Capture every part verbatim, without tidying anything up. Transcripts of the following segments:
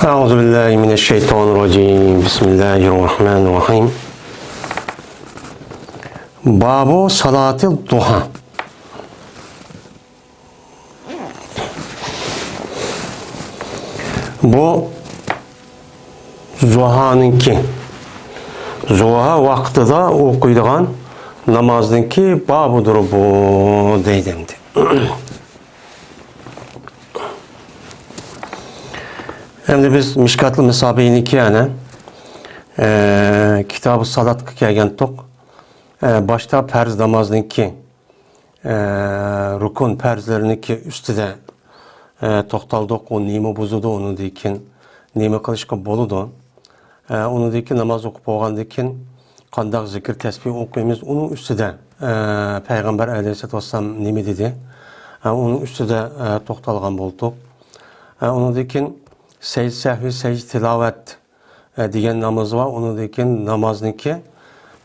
أعوذ بالله من الشيطان الرجيم. بسم الله الرحمن الرحيم. باب صلاة الضحى. بۇ زۇھانىڭكى، زۇھا ۋاقتىدا ئوقۇيدىغان نامازنىڭكى بابىدۇر بۇ، دەيدۇ ئەمدى. ئەمدى بىز مىشكاتۇل مەسابىھنىڭكى يەنە، ئە، كىتابى سالاتقا كەلگەنتۇق. ئە، باشتا پەرز نامازنىڭكى، ئە، رۇكۇن پەرزلىرىنىڭكى ئۈستىدە، ئە، توختالدۇق. ئۇ نېمە بۇزىدۇ، ئۇنىڭدىن كېيىن نېمە قىلىشقا بولىدۇ؟ ئە، ئۇنىڭدىن كېيىن ناماز ئوقۇپ بولغاندىن كېيىن قانداق زىكىر تەسبىھ ئوقۇيمىز، ئۇنىڭ ئۈستىدە، ئە، پەيغەمبەر ئەلەيھىسسالاتۇ ۋەسسالام نېمە دېدى؟ ئە، ئۇنىڭ ئۈستىدە، ئە، توختالغان بولدۇق. ئە، ئۇنىڭدىن كېيىن سەجدە سەھۋى، سەجدە تىلاۋەت، ئە، دېگەن ناماز بار. ئۇنىڭدىن كېيىن نامازنىڭكى،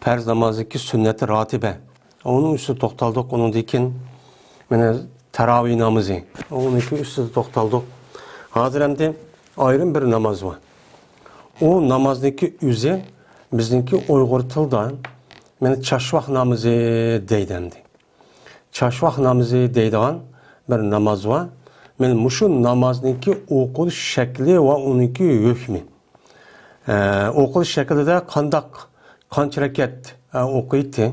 پەرز نامازنىڭكى سۈننەتى راتىبە. ئۇنىڭ ئۈستىدە توختالدۇق. ئۇنىڭدىن كېيىن مانا تاراۋىھ نامىزى. ئۇنىڭكى ئۈستىدە توختالدۇق. ھازىر ئەمدى ئايرىم بىر ناماز بار. ئۇ نامازنىڭكى ئۆزى بىزنىڭكى ئۇيغۇر تىلدا مانا چاشۋاق نامىزى دەيدۇ ئەمدى. چاشۋاق نامىزى دەيدىغان بىر ناماز بار. مانا مۇشۇ نامازنىڭكى ئوقۇلۇش شەكلى ۋە ئۇنىڭكى ھۆكمى. ئە، ئوقۇلۇش شەكلىدە قانداق، قانچە رەكەت، ئە، ئوقۇيتتى؟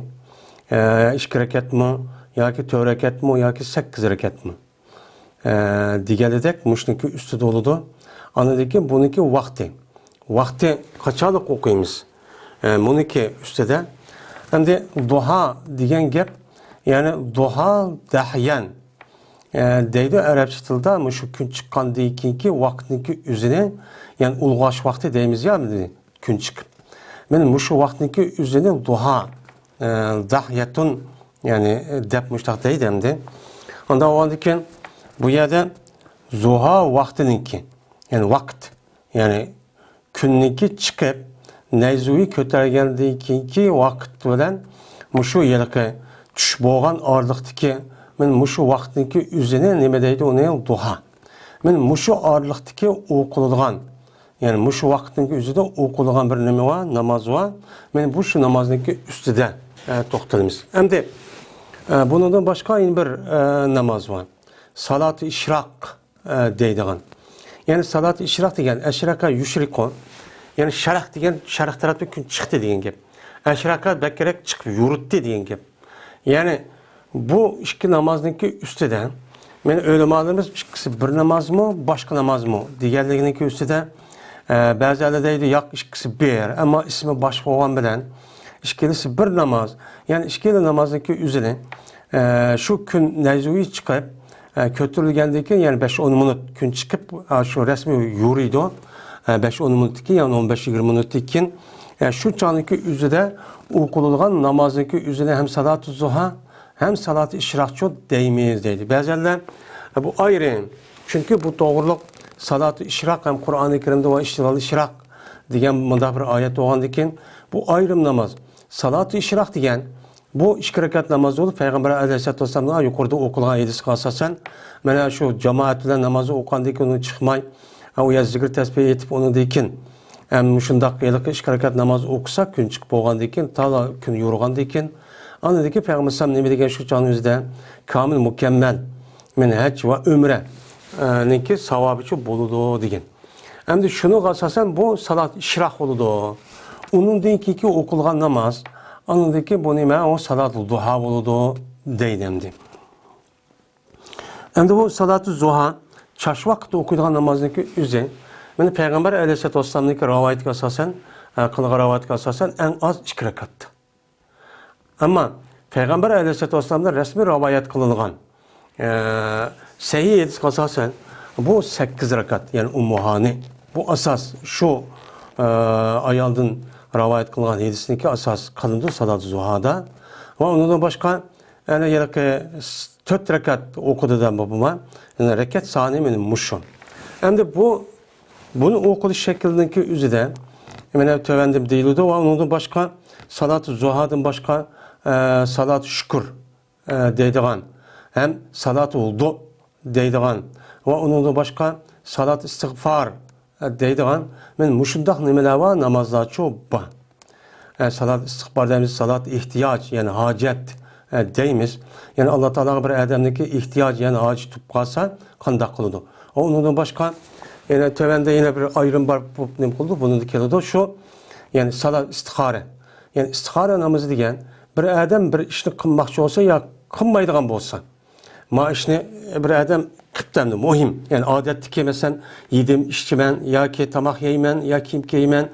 ئە، ئىككى رەكەتمۇ ياكى تۆت رەكەتمۇ ياكى سەككىز رەكەتمۇ؟ ئە، دېگەنىدەك مۇشۇنىڭكى ئۈستىدە بولىدۇ. ئاندىن كېيىن بۇنىڭكى ۋاقتى. ۋاقتى قاچانلىق ئوقۇيمىز؟ ئە، بۇنىڭكى ئۈستىدە. ئەمدى دۇھا دېگەن گەپ، يەنى دۇھا دەھيەن، ئە، دەيدۇ ئەرەبچە تىلدا. مۇشۇ كۈن چىققاندىن كېيىنكى ۋاقىتنىڭكى ئۆزىنى، يەنى ئۇلغاش ۋاقتى دەيمىز يا، كۈن چىقىپ. مانا مۇشۇ ۋاقىتنىڭكى ئۆزىنى دۇھا، ئە، دەھيەتۇن، يەنى، ئە، دەپ مۇشتاق دەيدۇ ئەمدى. ئانداق بولغاندىن كېيىن بۇ يەردە زۇھا ۋاقتىنىڭكى، يەنى ۋاقىت، يەنى كۈننىڭكى چىقىپ، نەيزۇيى كۆتەرگەندىن كېيىنكى ۋاقىت بىلەن مۇشۇ ھېلىقى چۈش بولغان ئارىلىقتىكى، مانا مۇشۇ ۋاقىتنىڭكى ئۆزىنى نېمە دەيدۇ؟ ئۇنى دۇھا. مانا مۇشۇ ئارىلىقتىكى ئوقۇلىدىغان، يەنى مۇشۇ ۋاقىتنىڭ ئۆزىدە ئوقۇلىدىغان بىر نېمە بار؟ ناماز بار. مانا بۇ شۇ نامازنىڭكى ئۈستىدە، ئە، توختىلىمىز. ئەمدى، ئە، بۇنىڭدىن باشقا يەنە بىر، ئە، ناماز بار. سالاتۇ ئىشراق، ئە، دەيدىغان. يەنى سالاتۇ ئىشراق دېگەن، ئەشرەكە يۇشرىقۇ. يەنى شەرق دېگەن، شەرق تەرەپتە كۈن چىقتى دېگەن گەپ. ئەشرەكە بەكرەك چىقىپ يورۇتتى دېگەن گەپ. يەنى بۇ ئىككى نامازنىڭكى ئۈستىدە، مانا ئۆلىمالىرىمىز ئىككىسى بىر نامازمۇ، باشقا نامازمۇ دېگەنلىكىنىڭكى ئۈستىدە، ئە، بەزىلەر دەيدۇ، ياق، ئىككىسى بىر، ئەمما ئىسمى باشقا بولغان بىلەن ئىككىلىسى بىر ناماز. يەنى ئىككىلا نامازنىڭكى ئۆزىنى، ئە، شۇ كۈن نەيزۇيى چىقىپ، ئە، كۆتۈرۈلگەندىن كېيىن، يەنى بەش ئون مىنۇت كۈن چىقىپ، ئە، شۇ رەسمىي يورۇيدۇ. ئە، بەش ئون مىنۇتتىن كېيىن، يەنى ئون بەش يىگىرمە مىنۇتتىن كېيىن، ئە، شۇ چاغنىڭكى ئۆزىدە ئوقۇلىدىغان نامازنىڭكى ئۆزىنى ھەم سالاتۇ زۇھا، ھەم سالاتۇ ئىشراقچۇ دەيمىز دەيدۇ. بەزىلەر، ئە، بۇ ئايرىم. چۈنكى بۇ توغرىلىق سالاتۇ ئىشراق ھەم قۇرئانى كەرىمدە ۋە ئىشتىرال ئىشراق دېگەن مۇنداق بىر ئايەت بولغاندىن كېيىن، بۇ ئايرىم ناماز. سالاتۇ ئىشراق دېگەن بۇ ئىككى رەكەت ناماز بولۇپ، پەيغەمبەر ئەلەيھىسسالاتۇ ۋەسسالامنىڭ يۇقىرىدا ئوقۇلغان ھەدىسكە ئاساسەن، مانا شۇ جامائەت بىلەن ناماز ئوقۇغاندىن كېيىن ئۇنى چىقماي، ئۇ يەردە زىكىر تەسبىھ ئېيتىپ، ئۇنىڭدىن كېيىن، ئەم، مۇشۇنداق ھېلىقى ئىككى رەكەت ناماز ئوقۇسا، كۈن چىقىپ بولغاندىن كېيىن، تالا كۈن يورۇغاندىن كېيىن، ئاندىن كېيىن پەيغەمبەر ئەلەيھىسسالام نېمە دېگەن شۇ چاغنىڭ ئۆزىدە؟ كامىل، مۇكەممەل، مانا ھەج ۋە ئۆمرە، ئە، نىڭكى ساۋابىچۇ بولىدۇ دېگەن. ئەمدى شۇنىڭغا ئاساسەن بۇ سالات ئىشراق بولىدۇ. ئۇنىڭدىن كېيىنكى ئوقۇلغان ناماز، ئانىڭدىن كېيىن بۇ نېمە؟ ئۇ سالات دۇھا بولىدۇ دەيدۇ ئەمدى. ئەمدى بۇ سالاتۇ زۇھا، چاش ۋاقىتتا ئوقۇيدىغان نامازنىڭكى ئۆزى، مانا پەيغەمبەر ئەلەيھىسسالاتۇ ۋەسسالامنىڭكى رىۋايىتىگە ئاساسەن، ئە، قىلغان رىۋايەتكە ئاساسەن، ئەڭ ئاز ئىككى رەكەت. ئەمما پەيغەمبەر ئەلەيھىسسالاتۇ ۋەسسالامدىن رەسمىي رىۋايەت قىلىنغان، ئە، سەھىھ ھەدىسكە ئاساسەن، بۇ سەككىز رەكەت، يەنى ئۇممۇ ھانى. بۇ ئاساس شۇ، ئە، ئايالدىن رىۋايەت قىلىنغان ھەدىسنىڭكى ئاساس قىلىنىدۇ سالات زۇھادا. ۋە ئۇنىڭدىن باشقا، يەنە ھېلىقى تۆت رەكەت ئوقۇدى دەپ بولما. يەنى رەكەت سانى مانا مۇشۇ. ئەمدى بۇ، بۇنى ئوقۇلۇش شەكلىنىڭكى ئۆزىدە، مانا تۆۋەندە دېيىلىدۇ ۋە ئۇنىڭدىن باشقا سالاتۇ زۇھادىن باشقا، ئە، سالاتۇ شۈكۈر، ئە، دەيدىغان، ھەم سالاتۇ ۋۇدۇ دەيدىغان ۋە ئۇنىڭدىن باشقا سالاتۇ ئىستىغفار، دەيدىغان، مانا مۇشۇنداق نېمىلەر بار، نامازلارچۇ بار. ئە، سالات ئىستىغپار دەيمىز، سالات ئېھتىياج، يەنى ھاجەت، ئە، دەيمىز. يەنى ئاللا تائالاغا بىر ئادەمنىڭكى ئېھتىياجى، يەنى ھاجىتى تۇتۇپ قالسا، قانداق قىلىدۇ؟ ئۇنىڭدىن باشقا، يەنە تۆۋەندە يەنە بىر ئايرىم بار، بۇ نېمە قىلىدۇ؟ بۇنىڭدا كېلىدۇ شۇ، يەنى سالات ئىستىخارە. يەنى ئىستىخارە نامىزى دېگەن، بىر ئادەم بىر ئىشنى قىلماقچى بولسا يا قىلمايدىغان بولسا، ما ئىشنى بىر ئادەم قىپتۇ ئەمدى مۇھىم. يەنى ئادەتتىكى مەسىلەن، يېدىم، ئىچىمەن ياكى تاماق يەيمەن يا كىيىم كىيىمەن،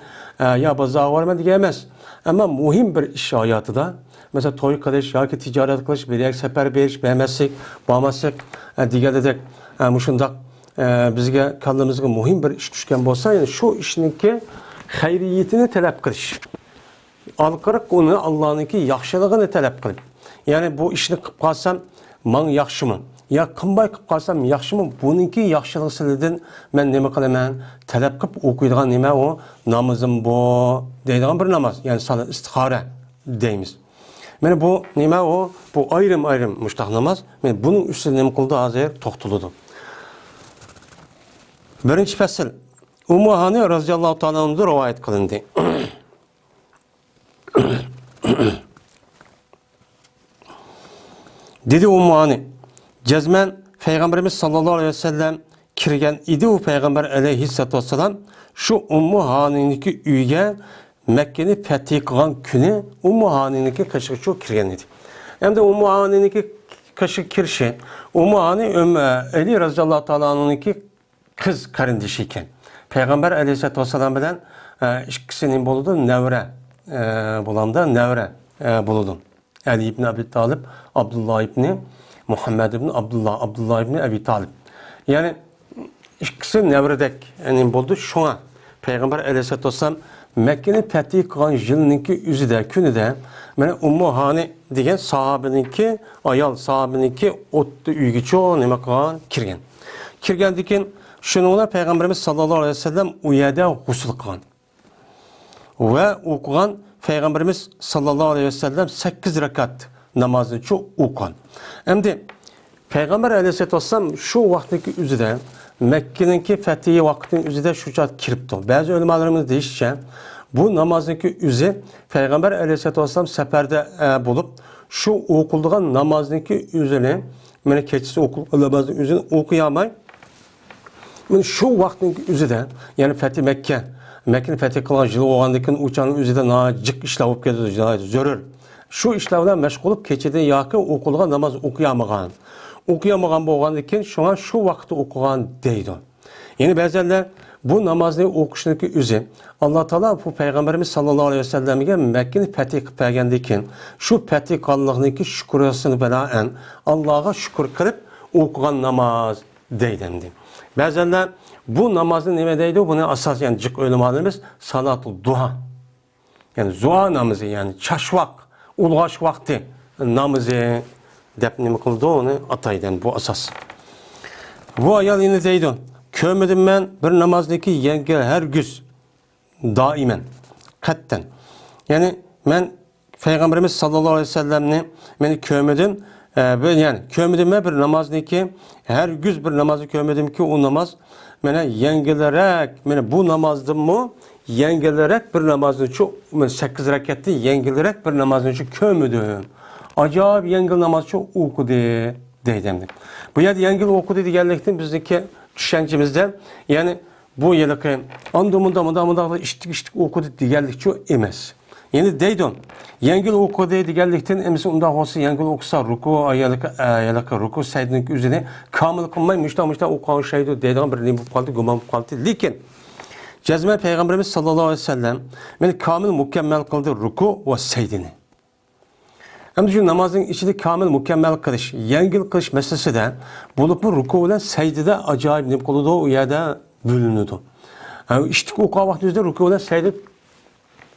ئە، يا بازارغا بارىمەن دېگەن ئەمەس. ئەمما مۇھىم بىر ئىش ھاياتىدا، مەسىلەن، توي قىلىش ياكى تىجارەت قىلىش، بىر يەرگە سەپەر بېرىش، بەرمەسلىك، بارماسلىق، ئە، دېگەندەك، ئە، مۇشۇنداق، ئە، بىزگە، كاللىمىزغا مۇھىم بىر ئىش چۈشكەن بولسا، يەنى شۇ ئىشنىڭكى خەيرىيىتىنى تەلەپ قىلىش. ئارقىراق ئۇنى ئاللانىڭكى ياخشىلىقىنى تەلەپ قىلىپ، يەنى بۇ ئىشنى قىلىپ قالسام ماڭا ياخشىمۇ؟ يا قىلماي قىلىپ قالسام ياخشىمۇ؟ بۇنىڭكى ياخشىلىقى سىلىدىن مەن نېمە قىلىمەن؟ تەلەپ قىلىپ ئوقۇيدىغان نېمە ئۇ؟ نامىزىم بۇ دەيدىغان بىر ناماز، يەنى سالات ئىستىخارە دەيمىز. مانا بۇ نېمە ئۇ؟ بۇ ئايرىم-ئايرىم مۇشتاق ناماز. مانا بۇنىڭ ئۈستىدە نېمە قىلىدۇ؟ ھازىر توختىلىدۇ. بىرىنچى پەسىل. ئۇممۇ ھانى رازىياللاھۇ تائالا ئەنھۇدىن رىۋايەت قىلىندى. دېدى ئۇممۇ ھانى، جەزمەن پەيغەمبىرىمىز ساللاللاھۇ ئەلەيھى ۋەسەللەم كىرگەن ئىدى، ئۇ پەيغەمبەر ئەلەيھىسسالاتۇ ۋەسسالام شۇ ئۇممۇ ھانىنىڭكى ئۆيىگە مەككىنى پەتھى قىلغان كۈنى ئۇممۇ ھانىنىڭكى قېشىغا شۇ كىرگەن ئىدى. ئەمدى ئۇممۇ ھانىنىڭكى قېشىغا كىرىشى، ئۇممۇ ھانى ئۆم-، ئەلى رازىياللاھۇ تائالا ئەنھۇنىڭكى قىز قېرىندىشى ئىكەن. پەيغەمبەر ئەلەيھىسسالاتۇ ۋەسسالام بىلەن، ئە، ئىككىسى نېمە بولىدۇ؟ نەۋرە، ئە، بولامدا نەۋرە، ئە، بولىدۇ. ئەلى ئىبنى ئەبى تالىپ، ئابدۇللا ئىبنى مۇھەممەد ئىبنى ئابدۇللا، ئابدۇللا ئىبنى ئەبى تالىپ. يەنى ئىككىسى نەۋرىدەك، يەنى بولدى. شۇڭا پەيغەمبەر ئەلەيھىسسالاتۇ ۋەسسالام مەككىنى پەتھى قىلغان يىلنىڭكى ئۆزىدە، كۈنىدە، مانا ئۇممۇ ھانى دېگەن ساھابىنىڭكى، ئايال ساھابىنىڭكى ئوتتا ئۆيگىچۇ نېمە قىلغان؟ كىرگەن. كىرگەندىن كېيىن شۇنىڭ بىلەن پەيغەمبىرىمىز ساللاللاھۇ ئەلەيھى ۋەسەللەم ئۇ يەردە غۇسۈل قىلغان. ۋە ئوقۇغان، پەيغەمبىرىمىز ساللاللاھۇ ئەلەيھى ۋەسەللەم سەككىز رەكەت نامازنىچۇ ئوقۇغان. ئەمدى پەيغەمبەر ئەلەيھىسسالاتۇ ۋەسسالام شۇ ۋاقىتنىڭكى ئۆزىدە، مەككىنىڭكى پەتھى ۋاقتىنىڭ ئۆزىدە شۇ چاغ كىرىپتۇ. بەزى ئۆلىمالىرىمىز دېيىشىچە، بۇ نامازنىڭكى ئۆزى پەيغەمبەر ئەلەيھىسسالاتۇ ۋەسسالام سەپەردە، ئە، بولۇپ، شۇ ئوقۇلىدىغان نامازنىڭكى ئۆزىنى، مانا كېچىسى ئوقۇلغان نامازنىڭ ئۆزىنى ئوقۇيالماي، مانا شۇ ۋاقىتنىڭ ئۆزىدە، يەنى پەتھى مەككە، مەككىنى پەتھى قىلغان يىل بولغاندىن كېيىن ئۇ چاغنىڭ ئۆزىدە ناھايىتى جىق ئىشلار بولۇپ كېتىدۇ، ناھايىتى زۆرۈر. شۇ ئىشلار بىلەن مەشغۇل بولۇپ، كېچىدە ياكى ئوقۇلغان ناماز ئوقۇيالمىغان. ئوقۇيالمىغان بولغاندىن كېيىن شۇڭا شۇ ۋاقىتتا ئوقۇغان دەيدۇ. يەنە بەزەنلەر بۇ نامازنى ئوقۇشنىڭكى ئۆزى، ئاللا تائالا بۇ پەيغەمبىرىمىز ساللاللاھۇ ئەلەيھى ۋەسەللەمگە مەككىنى پەتھى قىلىپ بەرگەندىن كېيىن، شۇ پەتھى قىلغانلىقنىڭكى شۈكرىسىنى بىنائەن، ئاللاغا شۈكۈر قىلىپ ئوقۇغان ناماز دەيدۇ ئەمدى. بەزەنلەر بۇ نامازنى نېمە دەيدۇ؟ بۇنى ئاساسەن جىق ئۆلىمالىرىمىز سالاتۇل دۇھا، يەنى زۇھا نامىزى، يەنى چاچ ۋاق، ئۇلغاش ۋاقتى نامىزى دەپ نېمە قىلىدۇ؟ ئۇنى ئاتايدۇ، يەنى بۇ ئاساس. بۇ ئايال يەنە دەيدۇ، كۆرمىدىم مەن بىر نامازنىكى يەڭگىل ھەرگىز دائىمەن، قەتئەن. يەنى مەن پەيغەمبىرىمىز ساللاللاھۇ ئەلەيھى ۋەسەللەمنى مەن كۆرمىدىم، ئە، بىر، يەنى كۆرمىدىم مەن بىر نامازنىكى، ھەرگىز بىر نامازنى كۆرمىدىمكى، ئۇ ناماز مانا يەڭگىلرەك، مانا بۇ نامازدىنمۇ يەڭگىلرەك بىر نامازنىچۇ، مانا سەككىز رەكەتتىن يەڭگىلرەك بىر نامازنىچۇ كۆرمىدىم. ئاجايىپ يەڭگىل نامازچۇ ئوقۇدى دەيدۇ ئەمدى. بۇ يەردە يەڭگىل ئوقۇدى دېگەنلىكتىن بىزنىڭكى چۈشەنچىمىزدە، يەنى بۇ ھېلىقى ئاندىن مۇنداق، مۇنداق، مۇنداق ئىشتىك، ئىشتىك ئوقۇدى دېگەنلىكچۇ ئەمەس. يەنە دەيدۇ، يەڭگىل ئوقۇدى دېگەنلىكتىن ئەمىسە ئۇنداق بولسا يەڭگىل ئوقۇسا رۇكۇ، ھېلىقى، ھېلىقى رۇكۇ سەجدىنىڭ ئۆزىنى كامىل قىلماي مۇشتاق، مۇشتاق ئوقۇغان ئوخشايدۇ دەيدىغان بىر نېمە بولۇپ قالدى، گۇمان بولۇپ قالدى. لېكىن جەزمەن پەيغەمبىرىمىز ساللاللاھۇ ئەلەيھى ۋەسەللەم مانا كامىل مۇكەممەل قىلدى رۇكۇ ۋە سەجدىنى. ئەمدى شۇ نامازنىڭ ئىچىدە كامىل مۇكەممەل قىلىش، يەڭگىل قىلىش مەسىلىسىدە، بولۇپمۇ رۇكۇ بىلەن سەجدىدە ئاجايىپ نېمە قىلىدۇ، ئۇ يەردە بۆلۈنىدۇ. ھە، ئىشتىك ئوقۇغان ۋاقتىمىزدا رۇكۇ بىلەن سەجدە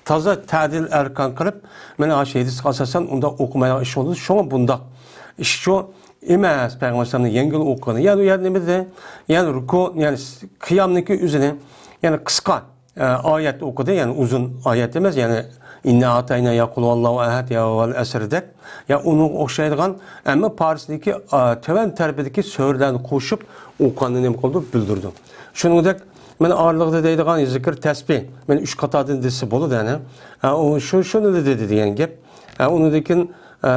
تازا تەدىل ئەركان قىلىپ، مانا شۇ ھەدىسكە ئاساسەن ئۇنداق ئوقۇمايدىغان ئىش بولىدۇ. شۇڭا بۇنداق ئىشچۇ ئەمەس پەيغەمبەر ئەلەيھىسسالامنىڭ يەڭگىل ئوقۇغىنى. يەنى ئۇ يەردە نېمە دېدى؟ يەنى رۇكۇ، يەنى قىيامنىڭكى ئۆزىنى، يەنى قىسقا ئە، ئايەت ئوقۇدى، يەنى ئۇزۇن ئايەت ئەمەس، يەنى ئىننا ئاتاينا يا قۇلھۇۋاللاھۇ ئەھەد يا ۋەل ئەسردەك، يا ئۇنىڭغا ئوخشايدىغان، ئەمما پارسىدىكى، ئا، تۆۋەن تەرىپىدىكى سۈرىلەرنى قوشۇپ ئوقۇغاننى نېمە قىلىدۇ؟ بىلدۈرىدۇ. شۇنىڭدەك مانا ئارىلىقتا دەيدىغان زىكىر تەسبىھ، مانا ئۈچ قاتاردىن دېسە بولىدۇ، يەنى. ئە، ئۇ شۇ، شۇنىلا دېدى دېگەن گەپ. ئە، ئۇنىڭدىن كېيىن، ئە،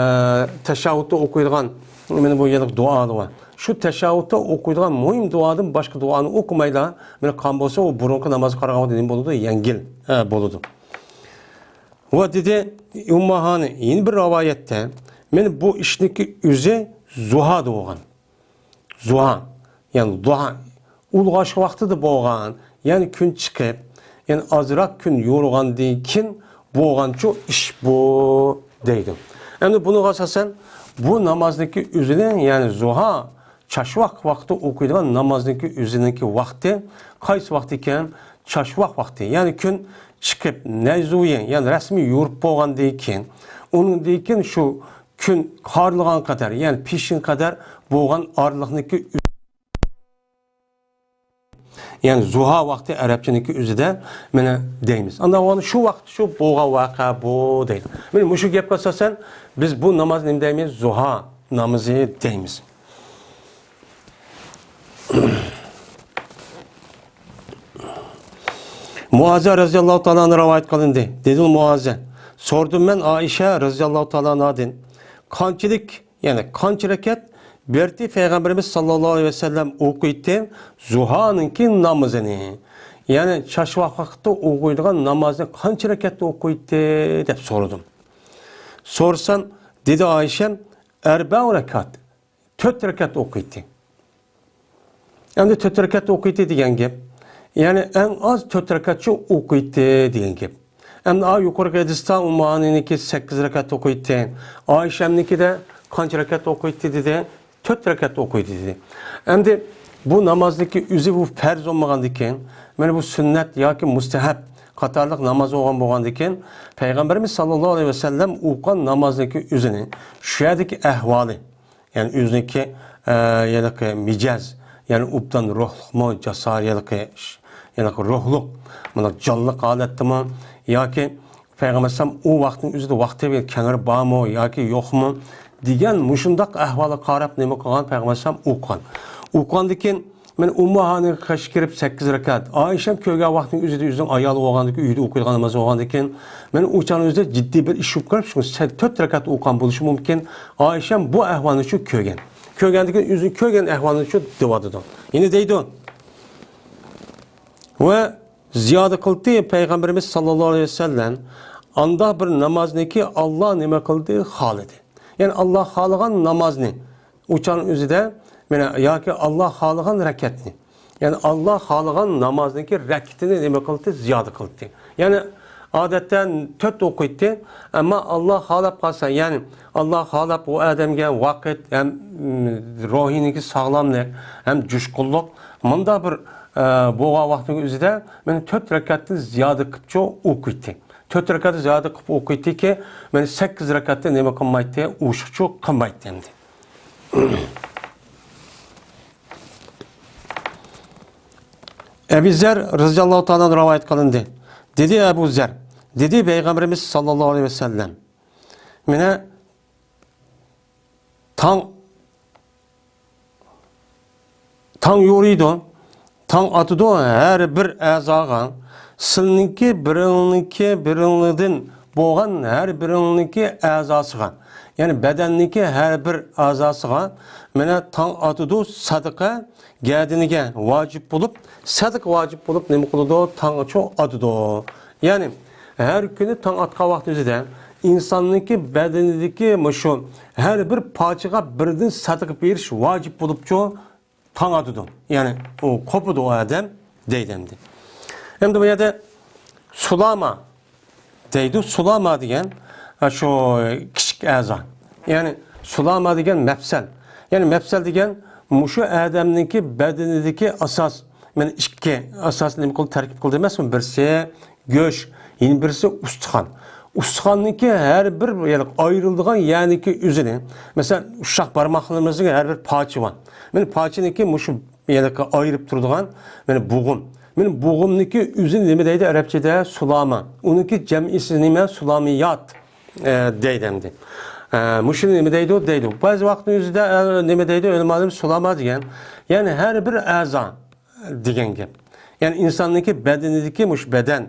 تەشەھھۇدتا ئوقۇيدىغان، مانا بۇ يەنە دۇئالار بار. شۇ تەشەھھۇدتا ئوقۇيدىغان مۇھىم دۇئادىن باشقا دۇئانى ئوقۇمايلا، مانا قان بولسا، ئۇ بۇرۇنقى نامازغا قارىغاندا نېمە بولىدۇ؟ يەڭگىل، ئە، بولىدۇ. ۋە دېدى، ئۇممۇ ھانى، يەنە بىر رىۋايەتتە، مانا بۇ ئىشنىڭكى ئۆزى زۇھادا بولغان. زۇھا، يەنى دۇھا، ئۇلغاشقا ۋاقتىدا بولغان، يەنى كۈن چىقىپ، يەنى ئازراق كۈن يورۇغاندىن كېيىن بولغانچۇ ئىش بۇ، دەيدۇ. ئەمدى بۇنىڭغا ئاساسەن، بۇ نامازنىڭكى ئۆزىنى، يەنى زۇھا، چاشۋاق ۋاقتى ئوقۇيدىغان نامازنىڭكى ئۆزىنىڭكى ۋاقتى، قايسى ۋاقىت ئىكەن؟ چاشۋاق ۋاقتى، يەنى كۈن چىقىپ، نەيزۇيى، يەنى رەسمىي يورۇپ بولغاندىن كېيىن، ئۇنىڭدىن كېيىن شۇ كۈن قارلىغان قەدەر، يەنى پېشىن قەدەر بولغان ئارىلىقنىكى ئۆ-، يەنى زۇھا ۋاقتى ئەرەبچىنىڭكى ئۆزىدە مانا دەيمىز. ئاندىن شۇ ۋاقىت شۇ بولغان ۋەقە بۇ دەيدۇ. مانا مۇشۇ گەپكە ئاساسەن بىز بۇ نامازنى نېمە دەيمىز؟ زۇھا نامىزى دەيمىز. مۇئازە رەزىياللاھۇ تائالا ئەنھۇ رىۋايەت قىلىندى. دېدى مۇئازە، سورىدىم مەن ئائىشە رەزىياللاھۇ تائالا ئەنھادىن، قانچىلىك، يەنى قانچە رەكەت بەردى پەيغەمبىرىمىز ساللاللاھۇ ئەلەيھى ۋەسەللەم ئوقۇيتتى زۇھانىڭكى نامىزىنى، يەنى چاشۋاق ۋاقىتتا ئوقۇيدىغان نامازنى قانچە رەكەتتە ئوقۇيتتى دەپ سورىدىم. سورىسام، دېدى ئائىشەم، ئەربەئۇ رەكات، تۆت رەكەت ئوقۇيتتى. ئەمدى تۆت رەكەت ئوقۇيتتى دېگەن گەپ. يەنى ئەڭ ئاز تۆت رەكەتچە ئوقۇيتتى دېگەن گەپ. ئەمدى ئا يۇقىرىقى ھەدىستە ئۇممۇ ھانىنىڭكى سەككىز رەكەت ئوقۇيتتى. ئائىشەمنىڭكىدە قانچە رەكەت ئوقۇيتتى دېدى؟ تۆت رەكەت ئوقۇيتتى دېدى. ئەمدى بۇ نامازنىڭكى ئۆزى بۇ پەرز بولمىغاندىكىن، مانا بۇ سۈننەت ياكى مۇستەھەب قاتارلىق ناماز بولغان بولغاندىكىن، پەيغەمبىرىمىز ساللاللاھۇ ئەلەيھى ۋەسەللەم ئوقۇغان نامازنىڭكى ئۆزىنى شۇ يەردىكى ئەھۋالى، يەنى ئۆزىنىڭكى، ئە، ھېلىقى مىجەز، يەنى ئوبدان روھلۇقمۇ، جاسارەتلىكى، ھېلىقى روھلۇق، مۇنداق جانلىق ھالەتتىمۇ ياكى پەيغەمبەر ئەلەيھىسسالام ئۇ ۋاقىتنىڭ ئۆزىدە ۋاقتى كەڭرى بارمۇ ياكى يوقمۇ دېگەن مۇشۇنداق ئەھۋالغا قاراپ نېمە قىلغان پەيغەمبەر ئەلەيھىسسالام ئوقۇغان. ئوقۇغاندىن كېيىن مەن ئۇممۇ ھانىغا قېشىپ كىرىپ سەككىز رەكەت. ئائىشەم كۆرگەن ۋاقىتنىڭ ئۆزىدە ئۆزىنىڭ ئايالى بولغاندىكىن، ئۆيدە ئوقۇيدىغان ناماز بولغاندىكىن، مەن ئۇ چاغنىڭ ئۆزىدە جىددىي بىر ئىش بولۇپ قېلىپ، شۇڭا سەن تۆت رەكەت ئوقۇغان بولۇشى مۇمكىن. ئائىشەم بۇ ئەھۋالنى شۇ كۆرگەن. كۆرگەندىكىن ئۆزىنىڭ كۆرگەن ئەھۋالىنى شۇ دەۋاتىدۇ. يەنە دەيدۇ. ۋە زىيادە قىلدى پەيغەمبىرىمىز ساللاللاھۇ ئەلەيھى ۋەسەللەم، ئانداق بىر نامازنىكى ئاللا نېمە قىلدى، خالىدى. يەنى ئاللا خالىغان نامازنى ئۇ چاغنىڭ ئۆزىدە، مانا، ياكى ئاللا خالىغان رەكەتنى، يەنى ئاللا خالىغان نامازنىڭكى رەكىتىنى نېمە قىلدى؟ زىيادە قىلدى. يەنى ئادەتتە تۆت ئوقۇيتتى، ئەمما ئاللا خالاپ قالسا، يەنى ئاللا خالاپ ئۇ ئادەمگە ۋاقىت ھەم، م، روھىنىڭكى ساغلاملىق ھەم جۇشقۇنلۇق مۇنداق بىر، ئە، بولغان ۋاقىتنىڭ ئۆزىدە مانا تۆت رەكەتتىن زىيادە قىلىپچۇ ئوقۇيتتى. تۆت رەكەت زىيادە قىلىپ ئوقۇيتتىكى، مانا سەككىز رەكەتتە نېمە قىلمايتتى؟ ئوشۇقچۇ قىلمايتتى ئەمدى. ئەبى زەر رەزىياللاھۇ تائالا ئەنھۇ رىۋايەت قىلىندى. دېدى ئەبۇ زەر، دېدى پەيغەمبىرىمىز ساللاللاھۇ ئەلەيھى ۋەسەللەم، مانا تاڭ، تاڭ يورۇيدۇ، تاڭ ئاتىدۇ ھەر بىر ئەزاغا، سىلىنىڭكى بىرىڭنىڭكى بىرىڭلىدىن بولغان ھەر بىرىڭنىڭكى ئەزاسىغا، يەنى بەدەننىڭكى ھەر بىر ئەزاسىغا، مانا تاڭ ئاتىدۇ سەدىقە گەدىنىگە ۋاجىپ بولۇپ، سەدىقە ۋاجىپ بولۇپ نېمە قىلىدۇ؟ تاڭچۇ ئاتىدۇ. يەنى ھەر كۈنى تاڭ ئاتقان ۋاقتىمىزدا ئىنساننىڭكى بەدىنىدىكى مۇشۇ ھەر بىر پارچىغا بىردىن سەدىقە بېرىش ۋاجىپ بولۇپچۇ تاڭ ئاتىدۇ. يەنى ئۇ قوپىدۇ ئۇ ئادەم دەيدۇ ئەمدى. ئەمدى بۇ يەردە سۇلاما دەيدۇ. سۇلاما دېگەن، ھە، شۇ كىچىك ئەزا. يەنى سۇلاما دېگەن مەپسەل. يەنى مەپسەل دېگەن مۇشۇ ئادەمنىڭكى بەدىنىدىكى ئاساس، مانا ئىككى ئاساس نېمە قىلدى، تەركىب قىلدى ئەمەسمۇ؟ بىرسى گۆش، يەنە بىرسى ئۇستىخان. ئۇستىخاننىڭكى ھەر بىر، يەنى ئايرىلىدىغان يەرنىڭكى ئۆزىنى، مەسىلەن، ئۇششاق بارماقلىرىمىزنىڭ ھەر بىر پارچە بار. مانا پارچىنىڭكى مۇشۇ يەنى ئايرىپ تۇرىدىغان، مانا بوغۇم. مانا بوغۇمنىڭكى ئۆزىنى نېمە دەيدۇ ئەرەبچىدە؟ سۇلاما. ئۇنىڭكى جەمئىسى نېمە؟ سۇلامىيات، ئە، دەيدۇ ئەمدى. ئە، مۇشۇنى نېمە دەيدۇ؟ دەيدۇ. بەزى ۋاقىتنىڭ ئۆزىدە، ئە، نېمە دەيدۇ؟ ئۆلىمالىرىمىز سۇلاما دېگەن. يەنى ھەر بىر ئەزا دېگەن گەپ. يەنى ئىنساننىڭكى بەدىنىدىكى مۇشۇ بەدەن،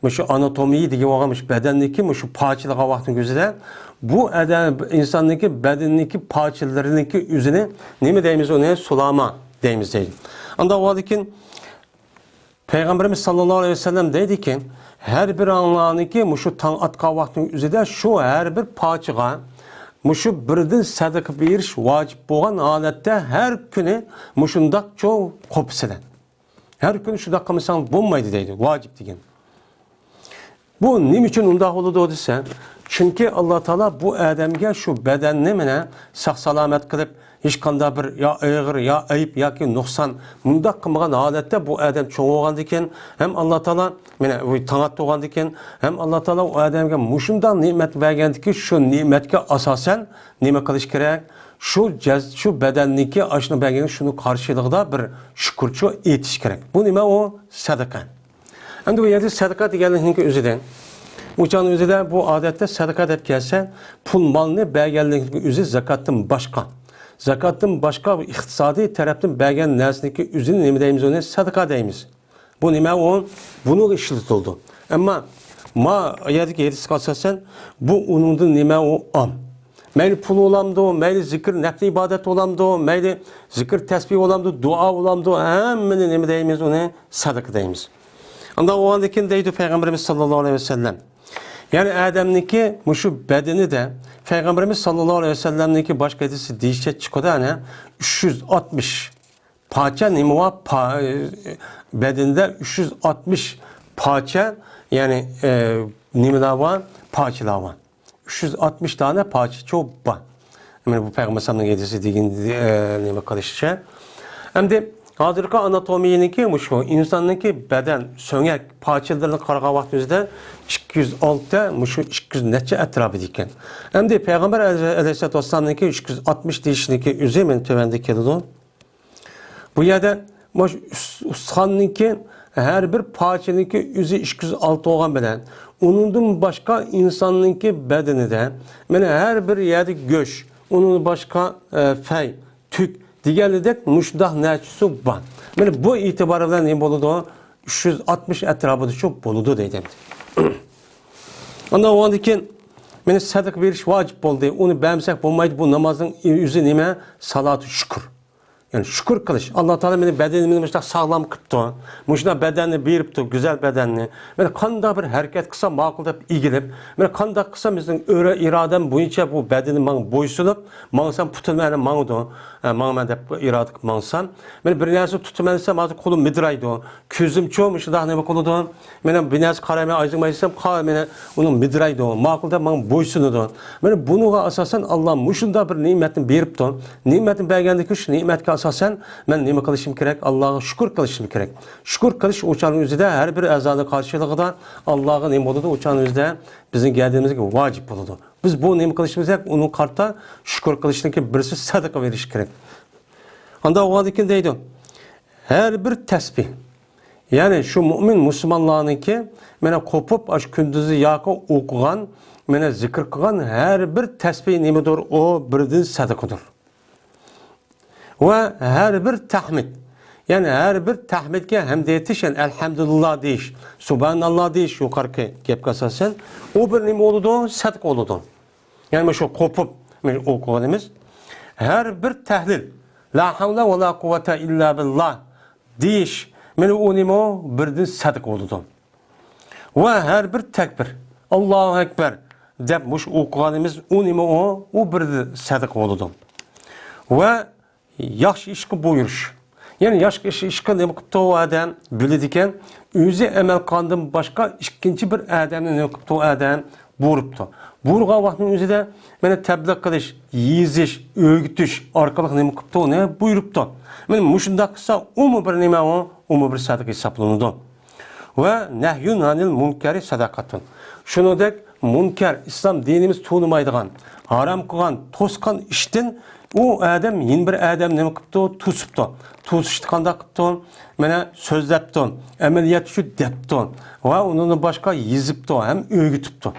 مۇشۇ ئاناتومىيە دېگەن بولغان مۇشۇ بەدەننىڭكى مۇشۇ پارچىلىغان ۋاقتىنىڭ ئۆزىدە، بۇ ئادەم، ئىنساننىڭكى بەدىنىدىكى پارچىلىرىنىڭكى ئۆزىنى نېمە دەيمىز؟ ئۇنى سۇلاما دەيمىز دەيدۇ. ئانداق بولغاندىكىن پەيغەمبىرىمىز ساللاللاھۇ ئەلەيھى ۋەسەللەم دەيدىكى، ھەر بىرىڭلارنىڭكى مۇشۇ تاڭ ئاتقان ۋاقتىنىڭ ئۆزىدە شۇ ھەر بىر پارچىغا مۇشۇ بىردىن سەدىقە بېرىش ۋاجىپ بولغان ھالەتتە ھەر كۈنى مۇشۇنداق چوڭ قوپۇسىدە. ھەر كۈنى شۇنداق قىلمىساڭ بولمايدۇ دەيدۇ، ۋاجىپ دېگەن. بۇ نېمە ئۈچۈن ئۇنداق بولىدۇ دېسە، چۈنكى ئاللا تائالا بۇ ئادەمگە شۇ بەدەننى مانا ساق-سالامەت قىلىپ، ھېچقانداق بىر يا ئېغىر، يا ئەيىب ياكى نۇقسان مۇنداق قىلمىغان ھالەتتە بۇ ئادەم چوڭ بولغاندىكىن، ھەم ئاللا تائالا، مانا، ئۇ تاڭ ئاتتۇرغاندىكىن، ھەم ئاللا تائالا ئۇ ئادەمگە مۇشۇنداق نېمەت بەرگەندىكىن، شۇ نېمەتكە ئاساسەن نېمە قىلىش كېرەك؟ شۇ جەز-، شۇ بەدەننىڭكى ئاشۇنى بەرگەن شۇنىڭ قارشىلىقىدا بىر شۈكۈرچۇ ئېيتىش كېرەك. بۇ نېمە ئۇ؟ سەدىقە. ئەمدى بۇ يەردە سەدىقە دېگەنلىكنىڭكى ئۆزىدە، ئۇ چاغنىڭ ئۆزىدە بۇ ئادەتتە سەدىقە دەپ كەلسە، پۇل مالنى بەرگەنلىكنىڭ ئۆزى زاكاتتىن باشقا. زاكاتتىن باشقا ئىقتىسادىي تەرەپتىن بەرگەن نەرسىنىڭكى ئۆزىنى نېمە دەيمىز؟ ئۇنى سەدىقە دەيمىز. بۇ نېمە ئۇ؟ بۇنىڭغا ئىشلىتىلىدۇ. ئەمما ما يەردىكى ھەدىسكە ئاساسەن، بۇ ئۇنىڭدىن نېمە ئۇ؟ ئام. مەيلى پۇل بولامدۇ، مەيلى زىكىر، نەپلى ئىبادەت بولامدۇ، مەيلى زىكىر، تەسبىھ بولامدۇ، دۇئا بولامدۇ، ھەممىنى نېمە دەيمىز؟ ئۇنى سەدىقە دەيمىز. ئانداق بولغاندىكىن دەيدۇ پەيغەمبىرىمىز ساللاللاھۇ ئەلەيھى ۋەسەللەم. يەنى ئادەمنىڭكى مۇشۇ بەدىنىدە پەيغەمبىرىمىز ساللاللاھۇ ئەلەيھى ۋەسەللەمنىڭكى باشقا ھەدىسى دېيىشىچە چىقىدۇ، ئەنە، ئۈچ يۈز ئاتمىش پارچە نېمە بار؟ پا-، بەدىنىدە ئۈچ يۈز ئاتمىش پارچە، يەنى، ئە، نېمىلەر بار؟ پارچىلار بار. ئۈچ يۈز ئاتمىش دانە پارچە چوپ بار. مانا بۇ پەيغەمبەر ئەلەيھىسسالامنىڭ ھەدىسى دېگەن، ئە، نېمە قىلىشىچە. ئەمدى ھازىرقى ئاناتومىيىنىڭكى مۇشۇ ئىنساننىڭكى بەدەن سۆڭەك پارچىلىرىنى قارىغان ۋاقتىمىزدا ئىككى يۈز ئالتە، مۇشۇ ئىككى يۈز نەچچە ئەتراپىدا ئىكەن. ئەمدى پەيغەمبەر ئەلەيھىسسالاتۇ ۋەسسالامنىڭكى ئۈچ يۈز ئاتمىش دېيىشىنىڭكى ئۆزى مانا تۆۋەندە كېلىدۇ. بۇ يەردە مۇشۇ ئۇس-، ئۇستىخاننىڭكى ھەر بىر پارچىنىڭكى ئۆزى ئىككى يۈز ئالتە بولغان بىلەن، ئۇنىڭدىن باشقا ئىنساننىڭكى بەدىنىدە، مانا، ھەر بىر يەردە گۆش، ئۇنىڭدىن باشقا، ئە، پەي، تۈك دېگەنلىدەك مۇشۇنداق نەچچىسى بار. مانا بۇ ئېتىبار بىلەن نېمە بولىدۇ؟ ئۈچ يۈز ئاتمىش ئەتراپىدىچۇ بولىدۇ دەيدۇ. ئاندىن ئۇنىڭدىن كېيىن، مانا، سەدىقە بېرىش ۋاجىپ بولدى. ئۇنى بەرمىسەك بولمايدۇ. بۇ نامازنىڭ ئۆزى نېمە؟ سالاتۇ شۈكۈر. يەنى شۈكۈر قىلىش. ئاللا تائالا مېنى بەدىنىمنى مۇشۇنداق ساغلام قىپتۇ. مۇشۇنداق بەدەننى بېرىپتۇ، گۈزەل بەدەننى. مەن قانداق بىر ھەرىكەت قىلسام ماقۇل دەپ ئېگىلىپ، مەن قانداق قىلسام ئۆزۈم ئۆرە ئىرادەم بويىچە بۇ بەدىنىم ماڭا بويسۇنۇپ، ماڭسام پۇتۇم ئەنە ماڭىدۇ. ئە، ماڭىمەن دەپ ئىرادە قىلىپ ماڭسام، مەن بىر نەرسە تۇتىمەن دېسەم ھازىر قولۇم مىدىرايدۇ. كۆزۈمچۇ مۇشۇنداق نېمە قىلىدۇ. مانا بىر نەرسە قارايمەن، ئايزىڭ مايزىسام، قا-، مانا ئۇنىڭ مىدىرايدۇ، ماقۇل دەپ ماڭا بويسۇنىدۇ. مانا بۇنىڭغا ئاساسەن، ئاللا مۇشۇنداق بىر نېمەتنى بېرىپتۇ. نېمەتنى بەرگەندىكىن شۇ نېمەتكە ئاساسەن مەن نېمە قىلىشىم كېرەك؟ ئاللاغا شۈكۈر قىلىشىم كېرەك. شۈكۈر قىلىش ئۇ چاغنىڭ ئۆزىدە ھەر بىر ئەزانىڭ قارشىلىقىدا ئاللاغا نېمە بولىدۇ؟ ئۇ چاغنىڭ ئۆزىدە بىزنىڭ گەدىنىمىزگە ۋاجىپ بولىدۇ. بىز بۇ نېمە قىلىشىمىز كېرەك؟ ئۇنىڭغا قارىتا شۈكۈر قىلىشنىڭكى بىرسى سەدىقە بېرىش كېرەك. ئانداق بولغاندىكىن دەيدۇ، ھەر بىر تەسبىھ، يەنى شۇ مۇئمىن مۇسۇلمانلارنىڭكى، مانا، قوپۇپ، ئاشۇ كۈندۈزى ياقى ئوقۇغان، مانا، زىكىر قىلغان ھەر بىر تەسبىھ نېمىدۇر؟ ئۇ بىردىن سەدىقىدۇر. ۋە ھەر بىر تەھمىد، يەنى ھەر بىر تەھمىدكە ھەمدە ئېيتىش، يەنى ئەلھەمدۇلىللا دېيىش، سۇبھاناللا دېيىش، يۇقىرىقى گەپكە ئاساسەن، ئۇ بىر نېمە بولىدۇ؟ سەدىقە بولىدۇ. يەنى مۇشۇ قوپۇپ، مانا ئوقۇغىنىمىز. ھەر بىر تەھلىل، لا ھەۋلە ۋە لا قۇۋۋەتە ئىللا بىللا دېيىش، مانا ئۇ نېمە ئۇ؟ بىردىن سەدىقە بولىدۇ. ۋە ھەر بىر تەكبىر، ئاللاھۇ ئەكبەر دەپ مۇشۇ ئوقۇغىنىمىز، ئۇ نېمە ئۇ؟ ئۇ بىردىن سەدىقە بولىدۇ. ۋە ياخشى ئىشقا بۇيرۇش. يەنى ياخشى ئىش، ئىشقا نېمە قىپتۇ ئۇ ئادەم؟ بىلىدىكەن. ئۆزى ئەمەل قىلغاندىن باشقا ئىككىنچى بىر ئادەمنى نېمە قىپتۇ ئۇ ئادەم؟ بۇيرۇپتۇ. بۇيرۇغان ۋاقتىنىڭ ئۆزىدە، مانا، تەبلىغ قىلىش، يېزىش، ئۆگىتىش ئارقىلىق نېمە قىپتۇ ئۇنى؟ بۇيرۇپتۇ. مانا مۇشۇنداق قىلسا، ئۇمۇ بىر نېمە ئۇ؟ ئۇمۇ بىر سەدىقە ھېسابلىنىدۇ. ۋە نەھيۇن ئانىل مۇنكەرى سەدەقەتۇن. شۇنىڭدەك مۇنكەر، ئىسلام دىنىمىز تونۇمايدىغان، ھارام قىلغان، توسقان ئىشتىن ئۇ ئادەم يەنە بىر ئادەم نېمە قىپتۇ؟ توسۇپتۇ. توسۇشنى قانداق قىپتۇ؟ مانا سۆزلەپتۇ، ئەمەلىيەتتە شۇ دەپتۇ ۋە ئۇنىڭدىن باشقا يېزىپتۇ ھەم ئۆگىتىپتۇ.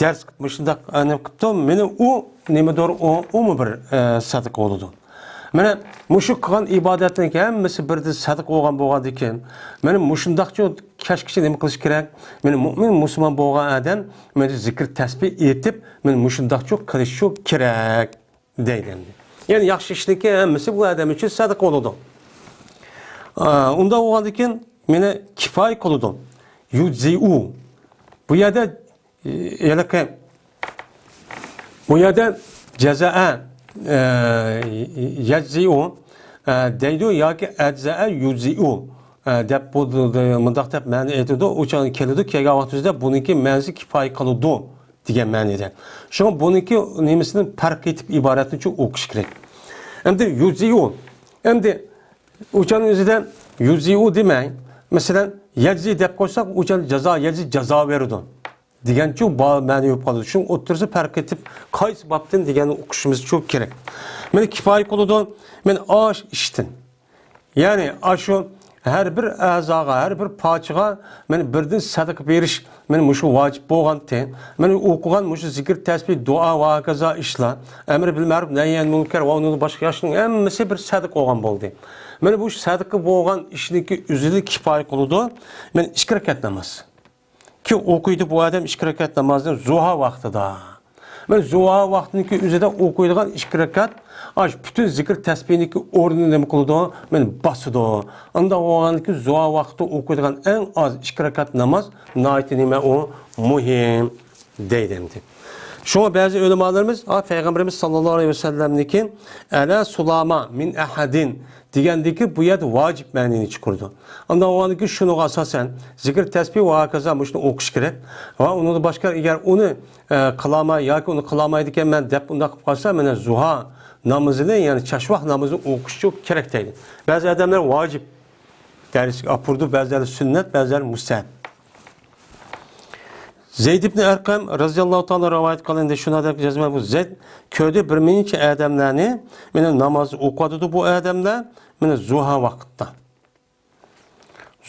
دەرس قىلىپ مۇشۇنداق، ئە، نېمە قىپتۇ؟ مانا ئۇ نېمىدۇر، ئۇ، ئۇمۇ بىر، ئە، سەدىقە بولىدۇ. مانا مۇشۇ قىلغان ئىبادەتنىڭ ھەممىسى بىردىن سەدىقە بولغان بولغاندىكىن، مانا مۇشۇنداقچۇ كەچكىچە نېمە قىلىش كېرەك؟ مانا مۇئمىن مۇسۇلمان بولغان ئادەم مانا زىكىر تەسبىھ ئېيتىپ، مانا مۇشۇنداقچۇ قىلىشچۇ كېرەك دەيدۇ ئەمدى. يەنى ياخشى ئىشنىڭكى ھەممىسى بۇ ئادەم ئۈچۈن سەدىقە بولىدۇ. ئا، ئۇنداق بولغاندىكىن مانا كىپايە قىلىدۇ. يۇجزىئۇ. بۇ يەردە ھېلىقى، بۇ يەردە جەزەئە، ئە، يەجزىئۇ، ئە، دەيدۇ ياكى ئەجزەئە يۇجزىئۇ، ئە، دەپ بۇ، مۇنداق دەپ مەنە ئېيتىدۇ، ئۇ چاغدا كېلىدۇ، كەلگەن ۋاقتىمىزدا بۇنىڭكى مەنىسى كىپايە قىلىدۇ دېگەن مەنىدە. شۇڭا بۇنىڭكى نېمىسىدىن پەرق ئېتىپ ئىبارەتنى چۈ ئوقۇش كېرەك. ئەمدى يۇجزىئۇ، ئەمدى ئۇ چاغنىڭ ئۆزىدە يۇجزىئۇ دېمەي، مەسىلەن، يەجزى دەپ قويساق، ئۇ چاغدا جازا يەجزى، جازا بېرىدۇ دېگەنچۇ با-، مەنە بولۇپ قالىدۇ. شۇنىڭ ئوتتۇرىسى پەرق ئېتىپ، قايسى بابتىن دېگەننى ئوقۇشىمىزچۇ كېرەك. مانا كىپايە قىلىدۇ، مانا ئاش ئىشتىن. يەنى ئاشۇ ھەر بىر ئەزاغا، ھەر بىر پارچىغا مانا بىردىن سەدىقە بېرىش، مانا مۇشۇ ۋاجىپ بولغانتى. مانا ئوقۇغان مۇشۇ زىكىر، تەسبىھ، دۇئا ۋە ھاكازا ئىشلار، ئەمرى بىل مەرۇپ، نەھيەن مۇنكەر ۋە ئۇنىڭدىن باشقا ئىشنىڭ ھەممىسى بىر سەدىقە بولغان بولدى. مانا بۇ سەدىقە بولغان ئىشنىڭكى ئۆزىدە كىپايە قىلىدۇ. مانا ئىككى رەكەت ناماز. كى ئوقۇيدۇ بۇ ئادەم ئىككى رەكەت نامازنى زۇھا ۋاقتىدا. مانا زۇھا ۋاقتىنىڭكى ئۆزىدە ئوقۇيدىغان ئىككى رەكەت، ئاش پۈتۈن زىكىر تەسبىھنىڭكى ئورنىنى نېمە قىلىدۇ؟ مانا باسىدۇ. ئانداق بولغاندىكىن زۇھا ۋاقتىدا ئوقۇيدىغان ئەڭ ئاز ئىككى رەكەت ناماز ناھايىتى نېمە ئۇ؟ مۇھىم دەيدۇ ئەمدى. شۇڭا بەزى ئۆلىمالىرىمىز، ھا، پەيغەمبىرىمىز ساللاللاھۇ ئەلەيھى ۋەسەللەمنىڭكى ئەلا سۇلاما مىن ئەھەدىن دېگەندىكى بۇ يەردە ۋاجىپ مەنىنى چىقىرىدۇ. ئانداق بولغاندىكىن شۇنىڭغا ئاساسەن زىكىر، تەسبىھ ۋە ھاكازا مۇشۇنى ئوقۇش كېرەك. ۋە ئۇنىڭدىن باشقا ئەگەر ئۇنى، ئە، قىلالماي ياكى ئۇنى قىلالمايدىكەنمەن دەپ ئۇنداق قىلىپ قالسا، مانا زۇھا نامىزىنى، يەنى چاشماق نامىزىنى ئوقۇشچۇ كېرەك دەيدۇ. بەزى ئادەملەر ۋاجىپ دەرىجىگە ئاپىرىدۇ، بەزىلەر سۈننەت، بەزىلەر مۇستەھەب. زەيد ئىبن ئەرقەم رەزىياللاھۇ تائالا رىۋايەت قىلىندى، شۇنىڭدەك جەزمەن بۇ زەيد كۆردى بىر نەچچە ئادەملەرنى، مانا ناماز ئوقۇۋاتىدۇ بۇ ئادەملەر، مانا زۇھا ۋاقىتتا.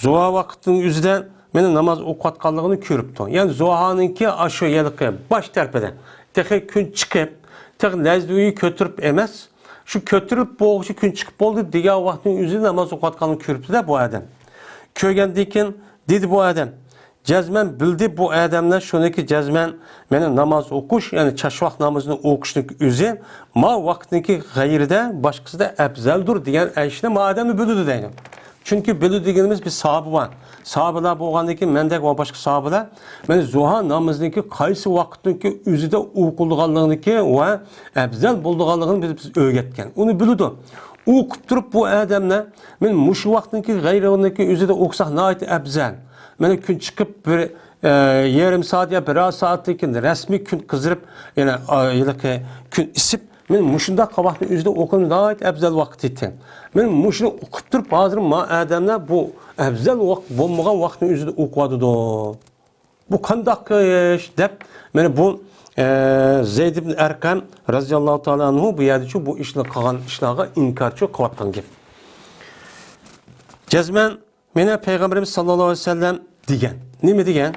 زۇھا ۋاقىتنىڭ ئۆزىدە مانا ناماز ئوقۇۋاتقانلىقىنى كۆرۈپتۇ. يەنى زۇھانىڭكى ئاشۇ ھېلىقى باش تەرىپىدە، تېخى كۈن چىقىپ، تېخى لەززىۋى كۆتۈرۈپ ئەمەس، شۇ كۆتۈرۈپ بولغۇچە كۈن چىقىپ بولدى دېگەن ۋاقىتنىڭ ئۆزىدە ناماز ئوقۇۋاتقانلىقىنى كۆرۈپتۇ-دە بۇ ئادەم. كۆرگەندىن كېيىن دېدى بۇ ئادەم، جەزمەن بىلدى بۇ ئادەملەر شۇنىكى جەزمەن مېنى ناماز ئوقۇش، يەنى چاشماق نامىزىنى ئوقۇشنىڭ ئۆزى ما ۋاقىتنىڭكى غەيرىدە باشقىسىدا ئەپزەلدۇر دېگەن ئىشنى ما ئادەمنى بىلىدۇ دەيدۇ. چۈنكى بىلىدۇ دېگىنىمىز بىر ساھابە بار. ساھابىلەر بولغاندىن كېيىن مەندەك ۋە باشقا ساھابىلەر مانا زۇھا نامىزىنىڭكى قايسى ۋاقىتنىڭكى ئۆزىدە ئوقۇلىدىغانلىقىنىڭكى ۋە ئەپزەل بولىدىغانلىقىنى بىز، بىز ئۆگەتكەن. ئۇنى بىلىدۇ. ئوقۇپ تۇرۇپ بۇ ئادەملەر مانا مۇشۇ ۋاقىتنىڭكى غەيرىنىڭكى ئۆزىدە ئوقۇساق ناھايىتى ئەپزەل. مانا كۈن چىقىپ بىر، ئە، يېرىم سائەت يا بىرەر سائەتتىن كېيىن رەسمىي كۈن قىزىرىپ، يەنە، ئا، ھېلىقى كۈن ئىسسىپ، مانا مۇشۇنداق ۋاقىتنىڭ ئۆزىدە ئوقۇلما ناھايىتى ئەپزەل ۋاقىت ئىكەن. مانا مۇشۇنى ئوقۇپ تۇرۇپ ھازىر ما ئادەملەر بۇ ئەپزەل ۋاقىت بولمىغان ۋاقىتنىڭ ئۆزىدە ئوقۇۋاتىدۇ. بۇ قانداق ئىش دەپ، مانا بۇ، ئە، زەيد ئىبن ئەرقەم رەزىياللاھۇ تائالا ئەنھۇ بۇ يەردىچۇ بۇ ئىشنى قىلغان ئىشلارغا ئىنكارچۇ قىلىۋاتقان گەپ. جەزمەن مانا پەيغەمبىرىمىز ساللاللاھۇ ئەلەيھى ۋەسەللەم دېگەن. نېمە دېگەن؟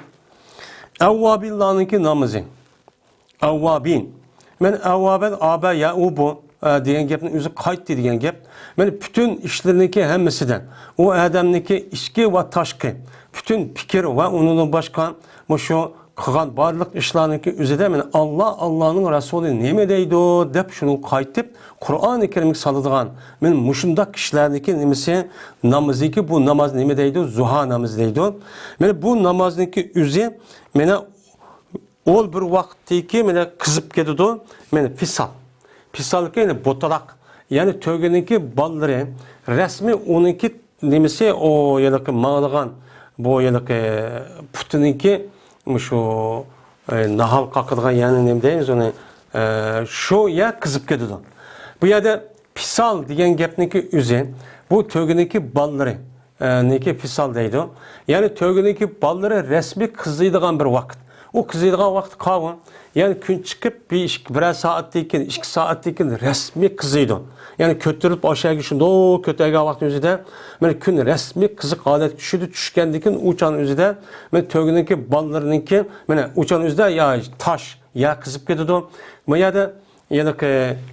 ئەۋۋابىنلارنىڭكى نامىزى. ئەۋۋابىن. مانا ئەۋۋابەن، ئابە يەئۇبۇ، ئە، دېگەن گەپنىڭ ئۆزى قايتتى دېگەن گەپ. مانا پۈتۈن ئىشلىرىنىڭكى ھەممىسىدە ئۇ ئادەمنىڭكى ئىچكى ۋە تاشقى پۈتۈن پىكىر ۋە ئۇنىڭدىن باشقا مۇشۇ قىلغان بارلىق ئىشلارنىڭكى ئۆزىدە مانا ئاللا، ئاللانىڭ رەسۇلى نېمە دەيدۇ دەپ شۇنىڭغا قايتىپ، قۇرئانى كەرىمگە سالىدىغان مانا مۇشۇنداق كىشىلەرنىڭكى نېمىسى، نامىزىكى، بۇ ناماز نېمە دەيدۇ؟ زۇھا نامىزى دەيدۇ. مانا بۇ نامازنىڭكى ئۆزى مانا ئول بىر ۋاقىتتىكى مانا قىزىپ كېتىدۇ. مانا پىسال. پىسالكى يەنى بوتىلاق. يەنى تۆگىنىڭكى بالىلىرى رەسمىي ئۇنىڭكى نېمىسى، ئۇ ھېلىقى ماڭىدىغان، بۇ ھېلىقى پۇتىنىڭكى مۇشۇ، ئە، ناھال قاقىدىغان، يەنى نېمە دەيمىز ئۇنى، ئە، شۇ يەر قىزىپ كېتىدۇ. بۇ يەردە پىسال دېگەن گەپنىڭكى ئۆزى، بۇ تۆگىنىڭكى بالىلىرى، ئە، نىڭكى پىسال دەيدۇ. يەنى تۆگىنىڭكى بالىلىرى رەسمىي قىزىيدىغان بىر ۋاقىت. ئۇ قىزىيدىغان ۋاقتى قاۋۇ. يەنى كۈن چىقىپ بىر ئىككى، بىرەر سائەتتىن كېيىن، ئىككى سائەتتىن كېيىن رەسمىي قىزىيدۇ. يەنى كۆتۈرۈلۈپ ئاشۇ يەرگە شۇنداق كۆتەرگەن ۋاقتىنىڭ ئۆزىدە، مانا كۈن رەسمىي قىزىق ھالەتكە چۈشىدۇ. چۈشكەندىن كېيىن ئۇ چاغنىڭ ئۆزىدە، مانا تۆگىنىڭكى بالىلىرىنىڭكى، مانا ئۇ چاغنىڭ ئۆزىدە يا تاش، يەر قىزىپ كېتىدۇ. بۇ يەردە يەنى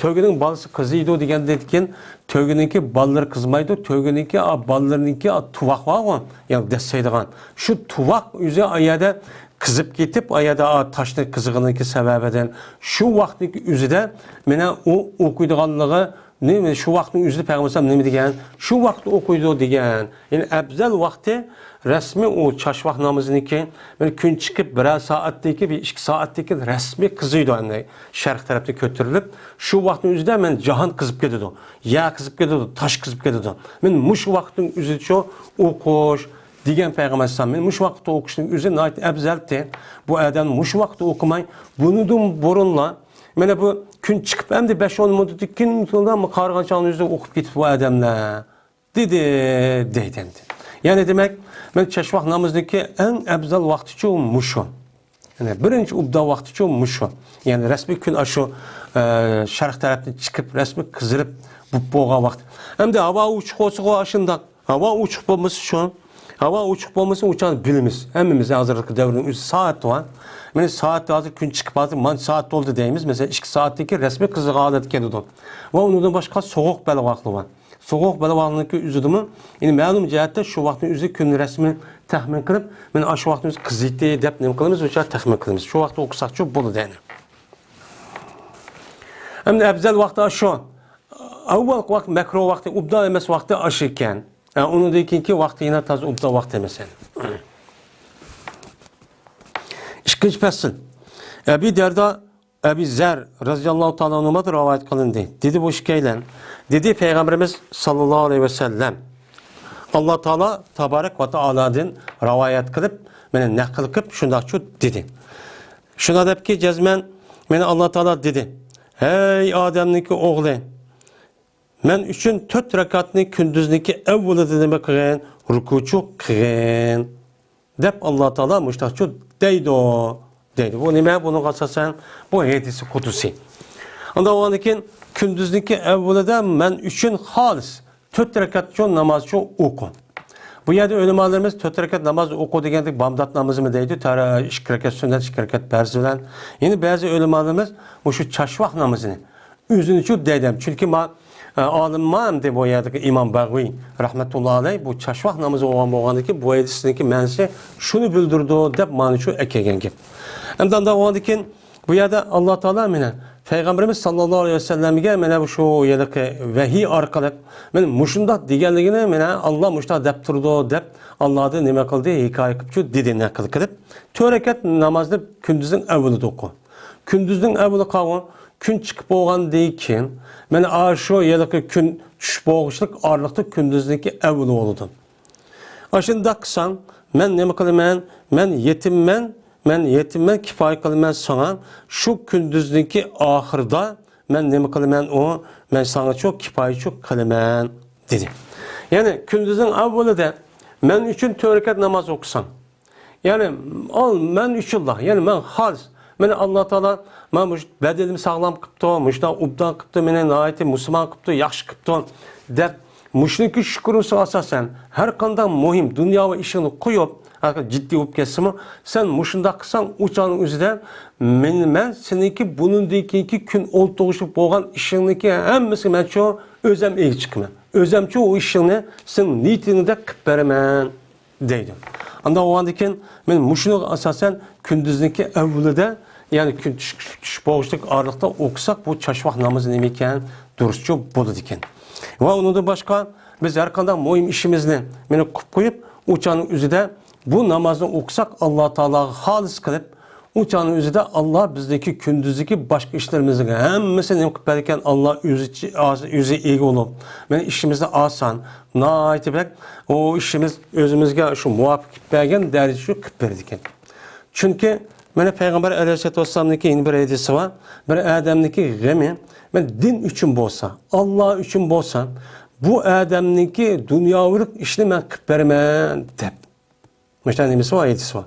تۆگىنىڭ بالىسى قىزىيدۇ دېگەندىن كېيىن، تۆگىنىڭكى بالىلىرى قىزىمايدۇ، تۆگىنىڭكى، ئا، بالىلىرىنىڭكى، ئا، تۇۋاق بارغۇ، يەنى دەسسەيدىغان. شۇ تۇۋاق ئۆزى ئا يەردە قىزىپ كېتىپ، ئا يەردە، ئا، تاشنى قىزىغىنىڭكى سەۋەبىدىن، شۇ ۋاقىتنىڭكى ئۆزىدە مانا ئۇ ئوقۇيدىغانلىقى، نېمە، شۇ ۋاقىتنىڭ ئۆزىدە پەيغەمبەر ئەلەيھىسسالام نېمە دېگەن؟ شۇ ۋاقىتتا ئوقۇيدۇ دېگەن. يەنى ئەپزەل ۋاقتى رەسمىي ئۇ چاشۋاق نامىزىنىڭكى، بىر كۈن چىقىپ، بىرەر سائەتتىن كېيىن، بىر ئىككى سائەتتىن كېيىن رەسمىي قىزىيدۇ، ئەمدى شەرق تەرەپتىن كۆتۈرۈلۈپ، شۇ ۋاقىتنىڭ ئۆزىدە مەن جاھان قىزىپ كېتىدۇ، يەر قىزىپ كېتىدۇ، تاش قىزىپ كېتىدۇ. مەن مۇشۇ ۋاقىتنىڭ ئۆزىچۇ ئوقۇش دېگەن پەيغەمبەر ئەلەيھىسسالام، مەن مۇشۇ ۋاقىتتا ئوقۇشنىڭ ئۆزى ناھايىتى ئەپزەلتى. بۇ ئادەم مۇشۇ ۋاقىتتا ئوقۇماي، بۇنىڭدىن بۇرۇنلا، مانا بۇ كۈن چىقىپ ئەمدى بەش-ئون مىنۇتتىن كېيىن قارىغان چاغنىڭ ئۆزىدە ئوقۇپ كېتىپتۇ بۇ ئادەملەر. دېدى، دەيدۇ ئەمدى. يەنى دېمەك، مەن چاشۋاق نامىزىنىڭكى ئەڭ ئەپزەل ۋاقتىچۇ مۇشۇ. يەنى بىرىنچى ئوبدان ۋاقتىچۇ مۇشۇ. يەنى رەسمىي كۈن ئاشۇ، ئە، شەرق تەرەپتىن چىقىپ، رەسمىي قىزىرىپ بولۇپ بولغان ۋاقىت. ئەمدى ھاۋا ئوچۇق بولسىغۇ ئاشۇنداق. ھاۋا ئوچۇق بولمىسا شۇ. ھاۋا ئوچۇق بولمىسا ئۇ چاغدا بىلىمىز. ھەممىمىز ھازىرقى دەۋرنىڭ ئۆزى سائەت بار. مانا سائەت ھازىر كۈن چىقىپ ھازىر مانا سائەت تولدى دەيمىز. مەسىلەن، ئىككى سائەتتىن كېيىن رەسمىي قىزىغان ھالەتكە كېلىدۇ. ۋە ئۇنىڭدىن باشقا سوغۇق بەلباغلار بار. سوغۇق بەلباغنىڭكى ئۆزىدىمۇ، يەنى مەلۇم جەھەتتە شۇ ۋاقىتنىڭ ئۆزىدە كۈننى رەسمىي تەخمىن قىلىپ، مانا ئاشۇ ۋاقىتنىڭ ئۆزى قىزىيتتى دەپ نېمە قىلىمىز، ئۇ چاغ تەخمىن قىلىمىز. شۇ ۋاقىتتا ئوقۇساقچۇ بولىدۇ يەنى. ئەمدى ئەپزەل ۋاقتى ئاشۇ. ئاۋۋالقى ۋاقىت مەكرۇھ ۋاقتى، ئوبدان ئەمەس ۋاقتى ئاشۇ ئىكەن. ئە، ئۇنىڭدىن كېيىنكى ۋاقتى يەنە تازا ئوبدان ۋاقتى ئەمەس يەنى. ئىككىنچى پەسىل. ئەبى دەردا، ئەبى زەر رەزىياللاھۇ تائالا ئەنھۇمدىن رىۋايەت قىلىندى. دېدى بۇ ئىككىيلەن. دېدى پەيغەمبىرىمىز ساللاللاھۇ ئەلەيھى ۋەسەللەم. ئاللا تائالا تابارەك ۋە تائالادىن رىۋايەت قىلىپ، مانا نەقىل قىلىپ شۇنداقچۇ دېدى. شۇنداق دەپكى جەزمەن، مانا ئاللا تائالا دېدى: «ھەي ئادەمنىڭكى ئوغلى، مەن ئۈچۈن تۆت رەكەتنى كۈندۈزنىڭكى ئەۋۋىلىدە نېمە قىلغىن؟ رۇكۇچۇ قىلغىن.» دەپ ئاللا تائالا مۇشتاقچۇ دەيدۇ، دەيدۇ. بۇ نېمە؟ بۇنىڭغا ئاساسەن بۇ ھەدىسى قۇدسىي. ئاندىن ئۇنىڭدىن كېيىن كۈندۈزنىڭكى ئەۋۋىلىدە مەن ئۈچۈن خالىس تۆت رەكەتچۇ نامازچۇ ئوقۇ. بۇ يەردە ئۆلىمالىرىمىز تۆت رەكەت ناماز ئوقۇ دېگەندەك بامدات نامىزىمۇ دەيدۇ، تارا-، ئىككى رەكەت سۈننەت، ئىككى رەكەت پەرز بىلەن. يەنە بەزى ئۆلىمالىرىمىز مۇشۇ چاشۋاق نامىزىنى ئۆزىنىچۇ دەيدۇ. چۈنكى ما-، ئالىم ما ئەمدى بۇ يەردىكى ئىمام باغۋىي رەھمەتۇللا ئەلەيھ بۇ چاشۋاق نامىزى بولغان بولغاندىكى بۇ ھەدىسنىڭكى مەنىسى شۇنى بىلدۈرىدۇ دەپ مانا شۇ ئەكەلگەن گەپ. ئەمدى ئاندىن بولغاندىن كېيىن بۇ يەردە ئاللا تائالا مانا پەيغەمبىرىمىز ساللاللاھۇ ئەلەيھى ۋەسەللەمگە مانا شۇ ھېلىقى ۋەھىي ئارقىلىق مانا مۇشۇنداق دېگەنلىكىنى مانا ئاللا مۇشۇنداق دەپ تۇرىدۇ دەپ ئاللادىن نېمە قىلدى؟ ھېكايە قىلىپچۇ دېدى، نەقىل قىلىپ. تۆت رەكەت نامازنى كۈندۈزنىڭ ئەۋۋىلىدە ئوقۇ. كۈندۈزنىڭ ئەۋۋىلى قاۋۇ، كۈن چىقىپ بولغاندىن كېيىن، مانا ئاشۇ ھېلىقى كۈن چۈش بولغۇچىلىك ئارىلىقتا كۈندۈزنىڭكى ئەۋۋىلى بولىدۇ. ئاشۇنداق قىلساڭ، مەن نېمە قىلىمەن؟ مەن يېتىممەن، مەن يېتىممەن، كىپايە قىلىمەن ساڭا. شۇ كۈندۈزنىڭكى ئاخىرىدا مەن نېمە قىلىمەن ئۇ؟ مەن ساڭىچۇ كىپايىچۇ قىلىمەن، دېدى. يەنى كۈندۈزنىڭ ئەۋۋىلىدە مەن ئۈچۈن تۆت رەكەت ناماز ئوقۇساڭ، يەنى ئال مەن ئۈچۈنلا، يەنى مەن خالىس، مېنى ئاللا تائالا مانا مۇشۇ بەدىنىمنى ساغلام قىپتۇ، مۇشۇنداق ئوبدان قىپتۇ، مېنى ناھايىتى مۇسۇلمان قىپتۇ، ياخشى قىپتۇ دەپ، مۇشۇنىڭكى شۈكرىسىگە ئاساسەن، ھەر قانداق مۇھىم دۇنياۋى ئىشىڭنى قويۇپ، ھەر قانداق جىددىي بولۇپ كەتسىمۇ، سەن مۇشۇنداق قىلساڭ، ئۇ چاغنىڭ ئۆزىدە مېنى، مەن سېنىڭكى بۇنىڭدىن كېيىنكى كۈن ئولتۇرغۇچىلىق بولغان ئىشىڭنىڭكى ھەممىسىگە مەنچۇ ئۆزۈم ئىگە چىقىمەن. ئۆزۈمچۇ ئۇ ئىشىڭنى سېنىڭ نىيىتىڭدەك قىلىپ بېرىمەن. دەيدۇ. ئانداق بولغاندىن كېيىن، مەن مۇشۇنىڭغا ئاساسەن كۈندۈزنىڭكى ئەۋۋىلىدە، يەنى كۈن چۈش، چۈش بولغۇچىلىك ئارىلىقتا ئوقۇساق، بۇ چاشۋاق نامىزى نېمە ئىكەن، دۇرۇسچۇ بولىدىكەن. ۋە ئۇنىڭدىن باشقا، بىز ھەر قانداق مۇھىم ئىشىمىزنى مېنى قىلىپ قويۇپ، ئۇ چاغنىڭ ئۆزىدە بۇ نامازنى ئوقۇساق، ئاللا تائالاغا خالىس قىلىپ، ئۇ چاغنىڭ ئۆزىدە ئاللا بىزدىكى كۈندۈزدىكى باشقا ئىشلىرىمىزنىڭ ھەممىسىنى نېمە قىلىپ بەرگەن؟ ئاللا ئۆزى، ئۆزى ئىگە بولۇپ، مېنى ئىشىمىزنى ئاسان، ناھايىتى بەك ئۇ ئىشىمىز ئۆزىمىزگە شۇ مۇۋاپىق كېلىپ بەرگەن دەرىجىدە شۇ قىلىپ بېرىدىكەن. چۈنكى مانا پەيغەمبەر ئەلەيھىسسالاتۇ ۋەسسالامنىڭكى يەنە بىر ھەدىسى بار. بىر ئادەمنىڭكى غېمى مەن دىن ئۈچۈن بولسا، ئاللا ئۈچۈن بولسا، بۇ ئادەمنىڭكى دۇنياۋىلىق ئىشىنى مەن قىلىپ بېرىمەن دەپ. مۇشۇنداق نېمىسى بار، ھەدىسى بار.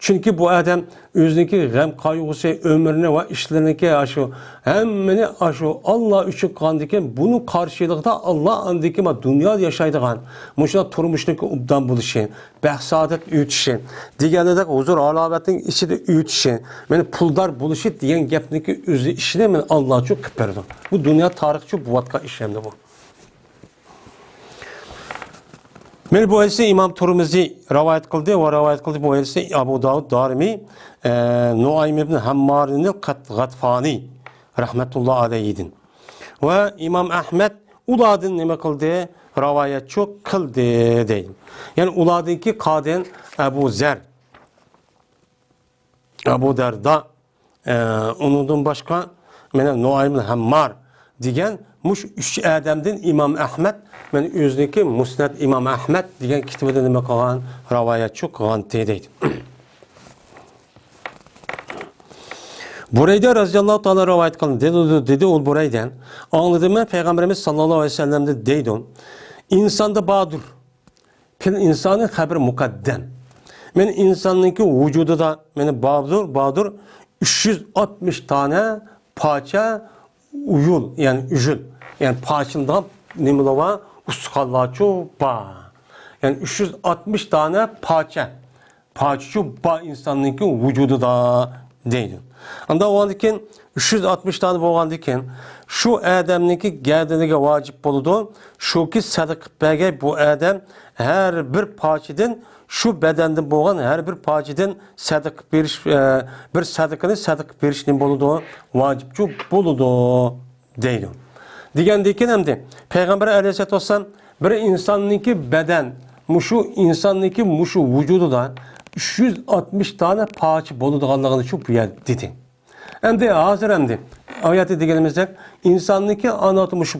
چۈنكى بۇ ئادەم ئۆزىنىڭكى غەم قايغۇسى، ئۆمرىنى ۋە ئىشلىرىنىڭكى ئاشۇ ھەممىنى ئاشۇ ئاللا ئۈچۈن قىلغاندىكىن، بۇنىڭ قارشىلىقىدا ئاللا ئاندىكى ما دۇنيادا ياشايدىغان، مۇشۇنداق تۇرمۇشنىڭكى ئوبدان بولۇشى، بەخت-سائادەت ئۆتۈشى، دېگەندەك ھۇزۇر-ھالاۋەتنىڭ ئىچىدە ئۆتۈشى، مانا پۇلدار بولۇشى دېگەن گەپنىڭكى ئۆزى ئىشىنى مانا ئاللا ئۈچۈن قىلىپ بېرىدۇ. بۇ دۇنيا تارىخ ئۈچۈن بولۇۋاتقان ئىش ئەمدى بۇ. مانا بۇ ھەدىسنى ئىمام تۇرمۇزى رىۋايەت قىلدى ۋە رىۋايەت قىلدى بۇ ھەدىسنى ئەبۇ داۋۇد دارىمى، ئە، نۇئايم ئىبن ھەممارىنىل قەت-، غەتفانى رەھمەتۇللا ئەلەيھىدىن. ۋە ئىمام ئەھمەد ئۇلاردىن نېمە قىلدى؟ رىۋايەتچۇ قىلدى دەيدۇ. يەنى ئۇلاردىنكى قادىن ئەبۇ زەر، ئەبۇ دەردا، ئە، ئۇنىڭدىن باشقا مانا نۇئايمۇل ھەممار دېگەن مۇشۇ ئۈچ ئادەمدىن ئىمام ئەھمەد، مانا ئۆزىنىڭكى مۇسنەد ئىمام ئەھمەد دېگەن كىتابىدا نېمە قىلغان؟ رىۋايەتچۇ قىلغانتى دەيدۇ. بۇرەيدە رەزىياللاھۇ تائالا رىۋايەت قىلدى. دېدى، دېدى ئۇ بۇرەيدە، ئاڭلىدىم مەن پەيغەمبىرىمىز ساللاللاھۇ ئەلەيھى ۋەسەللەمدىن دەيدۇ، ئىنساندا باردۇر. پىل ئىنسانى خەبىر مۇقەددەم. مانا ئىنساننىڭكى ۋۇجۇدىدا مانا باردۇر، باردۇر ئۈچ يۈز ئاتمىش دانە پارچە ئۇيۇل، يەنى ئۈجۈل، يەنى پارچىلىنىدىغان نېمىلەر بار؟ ئۇستىخانلارچۇ بار. يەنى ئۈچ يۈز ئاتمىش دانە پارچە، پارچىچۇ بار ئىنساننىڭكى ۋۇجۇدىدا دەيدۇ. ئاندا بولغاندىكىن، ئۈچ يۈز ئاتمىش دانە بولغاندىكىن، شۇ ئادەمنىڭكى گەدىنىگە ۋاجىپ بولىدۇ، شۇكى سەدىقە بەرگەي بۇ ئادەم ھەر بىر پارچىدىن، شۇ بەدەندىن بولغان ھەر بىر پارچىدىن سەدىقە بېرىش، ئە، بىر سەدىقىنى سەدىقە بېرىش نېمە بولىدۇ؟ ۋاجىپچۇ بولىدۇ. دەيدۇ. دېگەندىكىن ئەمدى پەيغەمبەر ئەلەيھىسسالاتۇ ۋەسسالام بىر ئىنساننىڭكى بەدەن، مۇشۇ ئىنساننىڭكى مۇشۇ ۋۇجۇدىدا ئۈچ يۈز ئاتمىش دانە پارچە بولىدىغانلىقىنى شۇ بۇ يەردە دېدى. ئەمدى ھازىر ئەمدى ئايەتتە دېگىنىمىزدەك ئىنساننىڭكى ئانا مۇشۇ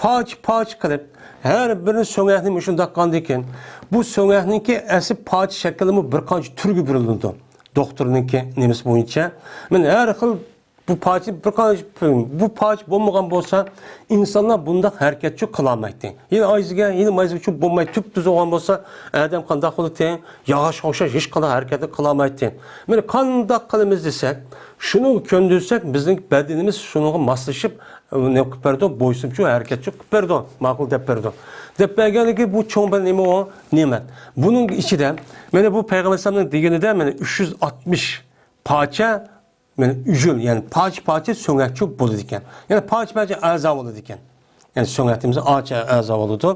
پارچە-پارچە قىلىپ، ھەر بىرىنى سۆڭەكنى مۇشۇنداق قىلغاندىكىن، بۇ سۆڭەكنىڭكى ئەسلى پارچە شەكلىمۇ بىر قانچە تۈرگە بۆلۈنىدۇ. دوختۇرنىڭكى نېمىسى بويىچە. مانا ھەر خىل بۇ پارچە بىر قانچە، بۇ پارچە بولمىغان بولسا، ئىنسانلار بۇنداق ھەرىكەتچۇ قىلالمايتتى. يەنە ئايزىگە، يەنە مايزىگە چۈشۈپ بولماي تۈپتۈز بولغان بولسا، ئادەم قانداق بولاتتى؟ ياغاچقا ئوخشاش ھېچقانداق ھەرىكەتنى قىلالمايتتى. مانا قانداق قىلىمىز دېسەك، شۇنىڭغا كۆندۈرسەك، بىزنىڭ بەدىنىمىز شۇنىڭغا ماسلىشىپ، نېمە قىلىپ بەردى؟ بويسۇنۇشچۇ ھەرىكەتچۇ قىلىپ بەردى. ماقۇل دەپ بەردى. دەپ بەرگەنلىكى بۇ چوڭ بىر نېمە ئۇ؟ نېمەت. بۇنىڭ ئىچىدە، مانا بۇ پەيغەمبەر ئەلەيھىسسالامنىڭ دېگىنىدە، مانا ئۈچ يۈز ئاتمىش پارچە مانا ئۈجۈل، يەنى پارچە-پارچە سۆڭەكچۇ بولىدىكەن. يەنى پارچە-پارچە ئەزا بولىدىكەن. يەنى سۆڭەكتىمىز ئاچا ئەزا بولىدۇ.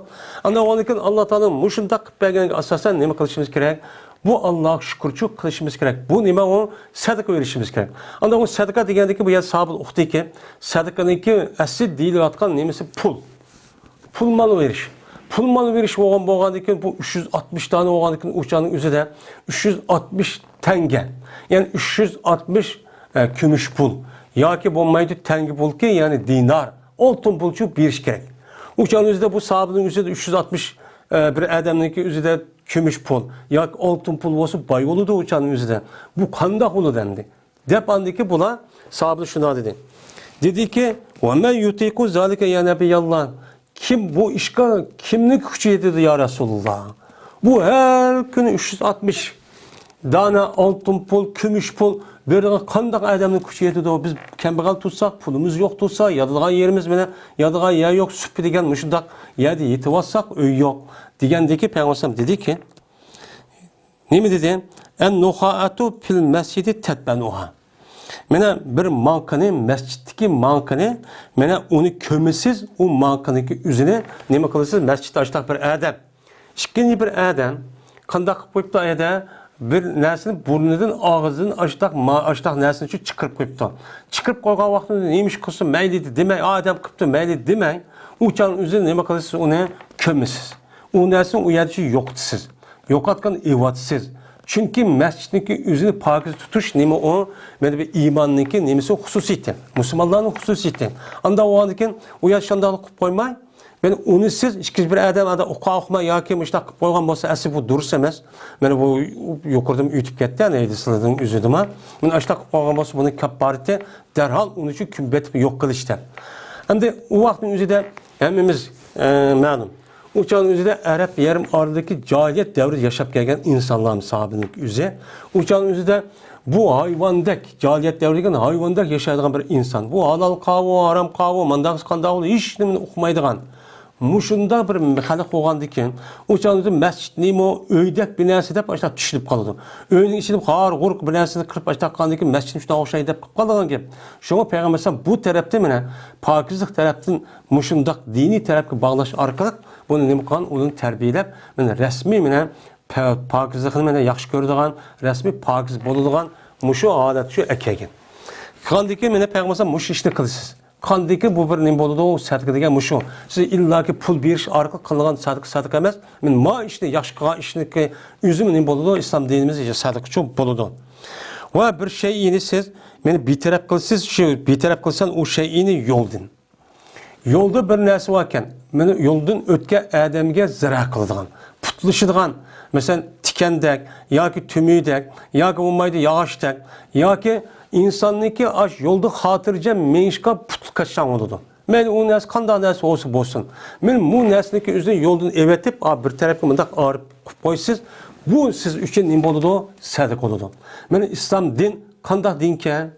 ئاندىن ئۇنىڭدىن كېيىن ئاللا تائالا مۇشۇنداق قىلىپ بەرگەنگە ئاساسەن نېمە قىلىشىمىز كېرەك؟ بۇ ئاللاغا شۈكۈرچۇ قىلىشىمىز كېرەك. بۇ نېمە ئۇ؟ سەدىقە بېرىشىمىز كېرەك. ئاندىن ئۇ سەدىقە دېگەندىكى بۇ يەر سابىت ئۇقتىكى، سەدىقىنىڭكى ئەسلى دېيىلىۋاتقان نېمىسى پۇل. پۇل مال بېرىش. پۇل مال بېرىش بولغان، بولغاندىكىن بۇ ئۈچ يۈز ئاتمىش دانە بولغاندىكىن ئۇ چاغنىڭ ئۆزىدە ئۈچ يۈز ئاتمىش تەڭگە، يەنى ئۈچ يۈز ئاتمىش، ئە، كۈمۈش پۇل ياكى بولمايدۇ تەڭگە پۇلكى، يەنى دىنار، ئالتۇن پۇلچۇ بېرىش كېرەك. ئۇ چاغنىڭ ئۆزىدە بۇ سابىتنىڭ ئۆزىدە ئۈچ يۈز ئاتمىش، ئە، بىر ئادەمنىڭكى ئۆزىدە كۈمۈش پۇل ياكى ئالتۇن پۇل بولسا باي بولىدۇ ئۇ چاغنىڭ ئۆزىدە. بۇ قانداق بولىدۇ ئەمدى؟ دەپ ئاندىكى بۇلار ساھابىلەر شۇنداق دېدى. دېدىكى، «ۋە مەن يۇتىقۇ زالىكە يا نەبىياللا.» كىم بۇ ئىشقا، كىمنىڭ كۈچى يېتىدۇ يا رەسۇلاللا؟ بۇ ھەر كۈنى ئۈچ يۈز ئاتمىش دانە ئالتۇن پۇل، كۈمۈش پۇل بېرىدىغان قانداق ئادەمنىڭ كۈچى يېتىدۇ؟ بىز كەمبەغەل تۇرساق، پۇلىمىز يوق تۇرسا، ياتىدىغان يېرىمىز مانا، ياتىدىغان يەر يوق، سۈپە دېگەن مۇشۇنداق يەردە يېتىۋاتساق، ئۆي يوق دېگەندىكى پەيغەمبەر دېدىكى، نېمە دېدى؟ «ئەن نۇخائەتۇ فىل مەسجىدى تەتبەنۇھا.» مانا بىر ماڭقىنى، مەسچىتتىكى ماڭقىنى، مانا ئۇنى كۆمىسىز، ئۇ ماڭقىنىڭكى ئۆزىنى نېمە قىلىسىز؟ مەسچىتتە ئاشتاق بىر ئادەم، ئىككىنچى بىر ئادەم قانداق قىلىپ قويۇپتۇ ئەدە؟ بىر نەرسىنى بۇرنىدىن، ئاغزىدىن ئاشتاق ما-، ئاشتاق نەرسىنى شۇ چىقىرىپ قويۇپتۇ. چىقىرىپ قويغان ۋاقتىدا نېمە ئىش قىلسۇن مەيلى دېمەي، ئادەم قىپتۇ مەيلى دېمەي، ئۇ چاغنىڭ ئۆزىدە نېمە قىلىسىز؟ ئۇنى كۆمىسىز. ئۇ نەرسىنى ئۇ يەردە شۇ يوقىتىسىز. يوقاتقان ئېۋاتىسىز. چۈنكى مەسچىتنىڭكى ئۆزىنى پاكىز تۇتۇش نېمە ئۇ؟ مانا بىر ئىماننىڭكى نېمىسى، خۇسۇسىيىتى. مۇسۇلمانلارنىڭ خۇسۇسىيىتى. ئانداق بولغاندىكىن ئۇ يەر شانداقلا قىلىپ قويماي، مانا ئۇنى سىز ئىككىنچى بىر ئادەم ئادا ئوقۇ ئوقۇماي ياكى مۇشۇنداق قىلىپ قويغان بولسا، ئەسلى بۇ دۇرۇس ئەمەس. مانا بۇ يۇقىرىدىمۇ ئۆتۈپ كەتتى، يەنى ھەدىسلەردىن ئۆزىدىمۇ. مانا ئاشۇنداق قىلىپ قويغان بولسا، بۇنىڭ كاپپارىتى دەرھال ئۇنى شۇ كۈن بېتىپ يوق قىلىش دەپ. ئەمدى ئۇ ۋاقىتنىڭ ئۆزىدە ھەممىمىز، ئە، مەلۇم. ئۇ چاغنىڭ ئۆزىدە ئەرەب يېرىم ئارىلىدىكى جاھىلىيەت دەۋرىدە ياشاپ كەلگەن ئىنسانلار ساھابىنىڭ ئۆزى. ئۇ چاغنىڭ ئۆزىدە بۇ ھايۋاندەك، جاھىلىيەت دەۋرىدە ھايۋاندەك ياشايدىغان بىر ئىنسان. بۇ ھالال قاۋۇ، ھارام قاۋۇ، مانداقسى قانداق بولدى، ھېچ نېمىنى ئۇقمايدىغان. مۇشۇنداق بىر خەلق بولغاندىكىن، ئۇ چاغدا مەسچىتنىمۇ ئۆيدەك بىر نەرسە دەپ ئاشۇنداق چۈشىنىپ قالىدۇ. ئۆينىڭ ئىچىدە خار-غۇرق بىر نەرسىنى قىلىپ ئاشۇنداق قىلغاندىكىن، مەسچىتنى شۇنداق ئوخشايدۇ دەپ قىلىپ قالىدىغان گەپ. شۇڭا پەيغەمبەر ئەلەيھىسسالام بۇ تەرەپتىن مانا پاكىزلىق تەرەپتىن مۇشۇنداق دىنىي تەرەپكە باغلاش ئارقىلىق بۇنى نېمە قىلغان؟ ئۇنى تەربىيەلەپ، مانا رەسمىي مانا پا-، پاكىزلىقنى مانا ياخشى كۆرىدىغان، رەسمىي پاكىز بولىدىغان مۇشۇ ھالەتكە شۇ ئەكەلگەن. قىلغاندىكىن مانا پەيغەمبەر ئەلەيھىسسالام مۇشۇ ئىشنى قىلىسىز. قاندىكى بۇ بىر نېمە بولىدۇ؟ سەدىقە دېگەن مۇشۇ. سىز ئىللاكى پۇل بېرىش ئارقىلىق قىلىنغان سەدىقە، سەدىقە ئەمەس. مەن ما ئىشنى ياخشى قىلغان ئىشنىڭكى ئۆزىمۇ نېمە بولىدۇ؟ ئىسلام دىنىمىز سەدىقىچۇ بولىدۇ. ۋە بىر شەيئىنى سىز مېنى بىتەرەپ قىلىسىز، شۇ بىتەرەپ قىلسان ئۇ شەيئىنى يولدىن. يولدا بىر نەرسە باركەن، مېنى يولدىن ئۆتكەن ئادەمگە زەرەر قىلىدىغان، پۇتلىشىدىغان، مەسىلەن، تىكەندەك ياكى تۈمۈدەك ياكى بولمايدۇ ياغاچتەك ياكى ئىنساننىڭكى ئاش يولدا خاتىرجەم مېڭىشقا پۇتلىقاشچان بولىدۇ. مەيلى ئۇ نەرسە قانداق نەرسە بولسا بولسۇن. مەن بۇ نەرسىنىڭكى ئۆزىنى يولدىن ئەۋەتىپ، ئا، بىر تەرەپكە مۇنداق ئايرىپ قويۇپ قويسىز، بۇ سىز ئۈچۈن نېمە بولىدۇ؟ سەدىقە بولىدۇ. مانا ئىسلام دىن قانداق دىنكەن؟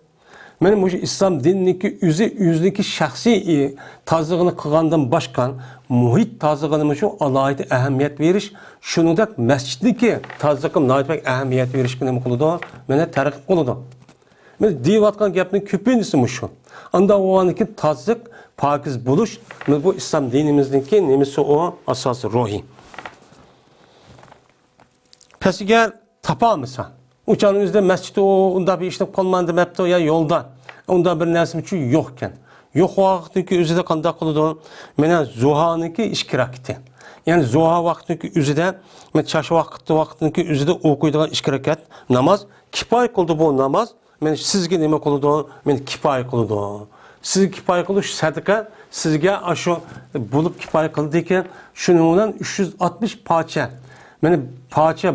مانا مۇشۇ ئىسلام دىنىنىڭكى ئۆزى، ئۆزىنىڭكى شەخسىي، ئى، تازىلىقىنى قىلغاندىن باشقا، مۇھىت تازىلىقىنىمۇ شۇ ئالاھىدە ئەھمىيەت بېرىش، شۇنىڭدەك مەسچىتنىڭكى تازىلىقىغا ناھايىتى بەك ئەھمىيەت بېرىشكە نېمە قىلىدۇ؟ مانا تەرغىب قىلىدۇ. مانا دېيىۋاتقان گەپنىڭ كۆپىنچىسى مۇشۇ. ئانداق بولغاندىن كېيىن تازىلىق، پاكىز بولۇش، مانا بۇ ئىسلام دىنىمىزنىڭكى نېمىسى ئۇ؟ ئاساسىي روھى. پەسىگە تاپالمىسا، ئۇ چاغنىڭ ئۆزىدە مەسچىتتە ئۇ ئۇنداق بىر ئىشنى قىلمايدۇ دەپتۇ يا يولدا، ئۇنداق بىر نەرسىمۇ يوقكەن. يوق ۋاقىتنىڭكى ئۆزىدە قانداق قىلىدۇ؟ مانا زۇھانىڭكى ئىككى رەكىتى. يەنى زۇھا ۋاقتىنىڭكى ئۆزىدە، مانا چاش ۋاقىت، ۋاقتىنىڭكى ئۆزىدە ئوقۇيدىغان ئىككى رەكەت ناماز كىپايە قىلىدۇ بۇ ناماز. مانا سىزگە نېمە قىلىدۇ؟ مانا كىپايە قىلىدۇ. سىزگە كىپايە قىلىدۇ، شۇ سەدىقە سىزگە ئاشۇ بولۇپ كىپايە قىلىدىكەن. شۇنىڭ بىلەن ئۈچ يۈز ئاتمىش پارچە، مانا پارچە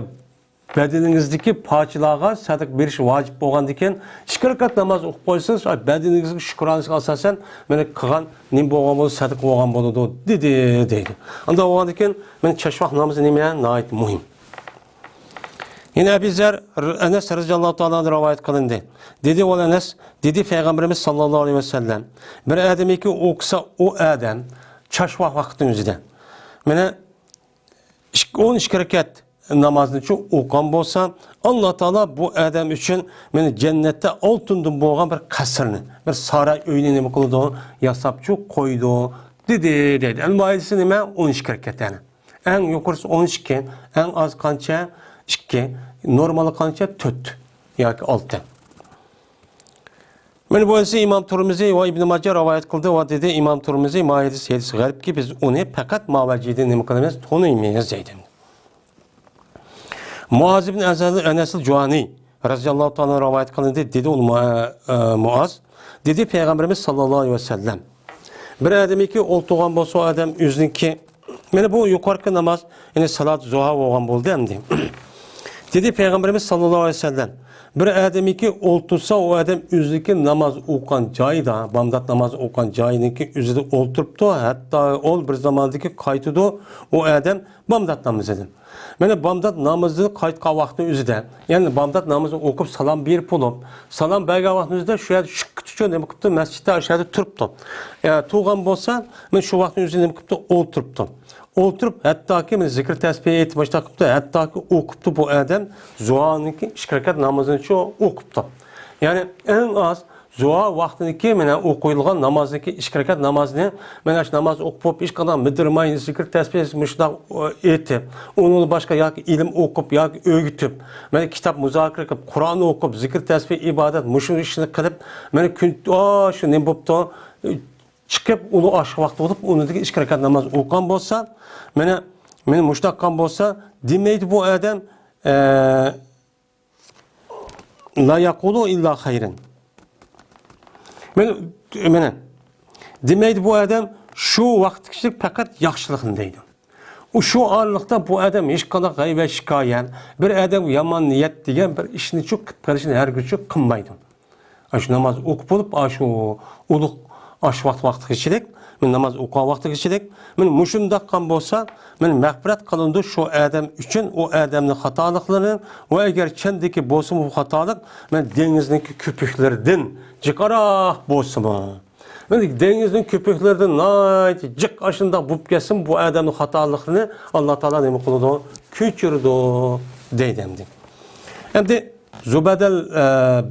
بەدىنىڭىزدىكى پارچىلارغا سەدىقە بېرىش ۋاجىپ بولغاندىكىن، ئىككى رەكەت ناماز ئوقۇپ قويسىڭىز، شۇ بەدىنىڭىزگە شۈكرانىسىغا ئاساسەن، مانا قىلغان نېمە بولغان بولسا، سەدىقە بولغان بولىدۇ، دېدى، دەيدۇ. ئانداق بولغاندىكىن، مانا چاش ۋاقىت نامىزى نېمە؟ ناھايىتى مۇھىم. يەنە ئەبى زەر، ئەنەس رەزىياللاھۇ تائالا ئانھۇ رىۋايەت قىلىندى. دېدى، ئۇ ئەنەس، دېدى پەيغەمبىرىمىز ساللاللاھۇ ئەلەيھى ۋەسەللەم، بىر ئادەمكى ئوقۇسا، ئۇ ئادەم چاش ۋاقىت ۋاقىتنىڭ ئۆزىدە، مانا، ئىككى، ئون ئىككى رەكەت نامازنىچۇ ئوقۇغان بولسا، ئاللا تائالا بۇ ئادەم ئۈچۈن مانا جەننەتتە ئالتۇندىن بولغان بىر قەسىرنى، بىر ساراي ئۆينى نېمە قىلىدۇ؟ ياساپچۇ قويىدۇ، دېدى، دەيدۇ. ئەمدى ماھىيەتى نېمە؟ ئون ئىككى رەكەت، يەنى. ئەڭ يۇقىرىسى ئون ئىككى، ئەڭ ئاز قانچە؟ ئىككى، نورمالى قانچە؟ تۆت ياكى ئالتە. مانا بۇ ھەدىسنى ئىمام تۇرمىزى ۋە ئىبنى ماجە رىۋايەت قىلدى ۋە دېدى، ئىمام تۇرمىزى، ما ھەدىس، ھەدىس غەرىبكى، بىز ئۇنى پەقەت ما ۋەجىدىن نېمە قىلىمىز؟ تونۇيمىز، دەيدۇ. مۇئاز ئىبن ئەنەس جۇھانى رەزىياللاھۇ تائالا رىۋايەت قىلىندى، دېدى ئۇ مۇ-، ئە، مۇئاز، دېدى پەيغەمبىرىمىز ساللاللاھۇ ئەلەيھى ۋەسەللەم، بىر ئادەمكى ئولتۇرغان بولسا، ئۇ ئادەم ئۆزىنىڭكى، مانا بۇ يۇقىرىقى ناماز، يەنى سالات زۇھا بولغان بولدى ئەمدى. دېدى پەيغەمبىرىمىز ساللاللاھۇ ئەلەيھى ۋەسەللەم، بىر ئادەمكى ئولتۇرسا، ئۇ ئادەم ئۆزىنىڭكى ناماز ئوقۇغان جايىدا، بامدات ناماز ئوقۇغان جايىنىڭكى ئۆزىدە ئولتۇرۇپتۇ، ھەتتا ئۇ بىر زاماندىكى قايتىدۇ، ئۇ ئادەم بامدات نامىزىدىن. مانا بامدات نامىزىدىن قايتقان ۋاقىتنىڭ ئۆزىدە، يەنى بامدات نامىزىنى ئوقۇپ سالام بېرىپ بولۇپ، سالام بەرگەن ۋاقىتنىڭ ئۆزىدە شۇ يەردە شۈككىتىچۇ نېمە قىپتۇ؟ مەسچىتتە شۇ يەردە تۇرۇپتۇ. ئە، تۇرغان بولسا، مانا شۇ ۋاقىتنىڭ ئۆزىدە نېمە قىپتۇ؟ ئولتۇرۇپتۇ. ئولتۇرۇپ، ھەتتاكى مانا زىكىر تەسبىھ ئېيتىپ، مۇشۇنداق قىپتۇ، ھەتتاكى ئوقۇپتۇ بۇ ئادەم زۇھانىڭكى ئىككى رەكەت نامىزىنىچۇ ئوقۇپتۇ. يەنى ئەڭ ئاز زۇھا ۋاقتىنىڭكى مانا ئوقۇيدىغان نامازنىڭكى ئىككى رەكەت نامازنى، مانا شۇ ناماز ئوقۇپ، ھېچقانداق مىدىرماي، زىكىر تەسبىھ مۇشۇنداق ئېيتىپ، ئۇنىڭدىن باشقا ياكى ئىلىم ئوقۇپ ياكى ئۆگىتىپ، مانا كىتاب مۇزاكىرە قىلىپ، قۇرئان ئوقۇپ، زىكىر تەسبىھ ئىبادەت مۇشۇ ئىشنى قىلىپ، مانا كۈن، ئا، شۇ نېمە بوپتۇ؟ چىقىپ، ئۇلۇ ئاشۇ ۋاقىت بولۇپ، ئۇنىڭدىكى ئىككى رەكەت ناماز ئوقۇغان بولسا، مانا، مانا مۇشۇنداق قىلغان بولسا، دېمەيدۇ بۇ ئادەم، ئە، لا يقول إلا خيرا. مانا، مانا، دېمەيدۇ بۇ ئادەم شۇ ۋاقىتقىچىلىك پەقەت ياخشىلىقنى دەيدۇ. ئۇ شۇ ئارىلىقتا بۇ ئادەم ھېچقانداق غەيۋەت شىكايەت، بىر ئادەمگە يامان نىيەت دېگەن بىر ئىشنىچۇ قىلىپ قېلىشنى ھەرگىزچۇ قىلمايدۇ. ئاشۇ ناماز ئوقۇپ بولۇپ، ئاشۇ ئۇلۇغ ئاش ۋاقتى ۋاقتىغىچىلىك ناماز ئوقۇغان ۋاقتىغىچىلىك، مانا مۇشۇنداق قىلغان بولسا، مانا مەغپىرەت قىلىنىدۇ شۇ ئادەم ئۈچۈن، ئۇ ئادەمنىڭ خاتالىقلىرى ۋە ئەگەر چەندىكى بولسىمۇ بۇ خاتالىق، مانا دېڭىزنىڭكى كۆپۈكلىرىدىن جىقراق بولسىمۇ. مانا دېڭىزنىڭ كۆپۈكلىرىدىن ناھايىتى جىق ئاشۇنداق بولۇپ كەتسىمۇ، بۇ ئادەمنىڭ خاتالىقلىرىنى ئاللا تائالا نېمە قىلىدۇ؟ كۆچۈرىدۇ، دەيدۇ ئەمدى. ئەمدى زۇبەدەل، ئە،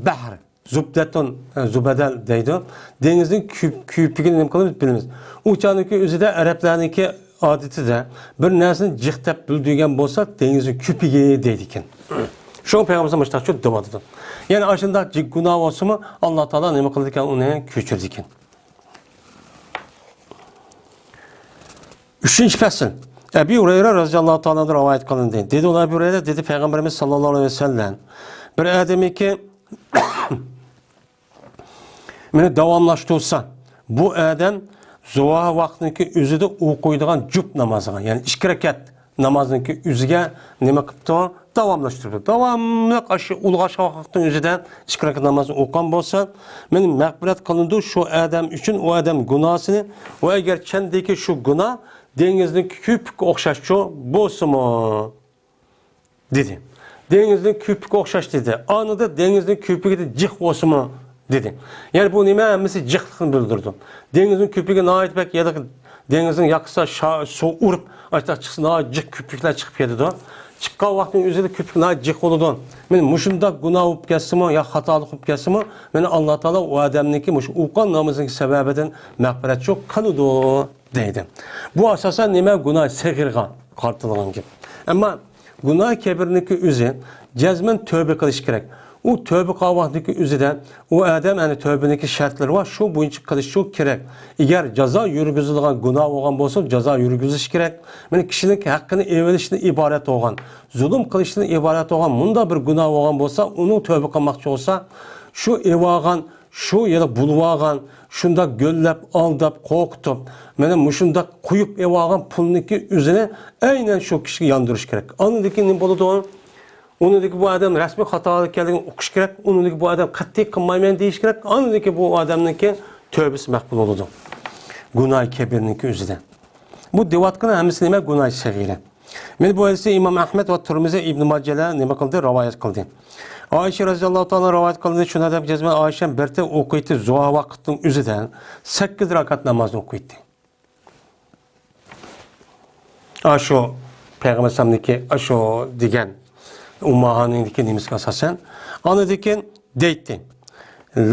بەھر. زۇبدەتۇن، ئە، زۇبەدەل دەيدۇ. دېڭىزنىڭ كۆپ-، كۆپۈكىنى نېمە قىلىمىز؟ بىلىمىز. ئۇ چاغنىڭكى ئۆزىدە ئەرەبلەرنىڭكى ئادىتىدە بىر نەرسىنى جىق دەپ بىلدۈرگەن بولسا، دېڭىزنىڭ كۆپۈكى دەيدىكەن. شۇڭا پەيغەمبەر مۇشۇنداق دەۋاتىدۇ. يەنى ئاشۇنداق جىق گۇناھ بولسىمۇ، ئاللا تائالا نېمە قىلىدىكەن؟ ئۇنى كۆچۈرىدىكەن. ئۈچىنچى پەسىل. ئەبى ھۇرەيرە رەزىياللاھۇ تائالا ئەنھۇ رىۋايەت قىلىندى. دېدى ئۇلار، ئەبى ھۇرەيرە دېدى، پەيغەمبىرىمىز ساللاللاھۇ ئەلەيھى ۋەسەللەم، بىر ئادەمكى مېنى داۋاملاشتۇرسا، بۇ ئادەم زۇھا ۋاقتىنىڭكى ئۆزىدە ئوقۇيدىغان جۈپ نامازىغا، يەنى ئىككى رەكەت نامازنىڭكى ئۆزىگە نېمە قىپتۇ؟ داۋاملاشتۇرۇپتۇ. داۋاملىق ئاشۇ ئۇلۇغ ئاشۇ ۋاقىتنىڭ ئۆزىدە ئىككى رەكەت نامازنى ئوقۇغان بولسا، مېنى مەغپىرەت قىلىنىدۇ شۇ ئادەم ئۈچۈن، ئۇ ئادەم گۇناھسىنى، ۋە ئەگەر چەندىكى شۇ گۇناھ دېڭىزنىڭ كۆپۈكىگە ئوخشاشچۇ بولسىمۇ، دېدى. دېڭىزنىڭ كۆپۈكىگە ئوخشاش دېدى. ئانىدا دېڭىزنىڭ كۆپۈكىدىن جىق بولسىمۇ، دېدى. يەنى بۇ نېمە؟ ھەممىسى جىقلىقنى بىلدۈرىدۇ. دېڭىزنىڭ كۆپۈكى ناھايىتى بەك، يا دېڭىزنىڭ ياقىسىدا شا-، سۇ ئۇرۇپ، ئاشۇنداق چىقسا، ناھايىتى جىق كۆپۈكلەر چىقىپ كېتىدۇ. چىققان ۋاقتىنىڭ ئۆزىدە كۆپۈك ناھايىتى جىق بولىدۇ. مانا مۇشۇنداق گۇناھ بولۇپ كەتسىمۇ، يا خاتالىق بولۇپ كەتسىمۇ، مانا ئاللا تائالا ئۇ ئادەمنىڭكى مۇشۇ ئوقۇغان نامىزىنىڭكى سەۋەبىدىن مەغپىرەتچۇ قىلىدۇ، دەيدۇ. بۇ ئاساسەن نېمە؟ گۇناھ سەغىرغا قارىتىلغان گەپ. ئەمما گۇناھ كەبىرنىڭكى ئۆزى جەزمەن تۆبە قىلىش كېرەك. ئۇ تۆبە قىلغان ۋاقتىدىكى ئۆزىدە ئۇ ئادەم، يەنى تۆبىنىڭكى شەرتلىرى بار، شۇ بويىچە قىلىشچۇ كېرەك. ئەگەر جازا يۈرگۈزىدىغان گۇناھ بولغان بولسا، جازا يۈرگۈزۈش كېرەك. مانا كىشىنىڭ ھەققىنى ئېلىشتىن ئىبارەت بولغان، زۇلۇم قىلىشتىن ئىبارەت بولغان مۇنداق بىر گۇناھ بولغان بولسا، ئۇنىڭ تۆبە قىلماقچى بولسا، شۇ ئېلىۋالغان شۇ يەنە بۇلىۋالغان، شۇنداق گۆللەپ، ئالداپ، قورقۇتۇپ، مانا مۇشۇنداق قويۇپ ئېلىۋالغان پۇلنىڭكى ئۆزىنى ئەينەن شۇ كىشىگە ياندۇرۇش كېرەك. ئاندىن كېيىن نېمە بولىدۇ؟ ئۇنىڭدىكى بۇ ئادەم رەسمىي خاتالىق ئىكەنلىكىنى ئۇقۇش كېرەك. ئۇنىڭدىكى بۇ ئادەم قەتئىي قىلمايمەن دېيىش كېرەك. ئاندىن كېيىن بۇ ئادەمنىڭكى تۆبىسى مەقبۇل بولىدۇ. گۇناھى كەبىرنىڭكى ئۆزىدە. بۇ دەۋاتقىنى ھەممىسى نېمە؟ گۇناھى سەغىرە. مانا بۇ ھەدىسنى ئىمام ئەھمەد ۋە تۇرمۇزى، ئىبن ماجەلەر نېمە قىلدى؟ رىۋايەت قىلدى. ئائىشە رەزىياللاھۇ تائالا رىۋايەت قىلدى، شۇنداق دەپ جەزمەن ئائىشەم بىر تەم ئوقۇيتتى، زۇھا ۋاقىتنىڭ ئۆزىدە سەككىز رەكەت نامازنى ئوقۇيتتى. ئاشۇ پەيغەمبەر ئەلەيھىسسالامنىڭكى ئاشۇ دېگەن ئۇممۇھانىنىڭكى نېمىسىگە ئاساسەن، ئاندىن كېيىن دەيتتى: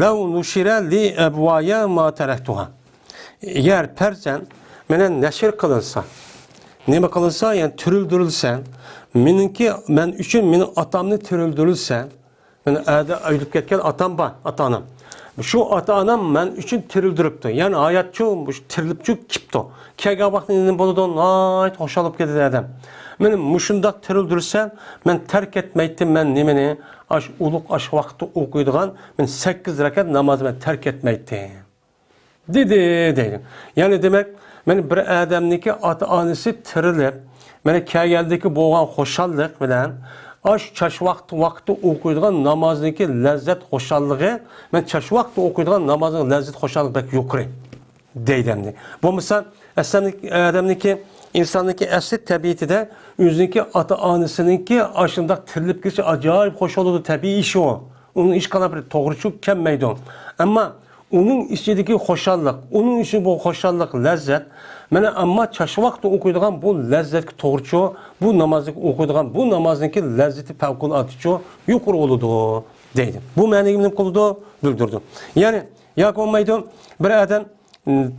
لو نشر لي أبوايا ما تركتها. ئەگەر پەرزەن مېنى نەشر قىلىنسا، نېمە قىلىنسا، يەنى تىرىلدۈرۈلسە، مېنىڭكى، مەن ئۈچۈن مېنىڭ ئاتامنى تىرىلدۈرۈلسە، مېنىڭ ئەدە ئۆلۈپ كەتكەن ئاتام بار، ئاتا-ئانام. شۇ ئاتا-ئانام مەن ئۈچۈن تىرىلدۈرۈپتۇ. يەنى ھاياتچۇ، مۇشۇ تىرىلىپچۇ كېپتۇ. كەلگەن ۋاقتى نېمە بولىدۇ؟ ناھايىتى خۇشال بولۇپ كېتىدۇ ئادەم. مېنى مۇشۇنداق تىرىلدۈرسە، مەن تەرك ئەتمەيتتىم، مەن نېمىنى؟ ئاشۇ ئۇلۇغ ئاشۇ ۋاقىتتا ئوقۇيدىغان مەن سەككىز رەكەت نامازنى مەن تەرك ئەتمەيتتىم، دېدى، دەيدۇ. يەنى دېمەك، مانا بىر ئادەمنىڭكى ئاتا-ئانىسى تىرىلىپ، مانا كەلگەندىكى بولغان خۇشاللىق بىلەن ئاشۇ چاش ۋاقتى، ۋاقتى ئوقۇيدىغان نامازنىڭكى لەززەت خۇشاللىقى، مانا چاش ۋاقتى ئوقۇيدىغان نامازنىڭ لەززەت خۇشاللىقى بەك يۇقىرى. دەيدۇ ئەمدى. بولمىسا، ئەسلى ئادەمنىڭكى، ئىنساننىڭكى ئەسلى تەبىئىتىدە ئۆزىنىڭكى ئاتا-ئانىسىنىڭكى ئاشۇنداق تىرىلىپ كېلىشى ئاجايىپ خۇش بولىدۇ، تەبىئىي ئىش ئۇ. ئۇنىڭ ھېچقانداق بىر توغرىچۇ كەلمەيدۇ. ئەمما ئۇنىڭ ئىچىدىكى خۇشاللىق، ئۇنىڭ ئۈچۈن بۇ خۇشاللىق، لەززەت، مانا ئەمما چاش ۋاقتى ئوقۇيدىغان بۇ لەززەتكە توغرىچۇ، بۇ نامازنى ئوقۇيدىغان بۇ نامازنىڭكى لەززىتى پەۋقۇلئاددىچۇ يۇقىرى بولىدۇ، دەيدۇ. بۇ مەنىگە نېمە قىلىدۇ؟ بىلدۈرىدۇ. يەنى ياكى بولمايدۇ، بىر ئادەم،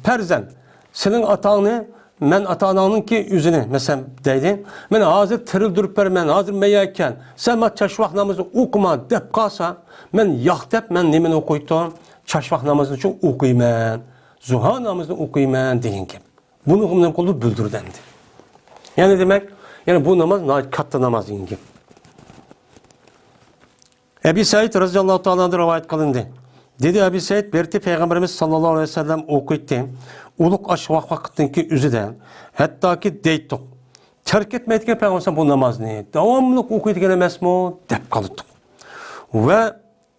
پەرزەنت، سېنىڭ ئاتاڭنى، مەن ئاتا-ئاناڭنىڭكى ئۆزىنى، مەسىلەن، دەيدۇ، مەن ھازىر تىرىلدۈرۈپ بېرىمەن، ھازىر مەيەر كەل، سەن ماڭا چاشۋاق نامىزى ئوقۇما، دەپ قالسا، مەن ياق دەپ، مەن نېمىنى ئوقۇيتتۇم؟ چاشۋاق نامىزىنى شۇ ئوقۇيمەن، زۇھا نامىزىنى ئوقۇيمەن، دېگەن گەپ. بۇنى نېمە قىلدى؟ بىلدۈردى ئەمدى. يەنى دېمەك، يەنى بۇ ناماز ناھايىتى كاتتا ناماز دېگەن گەپ. ئەبى سەئىد رەزىياللاھۇ تائالا ئەنھۇ رىۋايەت قىلىندى. دېدى ئەبى سەئىد، بىر رېتى پەيغەمبىرىمىز ساللاللاھۇ ئەلەيھى ۋەسەللەم ئوقۇيتتى. ئۇلۇغ ئاشۇ ۋاقىتنىڭكى ئۆزىدە، ھەتتاكى دەيتتۇق، تەرك ئەتمەيدىكەن پەيغەمبەر بۇ نامازنى، داۋاملىق ئوقۇيدىكەن ئەمەسمۇ، دەپ قالاتتۇق. ۋە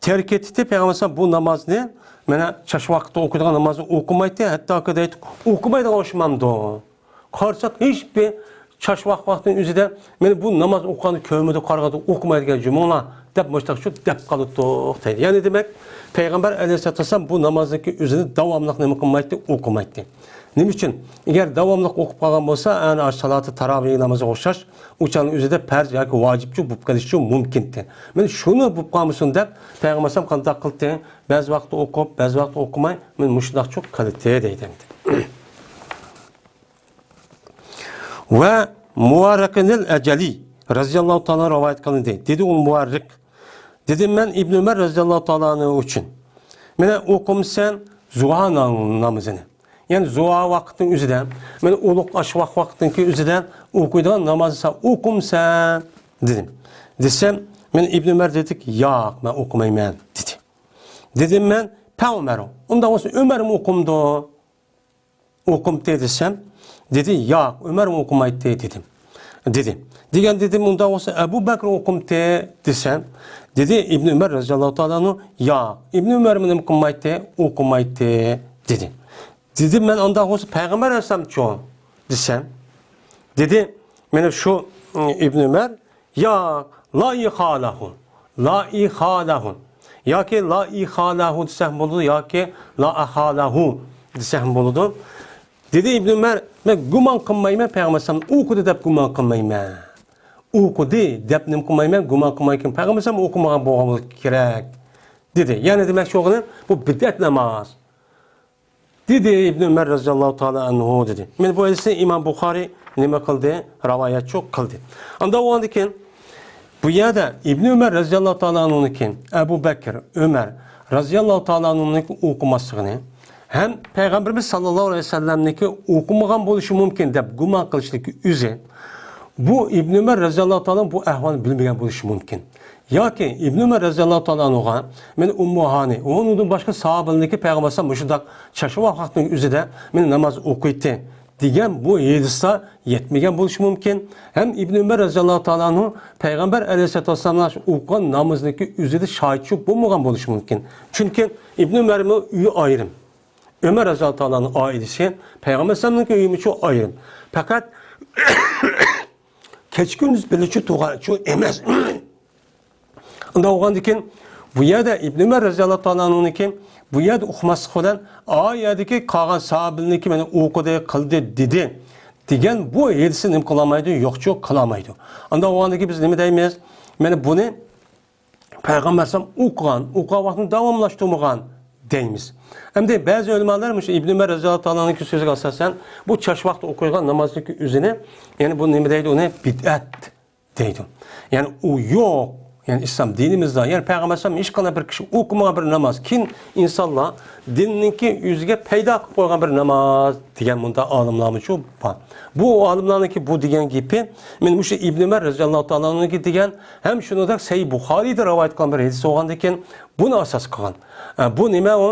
تەرك ئېتىتتى پەيغەمبەر بۇ نامازنى، مانا چاش ۋاقىتتا ئوقۇيدىغان نامازنى ئوقۇمايتتى، ھەتتاكى دەيتتى، ئوقۇمايدىغان ئوخشىمامدۇ؟ قارىساق، ھېچبىر چاش ۋاق-، ۋاقىتنىڭ ئۆزىدە مانا بۇ ناماز ئوقۇغاننى كۆرمىدۇق، قارىغاندا ئوقۇمايدىكەن جۇمۇڭلار دەپ مۇشتاق شۇ دەپ قالىدۇق دەيدۇ. يەنى دېمەك، پەيغەمبەر ئەلەيھىسسالاتۇ ۋەسسالام بۇ نامازنىڭكى ئۆزىنى داۋاملىق نېمە قىلمايتتى؟ ئوقۇمايتتى. نېمە ئۈچۈن؟ ئەگەر داۋاملىق ئوقۇپ قالغان بولسا، ئەنە ئاشۇ سالاتى تاراۋىھ نامىزىغا ئوخشاش، ئۇ چاغنىڭ ئۆزىدە پەرز ياكى ۋاجىپچۇ بولۇپ قېلىشى مۇمكىنتى. مانا شۇنى بولۇپ قالمىسۇن دەپ، پەيغەمبەر ئەلەيھىسسالام قانداق قىلدى؟ بەزى ۋاقىتتا ئوقۇپ، بەزى ۋاقىتتا ئوقۇماي، مانا مۇشۇنداقچۇ قىلدى دەيدۇ ئەمدى. ۋە مۇۋاررىقىنىل ئەجەلى رەزىياللاھۇ تائالا رىۋايەت قىلىندى. دېدى ئۇ مۇۋاررىق. دېدىم مەن ئىبن ئۆمەر رەزىياللاھۇ تائالا ئەنھۇ ئۈچۈن، مانا ئوقۇمسەن زۇھا نام-، نامىزىنى. يەنى زۇھا ۋاقىتنىڭ ئۆزىدە، مانا ئۇلۇغ ئاشۋاق ۋاقىتنىڭكى ئۆزىدە ئوقۇيدىغان نامازنى سەن ئوقۇمسەن؟ دېدىم. دېسەم، مانا ئىبن ئۆمەر دېدىكى، ياق، مەن ئوقۇمايمەن، دېدى. دېدىم مەن، پە ئۆمەرۇ، ئۇنداق بولسا ئۆمەرمۇ ئوقۇمدۇ؟ ئوقۇمتى دېسەم، دېدى، ياق، ئۆمەرمۇ ئوقۇمايتتى، دېدىم. دېدى. دېگەن دېدىم، ئۇنداق بولسا ئەبۇ بەكرى ئوقۇمتى دېسەم، دېدى ئىبن ئۆمەر رەزىياللاھۇ تائالا ئەنھۇ، ياق، ئىبن ئۆمەرمۇ نېمە قىلمايتتى؟ ئوقۇمايتتى، دېدى. دېدىم مەن، ئانداق بولسا پەيغەمبەر ئەلەيھىسسالامچۇ؟ دېسەم، دېدى، مانا شۇ، ئىبن ئۆمەر، يا لا ئىخالەھۇ، لا ئىخالەھۇ. ياكى لا ئىخالەھۇ دېسەم بولىدۇ، ياكى لا ئەخالەھۇ دېسەم بولىدۇ. دېدى ئىبن ئۆمەر، مەن گۇمان قىلمايمەن، پەيغەمبەر ئەلەيھىسسالام ئوقۇدى دەپ گۇمان قىلمايمەن. ئوقۇدى دەپ نېمە قىلمايمەن؟ گۇمان قىلمايمەن، پەيغەمبەر ئەلەيھىسسالام ئوقۇمىغان بولغان بولۇشى كېرەك، دېدى. يەنى دېمەكچى بولغىنى، بۇ بىدئەت ناماز. دېدى ئىبن ئۆمەر رەزىياللاھۇ تائالا ئەنھۇ دېدى. مانا بۇ ھەدىسنى ئىمام بۇخارىي نېمە قىلدى؟ راۋايەتچۇ قىلدى. ئانداق بولغاندىن كېيىن، بۇ يەردە ئىبن ئۆمەر رەزىياللاھۇ تائالا ئەنھۇنىڭكى، ئەبۇ بەكىر، ئۆمەر رەزىياللاھۇ تائالا ئەنھۇنىڭكى ئوقۇماسلىقىنى ھەم پەيغەمبىرىمىز ساللاللاھۇ ئەلەيھى ۋەسەللەمنىڭكى ئوقۇمىغان بولۇشى مۇمكىن دەپ گۇمان قىلىشلىكى ئۆزى، بۇ ئىبن ئۆمەر رەزىياللاھۇ تائالا بۇ ئەھۋالنى بىلمىگەن بولۇشى مۇمكىن. ياكى ئىبن ئۆمەر رەزىياللاھۇ تائالا ئەنھۇغا، مانا ئۇممۇ ھانى، ئۇنىڭدىن باشقا ساھابىلەرنىڭكى پەيغەمبەر ئەلەيھىسسالام مۇشۇنداق چاچ ۋاقىتنىڭ ئۆزىدە مانا ناماز ئوقۇيتتى دېگەن بۇ ھەدىسلەر يەتمىگەن بولۇشى مۇمكىن. ھەم ئىبن ئۆمەر رەزىياللاھۇ تائالا ئەنھۇ پەيغەمبەر ئەلەيھىسسالاتۇ ۋەسسالامنىڭ ئوقۇغان نامىزىنىڭكى ئۆزىدە شاھىتچى بولمىغان بولۇشى مۇمكىن. چۈنكى ئىبن ئۆمەرنىڭ ئۆيى ئايرىم. ئۆمەر رەزىياللاھۇ تائالانىڭ ئائىلىسى، پەيغەمبەر ئەلەيھىسسالامنىڭكى ئۆيىمۇچۇ ئايرىم. پەقەت كېچە-كۈندۈز بىللىچۇ تۇرغانچۇ ئەمەس. ئۇنداق بولغاندىكىن، بۇ يەردە ئىبن ئۆمەر رەزىياللاھۇ تائالا ئەنھۇنىڭكى بۇ يەردە ئۇقماسلىق بىلەن، ئا يەردىكى قالغان ساھابىلەرنىڭكى مانا ئوقۇدى، قىلدى، دېدى دېگەن بۇ ھەدىسنى نېمە قىلالمايدۇ؟ يوقچۇ قىلالمايدۇ. ئۇنداق بولغاندىكىن بىز نېمە دەيمىز؟ مانا بۇنى پەيغەمبەر ئەلەيھىسسالام ئوقۇغان، ئوقۇغان ۋاقتىنى داۋاملاشتۇرمىغان دەيمىز. ئەمدى بەزى ئۆلىمالار مۇشۇ ئىبن ئۆمەر رەزىياللاھۇ تائالا ئەنھۇنىڭكى سۆزىگە ئاساسەن، بۇ چاش ۋاقىتتا ئوقۇيدىغان نامازنىڭكى ئۆزىنى، يەنى بۇ نېمە دەيدۇ، ئۇنى بىدئەت دەيدۇ. يەنى ئۇ يوق، يەنى ئىسلام دىنىمىزدا، يەنى پەيغەمبەر ئەلەيھىسسالام ھېچقانداق بىر كىشى ئوقۇمىغان بىر ناماز، كېيىن ئىنسانلار دىننىڭكى ئۆزىگە پەيدا قىلىپ قويغان بىر ناماز دېگەن مۇنداق ئالىملارمۇچۇ بار. بۇ ئالىملارنىڭكى بۇ دېگەن گېپى، مانا مۇشۇ ئىبن ئۆمەر رەزىياللاھۇ تائالا ئەنھۇنىڭكى دېگەن، ھەم شۇنىڭدەك سەھىھ بۇخارىيدا رىۋايەت قىلغان بىر ھەدىس بولغاندىكىن، بۇنى ئاساس قىلغان. ئە، بۇ نېمە ئۇ؟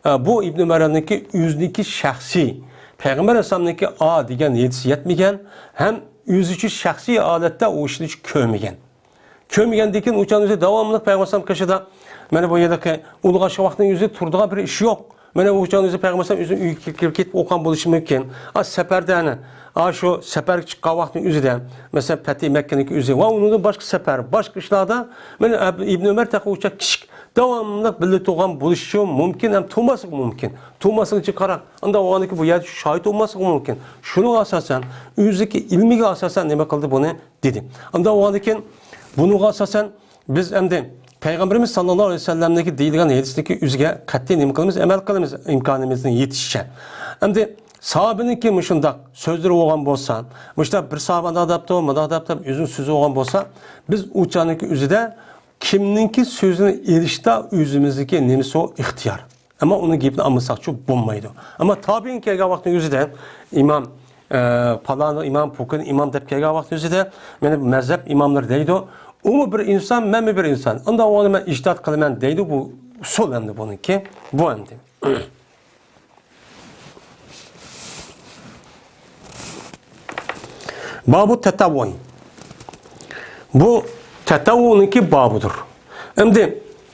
ئە، بۇ ئىبن ئۆمەرنىڭكى ئۆزىنىڭكى شەخسىي، پەيغەمبەر ئەلەيھىسسالامنىڭكى ئا دېگەن ھەدىسى يەتمىگەن، ھەم ئۆزىچە شەخسىي ھالەتتە ئۇ ئىشنى كۆرمىگەن. كۆرمىگەندىكىن ئۇ چاغنىڭ ئۆزى داۋاملىق پەيغەمبەر ئەلەيھىسسالام قېشىدا، مانا بۇ يەردىكى ئۇلۇغ ئاشۇ ۋاقىتنىڭ ئۆزى تۇرىدىغان بىر ئىش يوق. مانا ئۇ چاغنىڭ ئۆزى پەيغەمبەر ئەلەيھىسسالام ئۆزى ئۆيگە كىرىپ، كىرىپ كېتىپ ئوقۇغان بولۇشى مۇمكىن. ئا، سەپەردە ئەنە، ئا، شۇ سەپەرگە چىققان ۋاقىتنىڭ ئۆزىدە، مەسىلەن، پەتھى مەككىنىڭكى ئۆزى ۋە ئۇنىڭدىن باشقا سەپەر، باشقا ئىشلاردا، مانا ئەب-، ئىبن ئۆمەر تېخى ئۇ چاغ كىچىك، داۋاملىق بىللە تۇرغان بولۇشى مۇمكىن ھەم تۇرماسلىقى مۇمكىن. تۇرماسلىقىچە قاراڭ. ئۇنداق بولغاندىكىن بۇ يەردە شاھىت بولماسلىقى مۇمكىن. شۇنىڭغا ئاساسەن، ئۆزىدىكى ئىلمىگە ئاساسەن نېمە قىلدى بۇنى؟ دېدى. ئانداق بولغاندىكىن، بۇنىڭغا ئاساسەن بىز ئەمدى پەيغەمبىرىمىز ساللاللاھۇ ئەلەيھى ۋەسەللەمنىڭكى دېيىلگەن ھەدىسنىڭكى ئۆزىگە قەتئىي نېمە قىلىمىز؟ ئەمەل قىلىمىز ئىمكانىمىزنىڭ يېتىشىچە. ئەمدى ساھابىنىڭكى مۇشۇنداق سۆزلىرى بولغان بولسا، مۇشۇنداق بىر ساھابە ئانداق دەپتۇ، مۇنداق دەپتۇ دەپ ئۆزىنىڭ سۆزى بولغان بولسا، بىز ئۇ چاغنىڭكى ئۆزىدە كىمنىڭكى سۆزىنى ئېلىشتا ئۆزىمىزنىڭكى نېمىسى ئىختىيار. ئەمما ئۇنىڭ گېپىنى ئالمىساقچۇ بولمايدۇ. ئەمما تابىئىن كەلگەن ۋاقىتنىڭ ئۆزىدە ئىمام، ئە، پالان ئىمام، پوكان ئىمام دەپ كەلگەن ۋاقىتنىڭ ئۆزىدە، مانا مەزھەپ ئىماملىرى دەيدۇ. ئۇمۇ بىر ئىنسان، مەنمۇ بىر ئىنسان. ئانداق بولغاندا مەن ئىجتىھات قىلىمەن دەيدۇ. بۇ ئۇسۇل ئەمدى بۇنىڭكى. بۇ ئەمدى. بابۇ تەتەۋۋۇ. بۇ تەتەۋۋۇنىڭكى بابىدۇر. ئەمدى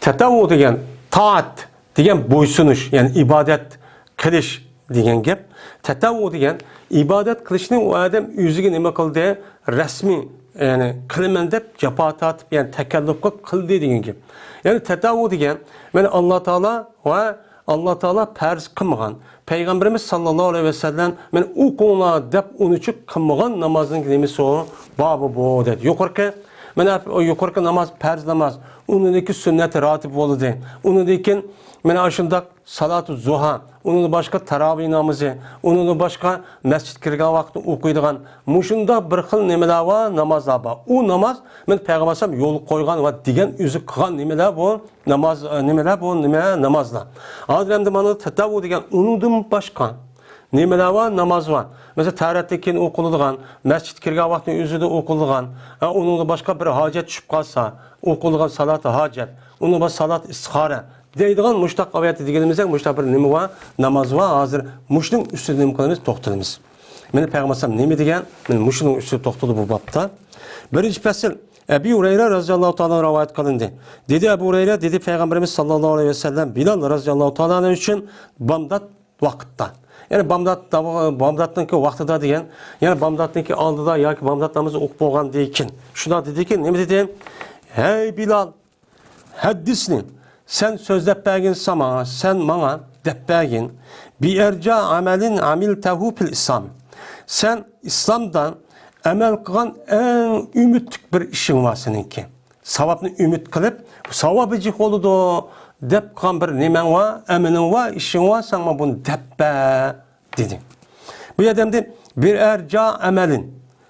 تەتەۋۋۇ دېگەن تائەت، دېگەن بويسۇنۇش، يەنى ئىبادەت قىلىش دېگەن گەپ. تەتەۋۋۇ دېگەن ئىبادەت قىلىشنى ئۇ ئادەم ئۆزىگە نېمە قىلدى؟ رەسمىي، يەنى قىلىمەن دەپ جاپا تارتىپ، يەنى تەكەللۇپ قىلىپ قىلدى دېگەن گەپ. يەنى تەتەۋۋۇ دېگەن، مانا ئاللا تائالا ۋە ئاللا تائالا پەرز قىلمىغان، پەيغەمبىرىمىز ساللاللاھۇ ئەلەيھى ۋەسەللەم، مانا ئوقۇڭلار دەپ ئۇنى چۈ قىلمىغان نامازنىڭ نېمىسى ئۇ؟ بابى بۇ دەيدۇ. يۇقىرىقى، مانا يۇقىرىقى ناماز پەرز ناماز، ئۇنىڭدىن كېيىن سۈننەتى راتىب بولدى. ئۇنىڭدىن كېيىن مانا ئاشۇنداق سالاتۇ زۇھا، ئۇنىڭدىن باشقا تاراۋىھ نامىزى، ئۇنىڭدىن باشقا مەسچىتكە كىرگەن ۋاقىتتا ئوقۇيدىغان مۇشۇنداق بىر خىل نېمىلەر بار، نامازلار بار. ئۇ ناماز مانا پەيغەمبەر ئەلەيھىسسالام يولغا قويغان ۋە دېگەن ئۆزى قىلغان نېمىلەر بۇ؟ ناماز، نېمىلەر بۇ؟ نېمە؟ نامازلار. ھازىر ئەمدى مانا تەتەۋۋۇ دېگەن ئۇنىڭدىن باشقا نېمىلەر بار؟ ناماز بار. مەسىلەن، تەھارەتتىن كېيىن ئوقۇلىدىغان، مەسچىتكە كىرگەن ۋاقىتنىڭ ئۆزىدە ئوقۇلىدىغان، ھە، ئۇنىڭدىن باشقا بىر ھاجەت چۈشۈپ قالسا، ئوقۇلىدىغان سالاتى ھاجەت، ئۇنىڭدىن باشقا سالاتى ئىستىخارە دەيدىغان مۇشتاق ئايەتتە دېگىنىمىزدەك مۇشتاق بىر نېمە بار؟ ناماز بار. ھازىر مۇشۇنىڭ ئۈستىدە نېمە قىلىمىز؟ توختىلىمىز. مانا پەيغەمبەر ئەلەيھىسسالام نېمە دېگەن؟ مانا مۇشۇنىڭ ئۈستىدە توختىلىدۇ بۇ بابتا. بىرىنچى پەسىل، ئەبى ھۇرەيرە رەزىياللاھۇ تائالا رىۋايەت قىلىندى. دېدى ئەبۇ ھۇرەيرە، دېدى پەيغەمبىرىمىز ساللاللاھۇ ئەلەيھى ۋەسەللەم بىلال رەزىياللاھۇ تائالا ئۈچۈن بامدات ۋاقىتتا. يەنى بامدات، بامداتنىڭكى ۋاقتىدا دېگەن، يەنى بامداتنىڭكى ئالدىدا ياكى بامدات نامىزى ئوقۇپ بولغاندىن كېيىن. شۇنداق دېدىكى، نېمە دېدى؟ ھەي بىلال، ھەددىسنى، سەن سۆزلەپ بەرگىن ساڭا، سەن ماڭا دەپ بەرگىن. بىئەرجا ئەمەلىن ئەمىلتەھۇ فىل ئىسلام. سەن ئىسلامدا ئەمەل قىلغان ئەڭ ئۈمىدلىك بىر ئىشىڭ بار سېنىڭكى. ساۋابنى ئۈمىد قىلىپ، ساۋابى جىق بولىدۇ دەپ قىلغان بىر نېمەڭ بار، ئەمىلىڭ بار، ئىشىڭ بار، سەن ماڭا بۇنى دەپ بەر دېدى. بۇ يەردە ئەمدى بىر ئەرجا ئەمەلىن.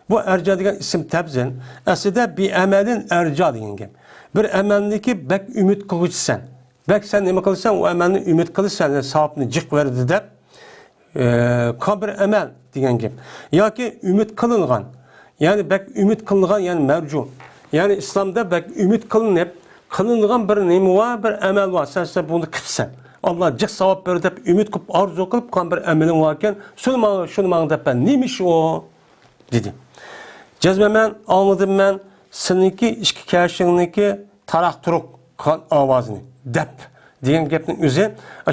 بۇ ئەرجا دېگەن ئىسىم تەبزىل. ئەسلىدە بىئەمەلىن ئەرجا دېگەن گەپ. بىر ئەمەلنىكى بەك ئۈمىد قىلغۇچىسەن. بەك سەن نېمە قىلىسەن، ئۇ ئەمەلنى ئۈمىد قىلىسەن، ساۋابنى جىق بېرىدۇ دەپ. ئە، قىلغان بىر ئەمەل دېگەن گەپ. ياكى ئۈمىد قىلىنغان، يەنى بەك ئۈمىد قىلىنغان، يەنى مەرجۇ. يەنى ئىسلامدا بەك ئۈمىد قىلىنىپ، قىلىنغان بىر نېمە بار، بىر ئەمەل بار. سەن، سەن بۇنى قىپسەن. ئاللا جىق ساۋاب بېرىدۇ دەپ ئۈمىد قىلىپ، ئارزۇ قىلىپ قىلغان بىر ئەمىلىڭ باركەن، شۇنى ماڭا، شۇنى ماڭا دەپ بەر. نېمە ئىش ئۇ؟ دېدى. جەزمەن مەن ئاڭلىدىم مەن سېنىڭكى ئىككى كەشىڭنىڭكى تاراق-تۇرۇق قىلغان ئاۋازىنى دەپ دېگەن گەپنىڭ ئۆزى،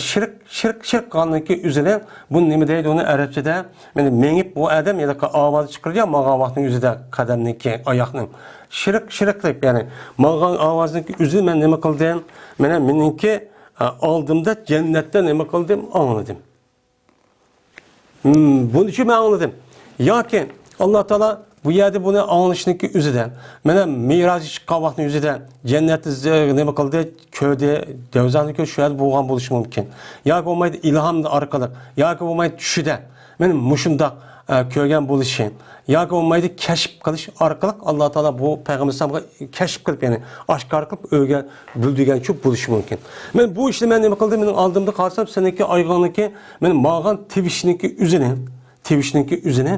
شىرىق، شىرىق، شىرىق قىلغاننىڭكى ئۆزىنى، بۇ نېمە دەيدۇ ئۇنى ئەرەبچىدە؟ مانا مېڭىپ ئۇ ئادەم ھېلىقى ئاۋاز چىقىرىدۇ يا ماڭغان ۋاقىتنىڭ ئۆزىدە قەدەمنىڭكى، ئاياقنىڭ شىرىق، شىرىق دەپ، يەنى ماڭغان ئاۋازنىڭكى ئۆزىنى مەن نېمە قىلدىم؟ مانا مېنىڭكى، ئە، ئالدىمدا جەننەتتە نېمە قىلدىم؟ ئاڭلىدىم. ھىم، بۇنى شۇ مەن ئاڭلىدىم. ياكى ئاللا تائالا بۇ يەردە بۇنى ئاڭلىشنىڭكى ئۆزىدە، مانا مىراجغا چىققان ۋاقىتنىڭ ئۆزىدە جەننەتنى زە-، نېمە قىلدى، كۆردى، دوزاخنى كۆردى، شۇ يەردە بولغان بولۇشى مۇمكىن. ياكى بولمايدۇ ئىلھام ئارقىلىق، ياكى بولمايدۇ چۈشىدە، مانا مۇشۇنداق، ئە، كۆرگەن بولۇشى. ياكى بولمايدۇ كەشىپ قىلىش ئارقىلىق ئاللا تائالا بۇ پەيغەمبەر ئەلەيھىسسالامغا كەشىپ قىلىپ، يەنى ئاشكارا قىلىپ ئۆگە-، بىلدۈرگەنچۇ بولۇشى مۇمكىن. مانا بۇ ئىشنى مەن نېمە قىلدىم؟ مېنىڭ ئالدىمدا قارىسام، سېنىڭكى ئايىغىڭنىڭكى، مانا ماڭغان تىۋىشنىڭكى ئۆزىنى، تىۋىشنىڭكى ئۆزىنى،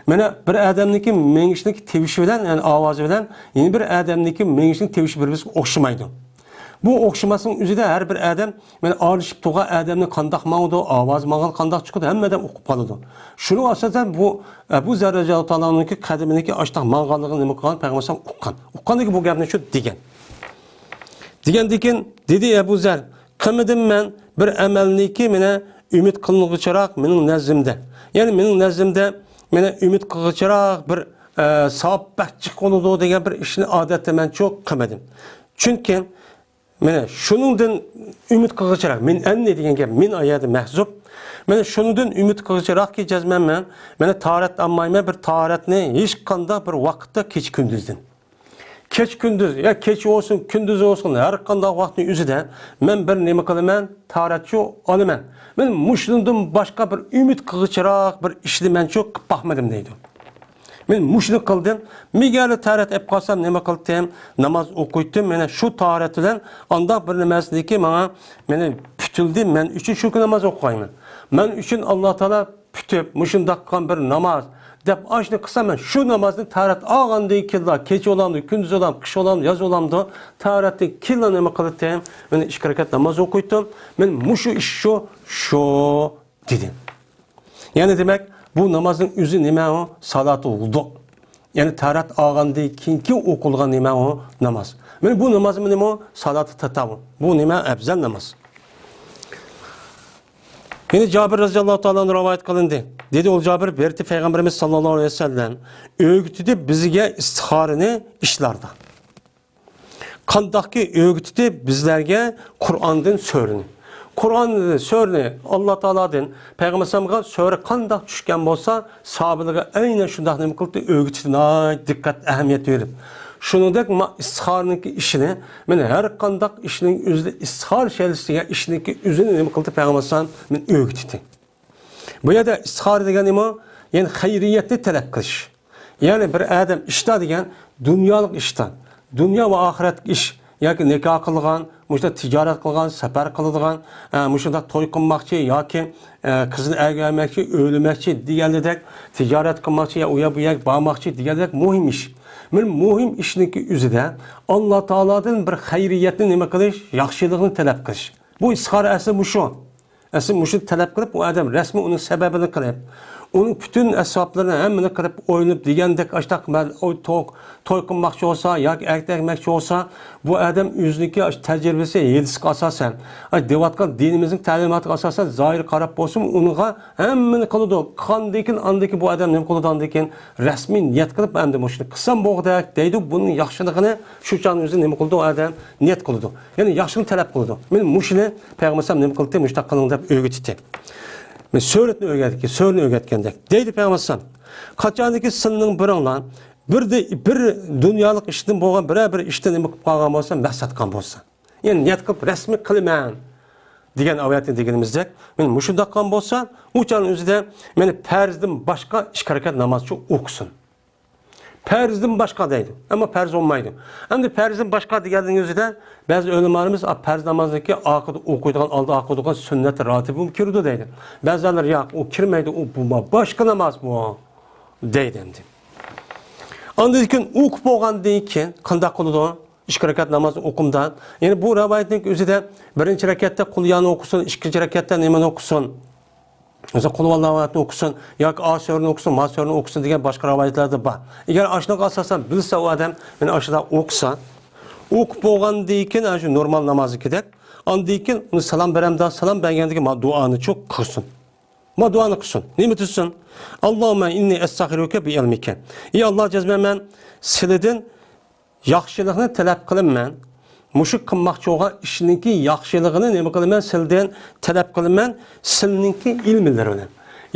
مانا بىر ئادەمنىڭكى مېڭىشنىڭكى تىۋىشى بىلەن، يەنى ئاۋازى بىلەن، يەنە بىر ئادەمنىڭكى مېڭىشنىڭ تىۋىشى بىر-بىرىگە ئوخشىمايدۇ. بۇ ئوخشىماسنىڭ ئۆزىدە ھەر بىر ئادەم مانا ئارىلىشىپ تۇرغان ئادەمنى قانداق ماڭىدۇ، ئاۋازى ماڭغان قانداق چىقىدۇ، ھەممە ئادەم ئۇقۇپ قالىدۇ. شۇنىڭغا ئاساسەن بۇ ئەبۇ زەر رەزىياللاھۇ تائالا ئانھۇنىڭكى قەدىمىنىڭكى ئاشتاق ماڭغانلىقىنى نېمە قىلغان؟ پەيغەمبەر ئەلەيھىسسالام ئۇققان. ئۇققاندىن كېيىن بۇ گەپنى شۇ دېگەن. دېگەندىن كېيىن دېدى ئەبۇ زەر، قىلمىدىم مەن بىر ئەمەلنىكى مانا ئۈمىد قىلىنغۇچىراق مېنىڭ نەزدىمدە. يەنى مېنىڭ نەزدىمدە مانا ئۈمىد قىلغۇچىراق بىر، ئە، ساۋاب بەك جىق بولىدۇ دېگەن بىر ئىشنى ئادەتتە مەن شۇ قىلمىدىم. چۈنكى مانا شۇنىڭدىن ئۈمىد قىلغۇچىراق، مىن ئەننى دېگەن گەپ، مىن ئايەتى مەھزۇپ. مانا شۇنىڭدىن ئۈمىد قىلغۇچىراقكى جەزمەن مەن، مانا تاھارەت ئالمايمەن، بىر تاھارەتنى ھېچقانداق بىر ۋاقىتتا كېچە كۈندۈزدىن. كېچە كۈندۈز، يا كېچە بولسۇن، كۈندۈز بولسۇن، ھەر قانداق ۋاقىتنىڭ ئۆزىدە مەن بىر نېمە قىلىمەن، تاھارەتچۇ ئالىمەن. مانا مۇشۇنىڭدىن باشقا بىر ئۈمىد قىلغۇچىراق بىر ئىشنى مەن شۇ قىلىپ باقمىدىم دەيدۇ. مەن مۇشۇنى قىلدىم. مىگەرلى تاھارەت ئېلىپ قالسام نېمە قىلدىم؟ ناماز ئوقۇيتتىم. مانا شۇ تاھارەت بىلەن ئانداق بىر نېمەسىدىكى ماڭا، مانا پۈتۈلدى. مەن ئۈچۈن شۇ كۈن ناماز ئوقۇغايمەن. مەن ئۈچۈن ئاللا تائالا پۈتۈپ، مۇشۇنداق قىلغان بىر ناماز دەپ ئاشۇنى قىلسام، مەن شۇ نامازنى تاھارەت ئالغاندىن كېيىنلا، كېچە بولامدۇ، كۈندۈز بولامدۇ، قىش بولامدۇ، ياز بولامدۇ، تاھارەتتىن كېيىنلا نېمە قىلدىم؟ مانا ئىككى رەكەت ناماز ئوقۇيتتۇم. مەن مۇشۇ ئىش شۇ، شۇ دېدى. يەنى دېمەك، بۇ نامازنىڭ ئۆزى نېمە ئۇ؟ سالاتۇ ۋۇدۇ. يەنى تاھارەت ئالغاندىن كېيىنكى ئوقۇلغان نېمە ئۇ؟ ناماز. مانا بۇ نامازمۇ نېمە ئۇ؟ سالاتۇ تەتەۋۋۇ. بۇ نېمە؟ ئەپزەل ناماز. يەنە جابىر رەزىياللاھۇ تائالا ئەنھۇ رىۋايەت قىلىندى. دېدى ئۇ جابىر، بېرىتى پەيغەمبىرىمىز ساللاللاھۇ ئەلەيھى ۋەسەللەم ئۆگىتىدى بىزگە ئىستىخارىنى ئىشلاردا. قانداقكى ئۆگىتىدى بىزلەرگە قۇرئاندىن سۈرىنى. قۇرئان سۈرىنى ئاللا تائالادىن پەيغەمبەر ئەلەيھىسسالامغا سۈرە قانداق چۈشكەن بولسا، ساھابىلەرگە ئەينەن شۇنداق نېمە قىلدى، ئۆگىتىدى، ناھايىتى دىققەت، ئەھمىيەت بېرىپ. شۇنىڭدەك ما ئىستىخارىنىڭكى ئىشىنى، مانا ھەر قانداق ئىشنىڭ ئۆزىدە ئىستىخارە شەرتى دېگەن ئىشنىڭكى ئۆزىنى نېمە قىلدى پەيغەمبەر ئەلەيھىسسالام، مانا ئۆگىتىدى. بۇ يەردە ئىستىخارە دېگەن نېمە؟ يەنى خەيرىيەتنى تەلەپ قىلىش. يەنى بىر ئادەم ئىشتا دېگەن دۇنيالىق ئىشتا، دۇنيا ۋە ئاخىرەتلىك ئىش ياكى نىكاھ قىلغان، مۇشۇنداق تىجارەت قىلغان، سەپەر قىلىدىغان، ئە، مۇشۇنداق توي قىلماقچى ياكى، ئە، قىزنى ئەرگە بەرمەكچى، ئۆيلىمەكچى دېگەندەك تىجارەت قىلماقچى يا ئۇ يەر بۇ يەرگە بارماقچى دېگەندەك مۇھىم ئىش. بىر مۇھىم ئىشنىڭكى ئۆزىدە ئاللا تائالادىن بىر خەيرىيەتنى نېمە قىلىش، ياخشىلىقنى تەلەپ قىلىش. بۇ ئىستىخارە ئەسلى مۇشۇ. ئەسلى مۇشۇنى تەلەپ قىلىپ، ئۇ ئادەم رەسمىي ئۇنىڭ سەۋەبىنى قىلىپ، ئۇنىڭ پۈتۈن ئەسۋابلىرىنى ھەممىنى قىلىپ، ئويلىنىپ دېگەندەك، ئاشتاق مەن ئۇ توي، توي قىلماقچى بولسا ياكى ئەركەك ئەرمەكچى بولسا، بۇ ئادەم ئۆزىنىڭكى ئاشۇ تەجرىبىسى، ھەدىسكە ئاساسەن، ئاشۇ دەۋاتقان دىنىمىزنىڭ تەلىماتىغا ئاساسەن زاھىر قاراپ بولسىمۇ، ئۇنىڭغا ھەممىنى قىلىدۇ. قاندىن كېيىن، ئاندىن كېيىن بۇ ئادەم نېمە قىلىدۇ؟ ئاندىن كېيىن رەسمىي نىيەت قىلىپ، ئەمدى مۇشۇنى قىلسام بولغۇدەك دەيدۇ. بۇنىڭ ياخشىلىقىنى شۇ چاغنىڭ ئۆزىدە نېمە قىلىدۇ ئۇ ئادەم؟ نىيەت قىلىدۇ. يەنى ياخشىنى تەلەپ قىلىدۇ. مانا مۇشۇنى پەيغەمبەر ئەلەيھىسسالام نېمە قىلدى؟ مۇشۇنداق قىلىڭ دەپ ئۆگىتىتتى. مانا سۈرەتنى ئۆگەتكەن، سۈرىنى ئۆگەتكەندەك. دەيدۇ پەيغەمبەر ئەلەيھىسسالام، قاچانكى سىلىنىڭ بىرىڭلار بىر دە-، بىر دۇنيالىق ئىشتىن بولغان بىرەر بىر ئىشتا نېمە قىلىپ قالغان بولسا، مەقسەت قىلغان بولسا، يەنى نىيەت قىلىپ رەسمىي قىلىمەن دېگەن ئايەتنى دېگىنىمىزدەك، مانا مۇشۇنداق قىلغان بولسا، ئۇ چاغنىڭ ئۆزىدە مانا پەرزدىن باشقا ئىككى رەكەت نامازچۇ ئوقۇسۇن. پەرزدىن باشقا دەيدۇ. ئەمما پەرز بولمايدۇ. ئەمدى پەرزدىن باشقا دېگەننىڭ ئۆزىدە بەزى ئۆلىمالىرىمىز، ئا، پەرز نامازنىڭكى ئارقىدا ئوقۇيدىغان، ئالدىدا ئوقۇيدىغان سۈننەت راتىبىمۇ كىرىدۇ دەيدۇ. بەزىلەر ياق، ئۇ كىرمەيدۇ، ئۇ بۇ باشقا ناماز بۇ دەيدۇ ئەمدى. ئاندىن كېيىن ئوقۇپ بولغاندىن كېيىن قانداق قىلىدۇ؟ ئىككى رەكەت ناماز ئوقۇمدا. يەنى بۇ رىۋايەتنىڭ ئۆزىدە بىرىنچى رەكەتتە قۇليانى ئوقۇسۇن، ئىككىنچى رەكەتتە نېمىنى ئوقۇسۇن؟ مەسىلەن، قۇلھۇۋاللاھۇ ئەھەدنى ئوقۇسۇن ياكى ئا سۈرىنى ئوقۇسۇن، ما سۈرىنى ئوقۇسۇن دېگەن باشقا رىۋايەتلەردە بار. ئەگەر ئاشۇنىڭغا ئاساسەن بىلسە ئۇ ئادەم، مانا ئاشۇنداق ئوقۇسا، ئوقۇپ بولغاندىن كېيىن، ئاشۇ نورمال نامازدىكىدەك، ئاندىن كېيىن ئۇنى سالام بېرەمدۇ، سالام بەرگەندىن كېيىن ما دۇئانى چۇ قىلسۇن. ما دۇئانى قىلسۇن. نېمە دېسۇن؟ ئاللاھۇممە ئىننى ئەستەخىرۇكە بىئىلمىكە. ئى ئاللا، جەزمەن مەن سىلىدىن ياخشىلىقنى تەلەپ قىلىمەن. مۇشۇ قىلماقچى بولغان ئىشنىڭكى ياخشىلىقىنى نېمە قىلىمەن؟ سىلىدىن تەلەپ قىلىمەن، سىلىنىڭكى ئىلمىلىرى بىلەن.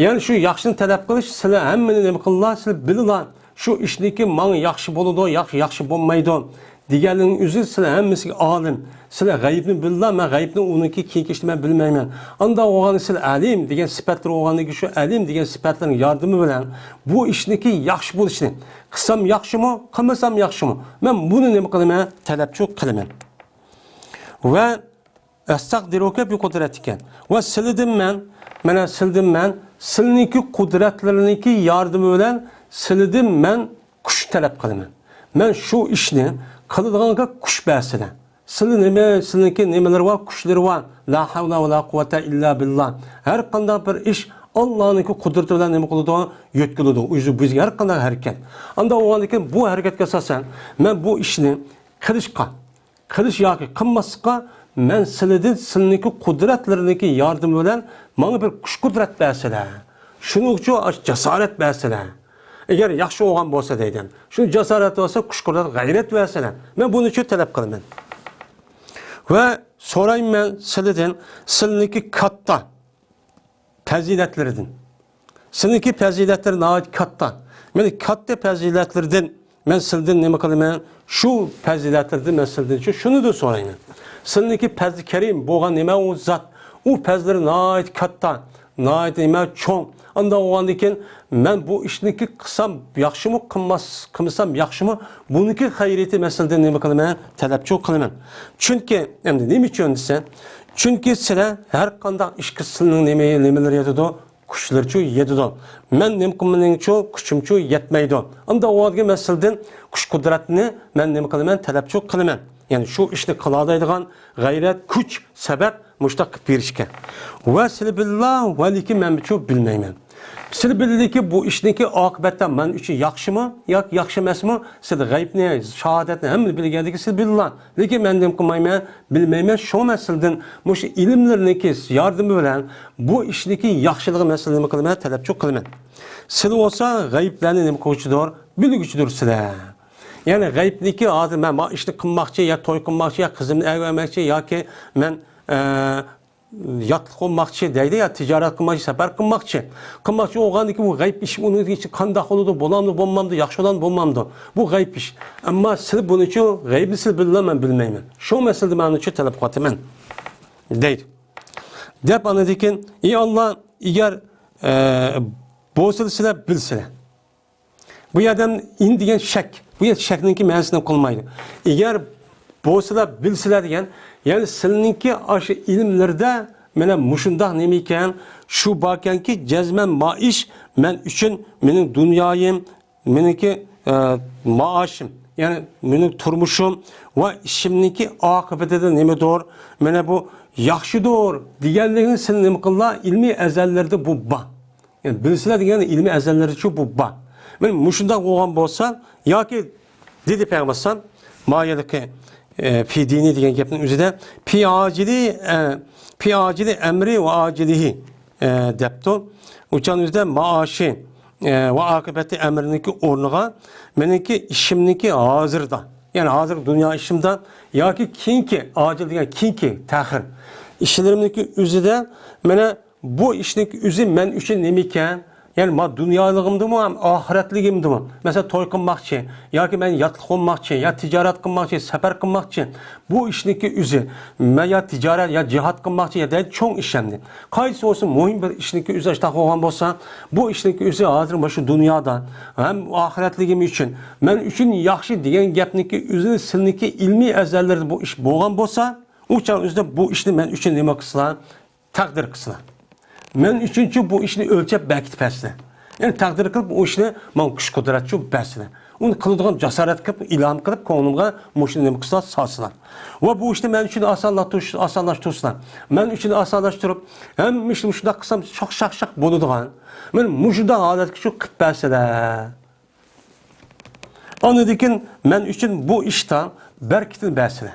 يەنى شۇ ياخشىنى تەلەپ قىلىش، سىلى ھەممىنى نېمە قىلىلا، سىلى بىلىلا. شۇ ئىشنىڭكى ماڭا ياخشى بولىدۇ، ياخشى، ياخشى بولمايدۇ دېگەننىڭ ئۆزى سىلى ھەممىسىگە ئالىم. سىلى غەيىبنى بىلىلا، مەن غەيىبنى ئۇنىڭكى كېيىنكى ئىشنى مەن بىلمەيمەن. ئانداق بولغاندا سىلى ئەلىم دېگەن سۈپەتلىرى بولغاندىكىن شۇ ئەلىم دېگەن سۈپەتلىرىنىڭ ياردىمى بىلەن بۇ ئىشنىڭكى ياخشى بولۇشىنى، قىلسام ياخشىمۇ، قىلمىسام ياخشىمۇ، مەن بۇنى نېمە قىلىمەن؟ تەلەپچۇ قىلىمەن. ۋە ئەستەقدىرۇكە بىقۇدرەتىكە. ۋە سىلىدىن مەن، مانا سىلىدىن مەن، سىلىنىڭكى قۇدرەتلىرىنىڭكى ياردىمى بىلەن سىلىدىن مەن كۈچ تەلەپ قىلىمەن. مەن شۇ ئىشنى قىلىدىغانغا كۈچ بەرسىلە. سىلى نېمە، سىلىنىڭكى نېمىلىرى بار، كۈچلىرى بار. لا ھەۋلە ۋە لا قۇۋۋەتە ئىللا بىللا. ھەر قانداق بىر ئىش ئاللانىڭكى قۇدرىتى بىلەن نېمە قىلىدۇ؟ يۆتكىلىدۇ. ئۆزى بىزگە ھەر قانداق ھەرىكەت. ئانداق بولغاندىكىن بۇ ھەرىكەتكە ئاساسەن مەن بۇ ئىشنى قىلىشقا، قىلىش ياكى قىلماسلىققا مەن سىلىدىن سىلىنىڭكى قۇدرەتلىرىنىڭكى ياردىمى بىلەن ماڭا بىر كۈچ-قۇدرەت بەرسىلە. شۇنىڭ ئۈچۈن ئاشۇ جاسارەت بەرسىلە. ئەگەر ياخشى بولغان بولسا دەيدۇ. شۇ جاسارەت بولسا، كۈچ-قۇدرەت، غەيرەت بەرسىلە. مەن بۇنىڭ ئۈچۈن تەلەپ قىلىمەن. ۋە سورايمەن سىلىدىن، سىلىنىڭكى كاتتا پەزىلەتلىرىدىن. سىلىنىڭكى پەزىلەتلىرى ناھايىتى كاتتا. مەن كاتتا پەزىلەتلىرىدىن مەن سىلىدىن نېمە قىلىمەن؟ شۇ پەزىلەتلىرىدىن مەن سىلىدىن شۇ، شۇنىدۇر سورايمەن. سىلىنىڭكى پەزلى كەرىم بولغان نېمە ئۇ زات؟ ئۇ پەزلىرى ناھايىتى كاتتا، ناھايىتى نېمە چوڭ. ئانداق بولغاندىن كېيىن مەن بۇ ئىشنىڭكى قىلسام ياخشىمۇ، قىلماس، قىلمىسام ياخشىمۇ؟ بۇنىڭكى خەيرىيىتى مەن سىلىدىن نېمە قىلىمەن؟ تەلەپچۇ قىلىمەن. چۈنكى، ئەمدى نېمە ئۈچۈن دېسە، چۈنكى سىلەر ھەر قانداق ئىشقا سىلىنىڭ نېمە، نېمىلىرى يېتىدۇ؟ كۈچلىرىچۇ يېتىدۇ. مەن نېمە قىلمىنىڭچۇ كۈچۈمچۇ يەتمەيدۇ. ئانداق بولغاندىكىن مەن سىلىدىن كۈچ-قۇدرەتنى مەن نېمە قىلىمەن؟ تەلەپچۇ قىلىمەن. يەنى شۇ ئىشنى قىلالايدىغان غەيرەت، كۈچ، سەۋەب مۇشۇنداق قىلىپ بېرىشكە. ۋە سىلى بىللا، ۋە لېكىن مەنچۇ بىلمەيمەن. سىلى بىلىدىكى، بۇ ئىشنىڭكى ئاقىۋەتتە مەن ئۈچۈن ياخشىمۇ ياكى ياخشى ئەمەسمۇ؟ سىلى غەيبنى، شاھادەتنى ھەممىنى بىلگەندىكى سىلى بىلىلا. لېكىن مەن نېمە قىلمايمەن؟ بىلمەيمەن. شۇڭا مەن سىلىدىن مۇشۇ ئىلىملىرىنىڭكى ياردىمى بىلەن بۇ ئىشنىڭكى ياخشىلىقى مەن سىلىدىن نېمە قىلىمەن؟ تەلەپچۇ قىلىمەن. سىلى بولسا غەيىبلەرنى نېمە قىلغۇچىدۇر؟ بىلگۈچىدۇر سىلە. يەنى غەيىبنىكى ھازىر مەن ما ئىشنى قىلماقچى، يا توي قىلماقچى، يا قىزىمنى ئەۋەتمەكچى ياكى مەن، ئە، ياتلىق بولماقچى دەيدۇ، يا تىجارەت قىلماقچى، سەپەر قىلماقچى. قىلماقچى بولغاندىكىن بۇ غەيىب ئىش، ئۇنىڭ ئىچى قانداق بولىدۇ، بولامدۇ، بولمامدۇ، ياخشى بولامدۇ، بولمامدۇ؟ بۇ غەيىب ئىش. ئەمما سىز بۇنىچۇ غەيبنى سىز بىلىلا، مەن بىلمەيمەن. شۇ مەسىلىدە مەن ئۇنىچۇ تەلەپ قىلىۋاتىمەن. دەيدۇ. دەپ ئاندىن كېيىن، ئى ئاللا، ئەگەر، ئە، بولسىلا سىلەر بىلسىلەر. بۇ يەردە ئىن دېگەن شەك. بۇ يەر شەكنىڭكى مەنىسىنى قىلمايدۇ. ئەگەر بولسىلا بىلسىلەر دېگەن، يەنى سىلىنىڭكى ئاشۇ ئىلىملىرىدە مانا مۇشۇنداق نېمە ئىكەن، شۇ باركەنكى جەزمەن ما ئىش مەن ئۈچۈن مېنىڭ دۇنيايىم، مېنىڭكى، ئە، مائاشىم، يەنى مېنىڭ تۇرمۇشۇم ۋە ئىشىمنىڭكى ئاقىۋىتىدە نېمىدۇر، مانا بۇ ياخشىدۇر دېگەنلىكىنى سىلى نېمە قىللا، ئىلمىي ئەزەللىرىدە بۇ بار. يەنى بىلسىلەر دېگەن ئىلمىي ئەزەللىرىچۇ بۇ بار. مانا مۇشۇنداق بولغان بولسا، ياكى دېدى پەيغەمبەر ئەلەيھىسسالام، ما يەلقى، ئە، في ديني دېگەن گەپنىڭ ئۆزىدە، في عاجلي، ئە، في عاجلي أمري وآجله، ئە، دەپتۇ. ئۇچان ئۆزىدە مائاشى، ئە، ۋە ئاقىۋەتى ئەمرىنىڭكى ئورنىغا مېنىڭكى ئىشىمنىڭكى ھازىردا، يەنى ھازىر دۇنيا ئىشىمدا ياكى كېيىنكى، ئاجىل دېگەن كېيىنكى، تەخىر ئىشلىرىمنىڭكى ئۆزىدە مانا بۇ ئىشنىڭ ئۆزى مەن ئۈچۈن نېمە ئىكەن؟ يەنى ما دۇنيالىقىمدىمۇ ھەم ئاخىرەتلىكىمدىمۇ؟ مەسىلەن، توي قىلماقچى ياكى مەن ياتلىق بولماقچى يا تىجارەت قىلماقچى، سەپەر قىلماقچى. بۇ ئىشنىڭكى ئۆزى مەن يا تىجارەت يا جىھاد قىلماقچى يا دەيدۇ چوڭ ئىش ئەمدى. قايسى بولسا مۇھىم بىر ئىشنىڭكى ئۆزى ئاشتاق بولغان بولسا، بۇ ئىشنىڭكى ئۆزى ھازىر مانا شۇ دۇنيادا ھەم ئاخىرەتلىكىم ئۈچۈن، مەن ئۈچۈن ياخشى دېگەن گەپنىڭكى ئۆزىنى سىلنىڭكى ئىلمىي ئەزەللىرىدە بۇ ئىش بولغان بولسا، ئۇ چاغ ئۆزىدە بۇ ئىشنى مەن ئۈچۈن نېمە قىلسىلا، تەقدىر قىلسىلا. مەن ئۈچۈنچۇ بۇ ئىشنى ئۆلچەپ بەركىتىپ بەرسىلە. يەنى تەقدىر قىلىپ ئۇ ئىشنى ماڭا كۈچ قۇدرەتچۇ بەرسىلە. ئۇنى قىلىدىغان جاسارەت قىلىپ، ئىلھام قىلىپ، كۆڭلۈمگە مۇشۇنى نېمە قىلسىلا، سالسىلا. ۋە بۇ ئىشنى مەن ئۈچۈن ئاسانلاشتۇرۇش-، ئاسانلاشتۇرسىلا. مەن ئۈچۈن ئاسانلاشتۇرۇپ، ھەممە ئىشنى مۇشۇنداق قىلسام، شاق-، شاق-، شاق بولىدىغان. مەن مۇشۇنداق ھالەتكە شۇ قىلىپ بەرسىلە. ئاندىن كېيىن مەن ئۈچۈن بۇ ئىشتا بەرىكىتىنى بەرسىلە.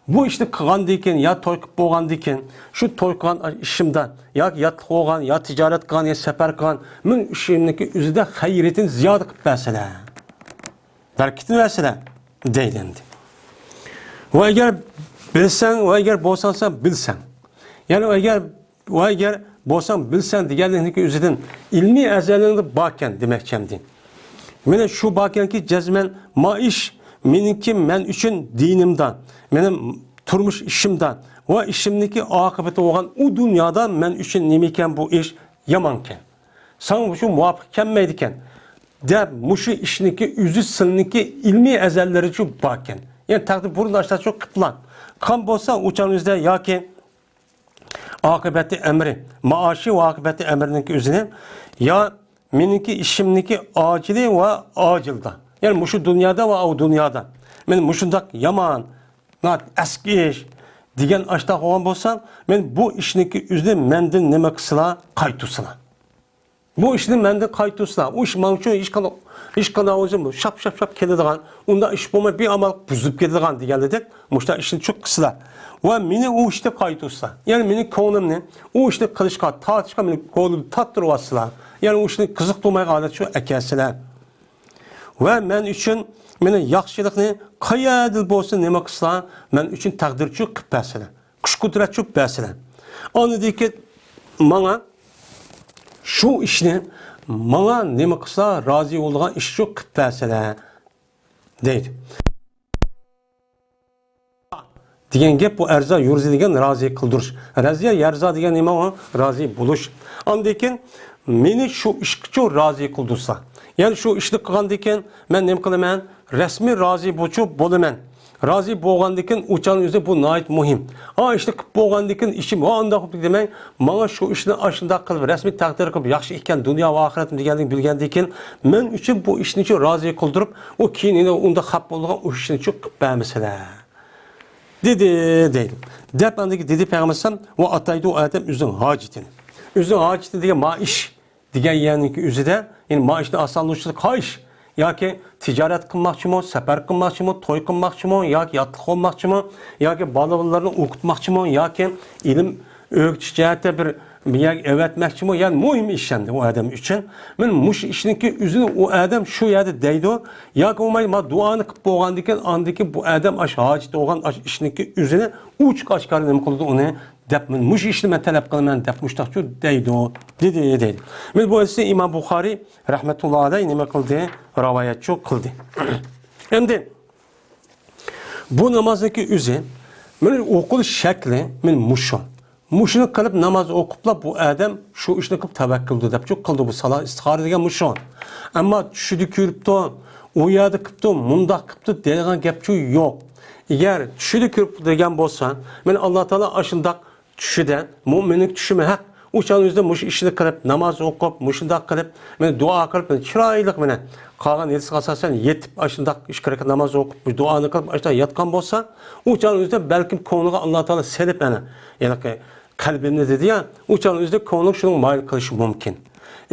بۇ ئىشنى قىلغاندىن كېيىن يا توي قىلىپ بولغاندىن كېيىن، شۇ توي قىلغان ئىشىمدا ياكى ياتلىق بولغان، يا تىجارەت قىلغان، يا سەپەر قىلغان، مېنىڭ ئىشىمنىڭكى ئۆزىدە خەيرىيىتىنى زىيادە قىلىپ بەرسىلە. بەرىكىتىنى بەرسىلە، دەيدۇ ئەمدى. ۋە ئەگەر بىلسەڭ، ۋە ئەگەر بولساڭ سەن بىلسەڭ. يەنى ئەگەر ۋە ئەگەر بولساڭ بىلسەڭ دېگەنلىكنىڭكى ئۆزىدىن ئىلمىي ئەزەلىڭدە باركەن دېمەكچى ئەمدى. مانا شۇ باركەنكى جەزمەن ما ئىش مېنىڭكى مەن ئۈچۈن دىنىمدا، مېنىڭ تۇرمۇش ئىشىمدا ۋە ئىشىمنىڭكى ئاقىۋىتى بولغان ئۇ دۇنيادا مەن ئۈچۈن نېمە ئىكەن بۇ ئىش؟ يامانكەن. ساڭا شۇ مۇۋاپىق كەلمەيدىكەن، دەپ مۇشۇ ئىشنىڭكى ئۆزى سىلنىڭكى ئىلمىي ئەزەللىرىچۇ باركەن. يەنى تەقدىر بۇرۇن ئاشتاچۇ قىپلا قان بولسا ئۇچان ئۆزىدە ياكى ئاقىۋەتى ئەمرى، مائاشى ۋە ئاقىۋەتى ئەمرىنىڭكى ئۆزىنى يا مېنىڭكى ئىشىمنىڭكى ئاجىلى ۋە ئاجىلدا، يەنى مۇشۇ دۇنيادا ۋە ئاۋۇ دۇنيادا مەن مۇشۇنداق يامان، ناھايىتى ئەسكى ئىش دېگەن ئاشتاق بولغان بولسا، مەن بۇ ئىشنىڭكى ئۆزىنى مەندىن نېمە قىلسىلا، قايتۇرسىلا. بۇ ئىشنى مەندىن قايتۇرسىلا، ئۇ ئىش ماڭا ئۈچۈن ھېچقانداق، ھېچقانداق ئۆزۈم شاپ، شاپ، شاپ كېلىدىغان، ئۇنداق ئىش بولماي بىر ئامال بۇزۇپ كېتىدىغان دېگەندەك، مۇشۇنداق ئىشنى چۈشۈرسىلا. ۋە مېنى ئۇ ئىشتا قايتۇرسىلا. يەنى مېنىڭ كۆڭلۈمنى ئۇ ئىشنى قىلىشقا، تارتىشقا مېنىڭ كۆڭلۈمنى تارتتۇرۇۋاتسىلا. يەنى ئۇ ئىشنى قىزىقتۇرمايدىغان ھالەتكە ئەكەلسىلە. ۋە مەن ئۈچۈن مېنىڭ ياخشىلىقنى قەيەردىن بولسۇن نېمە قىلسىلا، مەن ئۈچۈن تەقدىرچۇ قىلىپ بەرسىلە. كۈچ قۇدرەتچۇ بەرسىلە. ئاندىن كېيىن ماڭا شۇ ئىشنى ماڭا نېمە قىلسا رازى بولىدىغان ئىشچۇ قىلىپ بەرسىلە. دەيدۇ. دېگەن گەپ بۇ ئەرزا يۇرزى دېگەن رازى قىلدۇرۇش. رەزىيە يەرزا دېگەن نېمە ئۇ؟ رازى بولۇش. ئاندىن كېيىن مېنى شۇ ئىشقىچۇ رازى قىلدۇرسا. يەنى شۇ ئىشنى قىلغاندىن كېيىن مەن نېمە قىلىمەن؟ رەسمىي رازى بولچۇ بولىمەن. رازى بولغاندىن كېيىن ئۇ چاغنىڭ ئۆزى بۇ ناھايىتى مۇھىم. ئا، ئىشنى قىلىپ بولغاندىن كېيىن ئىشىم ۋە ئانداق بولۇپ دېمەي، ماڭا شۇ ئىشنى ئاشۇنداق قىلىپ رەسمىي تەقدىر قىلىپ ياخشى ئىكەن دۇنيا ۋە ئاخىرەتىم دېگەنلىكىنى بىلگەندىن كېيىن مەن ئۈچۈن بۇ ئىشنى شۇ رازى قىلدۇرۇپ، ئۇ كېيىن يەنە ئۇنداق خاپا بولىدىغان ئۇ ئىشنى شۇ قىلىپ بەرمىسىلە. دېدى، دەيدۇ. دەپ ئاندىن كېيىن دېدى پەيغەمبەر ئەلەيھىسسالام، ۋە ئاتايدۇ ئادەم ئۆزىنىڭ ھاجىتىنى. ئۆزىنىڭ ھاجىتى دېگەن ما ئىش. دېگەن يەرنىڭكى ئۆزىدە، يەنى مائىشنى ئاسانلاشتۇرۇش قايىش ياكى تىجارەت قىلماقچىمۇ، سەپەر قىلماقچىمۇ، توي قىلماقچىمۇ ياكى ياتلىق بولماقچىمۇ ياكى بالىلارنى ئوقۇتماقچىمۇ ياكى ئىلىم ئۆگىتىش جەھەتتە بىر، بىر يەرگە ئەۋەتمەكچىمۇ، يەنى مۇھىم ئىش ئەمدى ئۇ ئادەم ئۈچۈن. مەن مۇشۇ ئىشنىڭكى ئۆزىنى ئۇ ئادەم شۇ يەردە دەيدۇ ياكى بولمايدۇ، ما دۇئانى قىلىپ بولغاندىن كېيىن ئاندىن كېيىن بۇ ئادەم ئاشۇ ھاجىتى بولغان ئاشۇ ئىشنىڭكى ئۆزىنى ئوچۇق ئاشكارا نېمە قىلىدۇ ئۇنى دەپ، مەن مۇشۇ ئىشنى مەن تەلەپ قىلىمەن دەپ مۇشتاقچۇ دەيدۇ، دېدى، دەيدۇ. مەن بۇ ھەدىسنى ئىمام بۇخارىي رەھمەتۇللا ئەلەيھ نېمە قىلدى؟ رىۋايەتچۇ قىلدى. ئەمدى بۇ نامازنىڭكى ئۆزى، مەن ئوقۇلۇش شەكلى، مەن مۇشۇ. مۇشۇنى قىلىپ ناماز ئوقۇپلا بۇ ئادەم شۇ ئىشنى قىلىپ تەۋەككۈلدۇ دەپچۇ قىلدى بۇ سالا ئىستىخارە دېگەن مۇشۇ. ئەمما چۈشىدە كۆرۈپتۇ، ئۇ يەردە قىپتۇ، مۇنداق قىپتۇ دەيدىغان گەپچۇ يوق. ئەگەر چۈشىدە كۆرۈپ دېگەن بولسا، مەن ئاللا تائالا ئاشۇنداق چۈشىدە، مۇئمىننىڭ چۈشىمۇ ھەق. ئۇ چاغنىڭ ئۆزىدە مۇشۇ ئىشنى قىلىپ، ناماز ئوقۇپ، مۇشۇنداق قىلىپ، مەن دۇئا قىلىپ، مەن چىرايلىق مەن قالغان ھەدىسكە ئاساسەن يېتىپ، ئاشۇنداق ئىككى رەكەت ناماز ئوقۇپ، مۇشۇ دۇئانى قىلىپ، ئاشۇنداق ياتقان بولسا، ئۇ چاغنىڭ ئۆزىدە بەلكىم كۆڭلىگە ئاللا تائالا سېلىپ، ئەنە، يەنى قەلبىمنى دېدى يا، ئۇ چاغنىڭ ئۆزىدە كۆڭلۈك شۇنىڭ مايىل قىلىشى مۇمكىن.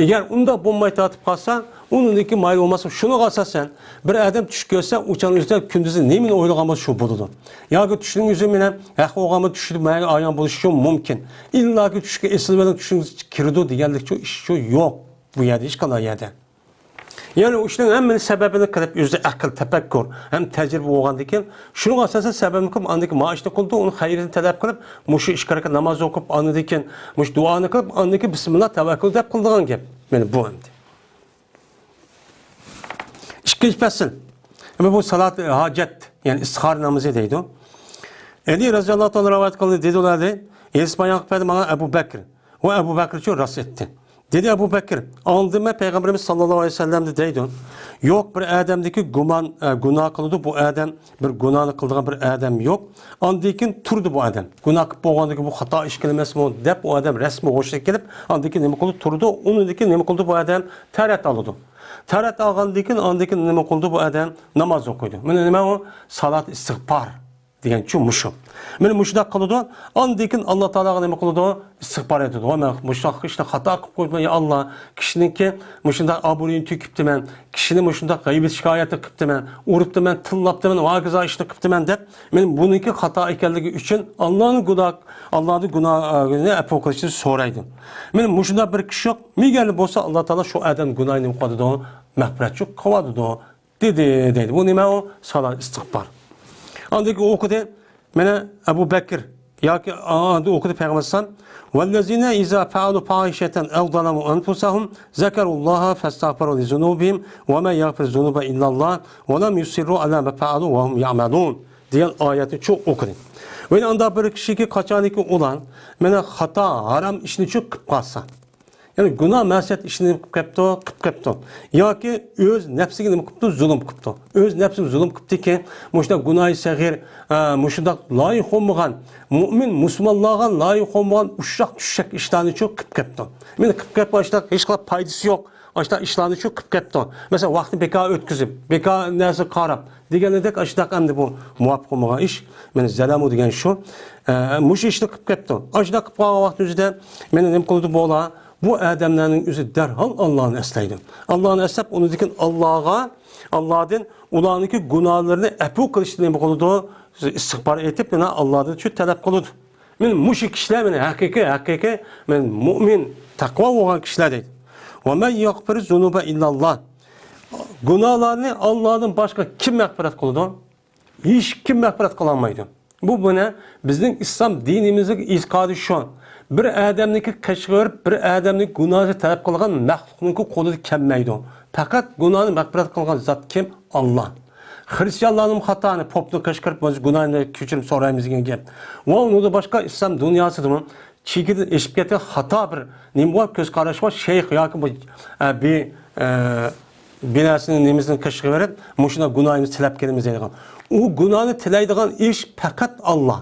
ئەگەر ئۇنداق بولماي تارتىپ قالسا، ئۇنىڭدىكى مايىل بولماسا، شۇنىڭغا ئاساسەن، بىر ئادەم چۈش كۆرسە، ئۇ چاغنىڭ ئۆزىدە كۈندۈزى نېمىنى ئويلىغان بولسا، شۇ بولىدۇ. ياكى چۈشنىڭ ئۆزى مېنىڭ ھەق بولغان بولسا، چۈشىدە ماڭا ئايان بولۇشى شۇ مۇمكىن. ئىللاكى چۈشكە ئېسىلىۋېلىپ، چۈشىڭىزگە كىرىدۇ دېگەنلىك شۇ ئىش شۇ يوق. بۇ يەردە، ھېچقانداق يەردە. يەنى ئۇ ئىشنىڭ ھەممىنى سەۋەبىنى قىلىپ، ئۆزىدە ئەقىل، تەپەككۇر ھەم تەجرىبە بولغاندىن كېيىن، شۇنىڭغا ئاساسەن سەۋەبنى قىلىپ، ئاندىن كېيىن مائاشنى قىلىدۇ، ئۇنىڭ خەيرىنى تەلەپ قىلىپ، مۇشۇ ئىككى رەكەت ناماز ئوقۇپ، ئاندىن كېيىن مۇشۇ دۇئانى قىلىپ، ئاندىن كېيىن بىسمىللا تەۋەككۈل دەپ قىلىدىغان گەپ. مانا بۇ ئەمدى. ئىككىنچى پەسىل. ئەمما بۇ سالات ھاجەت، يەنى ئىستىخارە نامىزى دەيدۇ. ئەلى رەزىياللاھۇ تائالا رىۋايەت قىلدى، دېدىلەر، ھېدىس بايان قىلىپ بەردى ماڭا ئەبۇ بەكر. ۋە ئەبۇ بەكرچۇ راست ئېيتتى. دېدى ئەبۇ بەكر، ئاڭلىدىم مەن پەيغەمبىرىمىز ساللاللاھۇ ئەلەيھى ۋەسەللەمدىن دەيدۇ. يوق، بىر ئادەمدىكى گۇمان، ئە، گۇناھ قىلىدۇ بۇ ئادەم، بىر گۇناھنى قىلىدىغان بىر ئادەم يوق. ئاندىن كېيىن تۇرىدۇ بۇ ئادەم. گۇناھ قىلىپ بولغاندىن كېيىن بۇ خاتا ئىش قىلماسمۇ دەپ ئۇ ئادەم رەسمىي ھوشىغا كېلىپ، ئاندىن كېيىن نېمە قىلىدۇ؟ تۇرىدۇ. ئۇنىڭدىن كېيىن نېمە قىلىدۇ بۇ ئادەم؟ تەرەت ئالىدۇ. تەرەت ئالغاندىن كېيىن ئاندىن كېيىن نېمە قىلىدۇ بۇ ئادەم؟ ناماز ئوقۇيدۇ. مانا نېمە ئۇ؟ سالات ئىستىغپار دېگەنچۇ مۇشۇ. مانا مۇشۇنداق قىلىدۇ. ئاندىن كېيىن ئاللا تائالاغا نېمە قىلىدۇ؟ ئىستىغپار ئېيتىدۇ. ۋە مەن مۇشۇنداق ئىشنى خاتا قىلىپ قويدۇم، يا ئاللا. كىشىنىڭكى مۇشۇنداق ئابرۇيىنى تۆكۈپتىمەن. كىشىنى مۇشۇنداق غەيۋەت شىكايەتنى قىپتىمەن، ئۇرۇپتىمەن، تىللاپتىمەن، ۋە ھاكازا ئىشنى قىپتىمەن دەپ، مەن بۇنىڭكى خاتا ئىكەنلىكى ئۈچۈن ئاللانى گۇناھ، ئاللادىن گۇناھنى ئەپۇ قىلىشنى سورايدۇ. مانا مۇشۇنداق بىر كىشى يوق. مېگەر بولسا ئاللا تائالا شۇ ئادەم گۇناھىنى نېمە قىلىدۇ؟ مەغپىرەتچۇ قىلىۋاتىدۇ. دېدى، دەيدۇ. بۇ نېمە ئۇ؟ سالات ئىستىغپار. ئاندىن كېيىن ئوقۇدى. مانا ئەبۇ بەكىر ياكى ئاندىن ئوقۇدى پەيغەمبەر ئەلەيھىسسالام، «والذين إذا فعلوا فاحشة أو ظلموا أنفسهم ذكروا الله فاستغفروا لذنوبهم ومن يغفر الذنوب إلا الله ولم يصروا على ما فعلوا وهم يعلمون» دېگەن ئايەتنى چوڭ ئوقۇدى. ۋە ئاندا بىر كىشىگە قاچانكى ئۇلار مانا خاتا، ھارام ئىشنى چوڭ قىلىپ قالسا، يەنى گۇناھ مەسىيەت ئىشنى نېمە قىلىپ كەپتۇ، قىلىپ كەپتۇ. ياكى ئۆز نەپسىگە نېمە قىپتۇ، زۇلۇم قىپتۇ. ئۆز نەپسىگە زۇلۇم قىپتىكەن، مۇشۇنداق گۇناھى سەغىر، ئە، مۇشۇنداق لايىق بولمىغان، مۇئمىن، مۇسۇلمانلارغا لايىق بولمىغان ئۇششاق چۈششەك ئىشلارنى چوڭ قىلىپ كەپتۇ. مانا قىلىپ كەپ ئاشۇنداق ھېچقانداق پايدىسى يوق. ئاشۇنداق ئىشلارنى چوڭ قىلىپ كەپتۇ. مەسىلەن، ۋاقتىنى بىكار ئۆتكۈزۈپ، بىكار نەرسىگە قاراپ دېگەندەك ئاشۇنداق ئەمدى بۇ مۇۋاپىق بولمىغان ئىش. مانا زەلەمۇ دېگەن شۇ. ئە، مۇشۇ ئىشنى قىلىپ كەپتۇ. ئاشۇنداق قىلىپ قالغان ۋاقتىمىزدا مانا نېمە قىلىدۇ بۇلار؟ بۇ ئادەملەرنىڭ ئۆزى دەرھال ئاللانى ئەسلەيدۇ. ئاللانى ئەسلەپ، ئۇنىڭدىن كېيىن ئاللاغا، ئاللادىن ئۇلارنىڭكى گۇناھلىرىنى ئەپۇ قىلىشنى نېمە قىلىدۇ؟ ئىستىغپار ئېيتىپ، مانا ئاللادىن شۇ تەلەپ قىلىدۇ. مانا مۇشۇ كىشىلەر مانا ھەقىقىي، ھەقىقىي مانا مۇئمىن، تەقۋا بولغان كىشىلەر دەيدۇ. «ومن يغفر الذنوب إلا الله». گۇناھلارنى ئاللادىن باشقا كىم مەغپىرەت قىلىدۇ؟ ھېچكىم مەغپىرەت قىلالمايدۇ. بۇ مانا بىزنىڭ ئىسلام دىنىمىزنىڭ ئېتىقادى شۇ. بىر ئادەمنىڭكى قېشىغا بېرىپ، بىر ئادەمنىڭ گۇناھىنى تەلەپ قىلغان مەخلۇقنىڭكى قولىدا كەلمەيدۇ. پەقەت گۇناھنى مەغپىرەت قىلغان زات كىم؟ ئاللا. خرىستىيانلارنىڭ خاتانى، پوپنىڭ قېشىغا كىرىپ، «بىز گۇناھنى كەچۈرۈم سورايمىز» دېگەن گەپ. ۋە ئۇنىڭدىن باشقا ئىسلام دۇنياسىدىمۇ چېگرىدىن ئېشىپ كەتكەن خاتا بىر نېمە بار، كۆز قاراش بار، شەيخ ياكى بۇ، ئە، بى-، ئە، بىناسىنىڭ نېمىسىنىڭ قېشىغا بېرىپ، مۇشۇنداق گۇناھىمىزنى تىلەپ كېلىمىز دەيدىغان. ئۇ گۇناھنى تىلەيدىغان ئىش پەقەت ئاللا.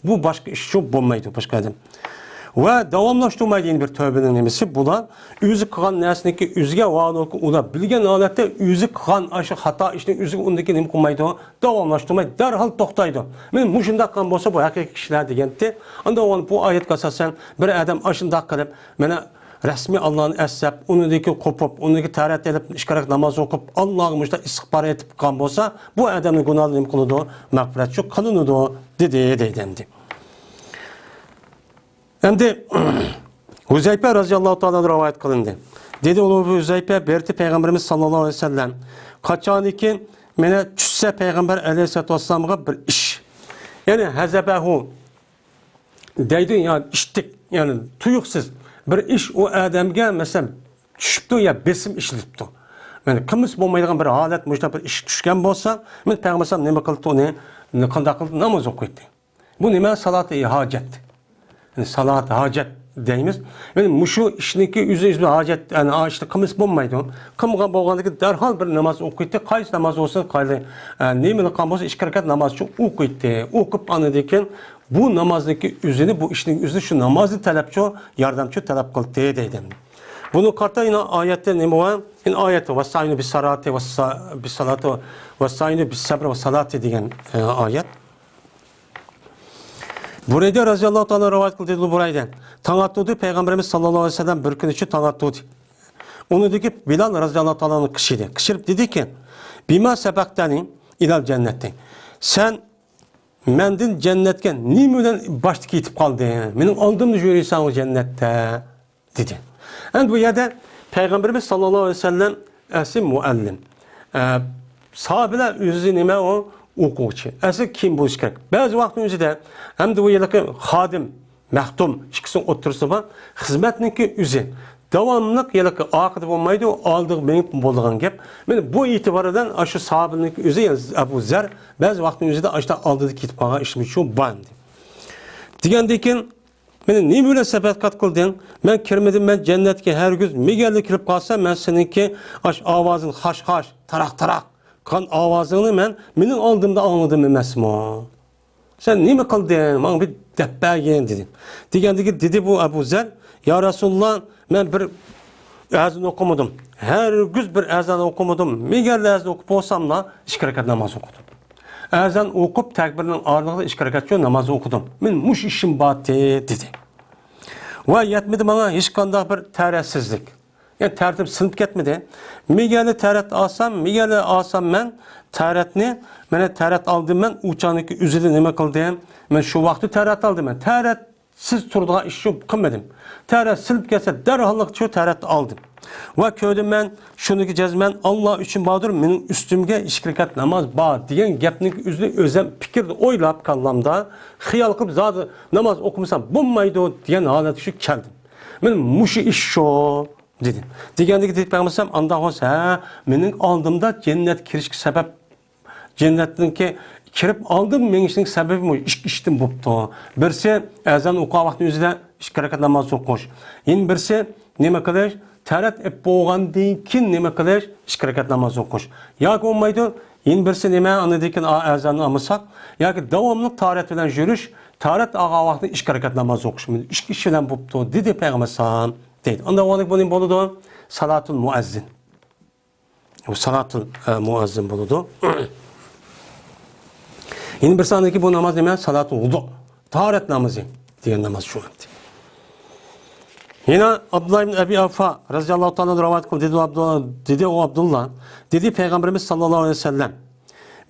بۇ باشقا ئىش ئۈچۈن بولمايدۇ، باشقا ئادەم. ۋە داۋاملاشتۇرمايدۇ يەنە بىر تۆۋبىنىڭ نېمىسى. بۇلار ئۆزى قىلغان نەرسىنىڭكى ئۆزىگە ۋە ئۇلار بىلگەن ھالەتتە ئۆزى قىلغان ئاشۇ خاتا ئىشنى ئۆزىگە ئۇندىن كېيىن نېمە قىلمايدۇ؟ داۋاملاشتۇرماي، دەرھال توختايدۇ. مانا مۇشۇنداق قىلغان بولسا، بۇ ھەقىقىي كىشىلەر دېگەنتى. ئاندا بۇ ئايەتكە ئاساسەن، بىر ئادەم ئاشۇنداق قىلىپ، مانا، رەسمىي ئاللانى ئەسلەپ، ئۇنىڭدىن كېيىن قوپۇپ، ئۇنىڭدىن كېيىن تەرەت ئېلىپ، ئىككى رەكەت ناماز ئوقۇپ، ئاللاغا مۇشۇنداق ئىستىغپار ئېيتىپ قىلغان بولسا، بۇ ئادەمنىڭ گۇناھلىرى نېمە قىلىدۇ؟ مەغپىرەت شۇ قىلىنىدۇ، دېدى، دەيدۇ ئەمدى. ئەمدى ھۇزەيپە رەزىياللاھۇ تائالا رىۋايەت قىلىندى. دېدى ئۇلۇغ ھۇزەيپە، بېرىپتۇ پەيغەمبىرىمىز ساللاللاھۇ ئەلەيھى ۋەسەللەم. قاچانكى مانا چۈشسە پەيغەمبەر ئەلەيھىسسالاتۇ ۋەسسالامغا بىر ئىش. يەنى ھەزەبەھۇ دەيدۇ، يا ئىشتىك، يەنى تۇيۇقسىز بىر ئىش ئۇ ئادەمگە، مەسىلەن، چۈشۈپتۇ يا بېسىم ئىشلىتىپتۇ. يەنى قىلمىسا بولمايدىغان بىر ھالەت، مۇشۇنداق بىر ئىش چۈشكەن بولسا، مانا پەيغەمبەر ئەلەيھىسسالام نېمە قىلدى ئۇنى؟ قانداق قىلدى؟ ناماز ئوقۇيتتى. بۇ نېمە؟ سالاتى ھاجەت. يەنى سالاتى ھاجەت دەيمىز. يەنى مۇشۇ ئىشنىڭكى ئۆزى، ئۆزى ھاجەت، يەنى ئا ئىشنى قىلمىسا بولمايدۇ. قىلمىغان بولغاندىكىن دەرھال بىر ناماز ئوقۇيتتى. قايسى ناماز بولسۇن، قايسى، ئە، نېمىنى قىلغان بولسا، ئىككى رەكەت ناماز شۇ ئوقۇيتتى. ئوقۇپ ئاندىن كېيىن بۇ نامازنىڭكى ئۆزىنى، بۇ ئىشنىڭ ئۆزىنى شۇ نامازنى تەلەپچۇ، ياردەمچۇ تەلەپ قىلدى دەيدۇ. بۇنى قارىتا يەنە ئايەتتە نېمە بار؟ يەنە ئايەتتە ۋەستەئىنۇ بىسسالاتى ۋەسسا-، بىسسالاتى ۋەستەئىنۇ بىسسەبرى ۋەسسالاتى دېگەن، ئە، ئايەت. بۇرەيدە رەزىياللاھۇ تائالا رىۋايەت قىلدى، دېدى بۇرەيدە. تاڭ ئاتتۇردى، پەيغەمبىرىمىز ساللاللاھۇ ئەلەيھى ۋەسەللەم بىر كۈن ئىچىدە تاڭ ئاتتۇردى. ئۇنىڭدىكى بىلال رەزىياللاھۇ تائالا ئەنھۇ قىچىدى. قىچىرىپ دېدىكى، بىما سەبەقتەنى ئىلەل جەننەتى. سەن مەندىن جەننەتكە نېمە بىلەن باشتا كېتىپ قالدىڭ؟ مېنىڭ ئالدىمدا يۈرىسەن جەننەتتە. دېدى. ئەمدى بۇ يەردە پەيغەمبىرىمىز ساللاللاھۇ ئەلەيھى ۋەسەللەم ئەسلى مۇئەللىم. ئە، ساھابىلەر ئۆزى نېمە ئۇ؟ ئوقۇغۇچى. ئەسلى كىم بولۇشى كېرەك؟ بەزى ۋاقىتنىڭ ئۆزىدە ھەمدە بۇ ھېلىقى خادىم، مەختۇم ئىككىسىنىڭ ئوتتۇرىسىدا بار خىزمەتنىڭكى ئۆزى داۋاملىق ھېلىقى ئارقىدا بولمايدۇ، ئالدىغا مېڭىپ بولىدىغان گەپ. مانا بۇ ئېتىبار بىلەن ئاشۇ ساھابىنىڭكى ئۆزى، يەنى ئەبۇ زەر بەزى ۋاقىتنىڭ ئۆزىدە ئاشۇنداق ئالدىدا كېتىپ قالغان ئىشمۇ شۇ بار ئىدى. دېگەندىن كېيىن مېنى نېمە بىلەن سەپەقەت قىلدىڭ؟ مەن كىرمىدىم، مەن جەننەتكە ھەرگىز مىگەرلىك كىرىپ قالسام، مەن سېنىڭكى ئاش ئاۋازىڭنى، خاش-خاش، تاراق-تاراق قىلغان ئاۋازىڭنى مەن مېنىڭ ئالدىمدا ئاڭلىدىم ئەمەسمۇ؟ سەن نېمە قىلدىڭ؟ ماڭا بىر دەپ بەرگىن، دېدى. دېگەندىكى دېدى بۇ ئەبۇ زەر، يا رەسۇلاللا، مەن بىر ئەزان ئوقۇمىدىم. ھەرگىز بىر ئەزان ئوقۇمىدىم. مىگەرلىك ئەزان ئوقۇپ بولساملا، ئىككى رەكەت ناماز ئوقۇدۇم. ئەزان ئوقۇپ، تەكبىرنىڭ ئارىلىقىدا ئىككى رەكەتچۇ ناماز ئوقۇدۇم. مېنىڭ مۇشۇ ئىشىم بار ئىدى، دېدى. ۋە يەتمىدى ماڭا ھېچقانداق بىر تەرەتسىزلىك. يەنى تەرىتىم سىنىپ كەتمىدى. مىگەرلىك تەرەت ئالسام، مىگەرلىك ئالسام مەن تەرەتنى، مانا تەرەت ئالدىم مەن، ئۇ چاغنىڭكى ئۆزىدە نېمە قىلدىم؟ مەن شۇ ۋاقىتتا تەرەت ئالدىم مەن. تەرەت سىز تۇرىدىغان ئىش يوق، قىلمىدىم. تەرەت سىلىپ كەتسە، دەرھاللىقچە تەرەتنى ئالدىم. ۋە كۆردۈم مەن، شۇنىڭكى جەزمەن، ئاللا ئۈچۈن باردۇر، مېنىڭ ئۈستۈمگە ئىككى رەكەت ناماز بار، دېگەن گەپنىڭ ئۆزىنى ئۆزۈم پىكىردە ئويلاپ، كاللامدا خىيال قىلىپ، زادى ناماز ئوقۇمىسام بولمايدۇ، دېگەن ھالەتكە شۇ كەلدىم. مانا مۇشۇ ئىش شۇ، دېدى. دېگەندىكى دېدى پەيغەمبەر ئەلەيھىسسالام، ئانداق بولسا، ھە، مېنىڭ ئالدىمدا جەننەتكە كىرىشكە سەۋەب جەننەتنىڭكى كىرىپ ئالدىم مېڭىشنىڭ سەۋەبى مۇ-، ئىككى ئىشتىن بوپتۇ. بىرسى، ئەزان ئوقۇغان ۋاقتىنىڭ ئۆزىدە ئىككى رەكەت ناماز ئوقۇش. يەنە بىرسى، نېمە قىلىش؟ تەرەت ئېلىپ بولغاندىن كېيىن نېمە قىلىش؟ ئىككى رەكەت ناماز ئوقۇش. ياكى بولمايدۇ، يەنە بىرسى نېمە؟ ئاندىن كېيىن ئا-، ئەزاننى ئالمىساق، ياكى داۋاملىق تەرەت بىلەن يۈرۈش، تەرەت ئالغان ۋاقتىدا ئىككى رەكەت ناماز ئوقۇش. ئىككى ئىش بىلەن بوپتۇ، دېدى پەيغەمبەر ئەلەيھىسسالام، دەيدۇ. ئاندىن بۇ نېمە بولىدۇ؟ سالاتۇل مۇئەززىن. بۇ سالاتۇل، ئە، مۇئەززىن بولىدۇ. يەنە بىر ساندىكى بۇ ناماز نېمە؟ سالاتۇل ۋۇدۇ. تاھارەت نامىزى دېگەن ناماز شۇ. يەنە ئابدۇللا ئىبن ئەبى ئەۋفا رەزىياللاھۇ تائالا رىۋايەت قىلدى. دېدى ئابدۇللا، دېدى ئابدۇللا، دېدى پەيغەمبىرىمىز ساللاللاھۇ ئەلەيھى ۋەسەللەم،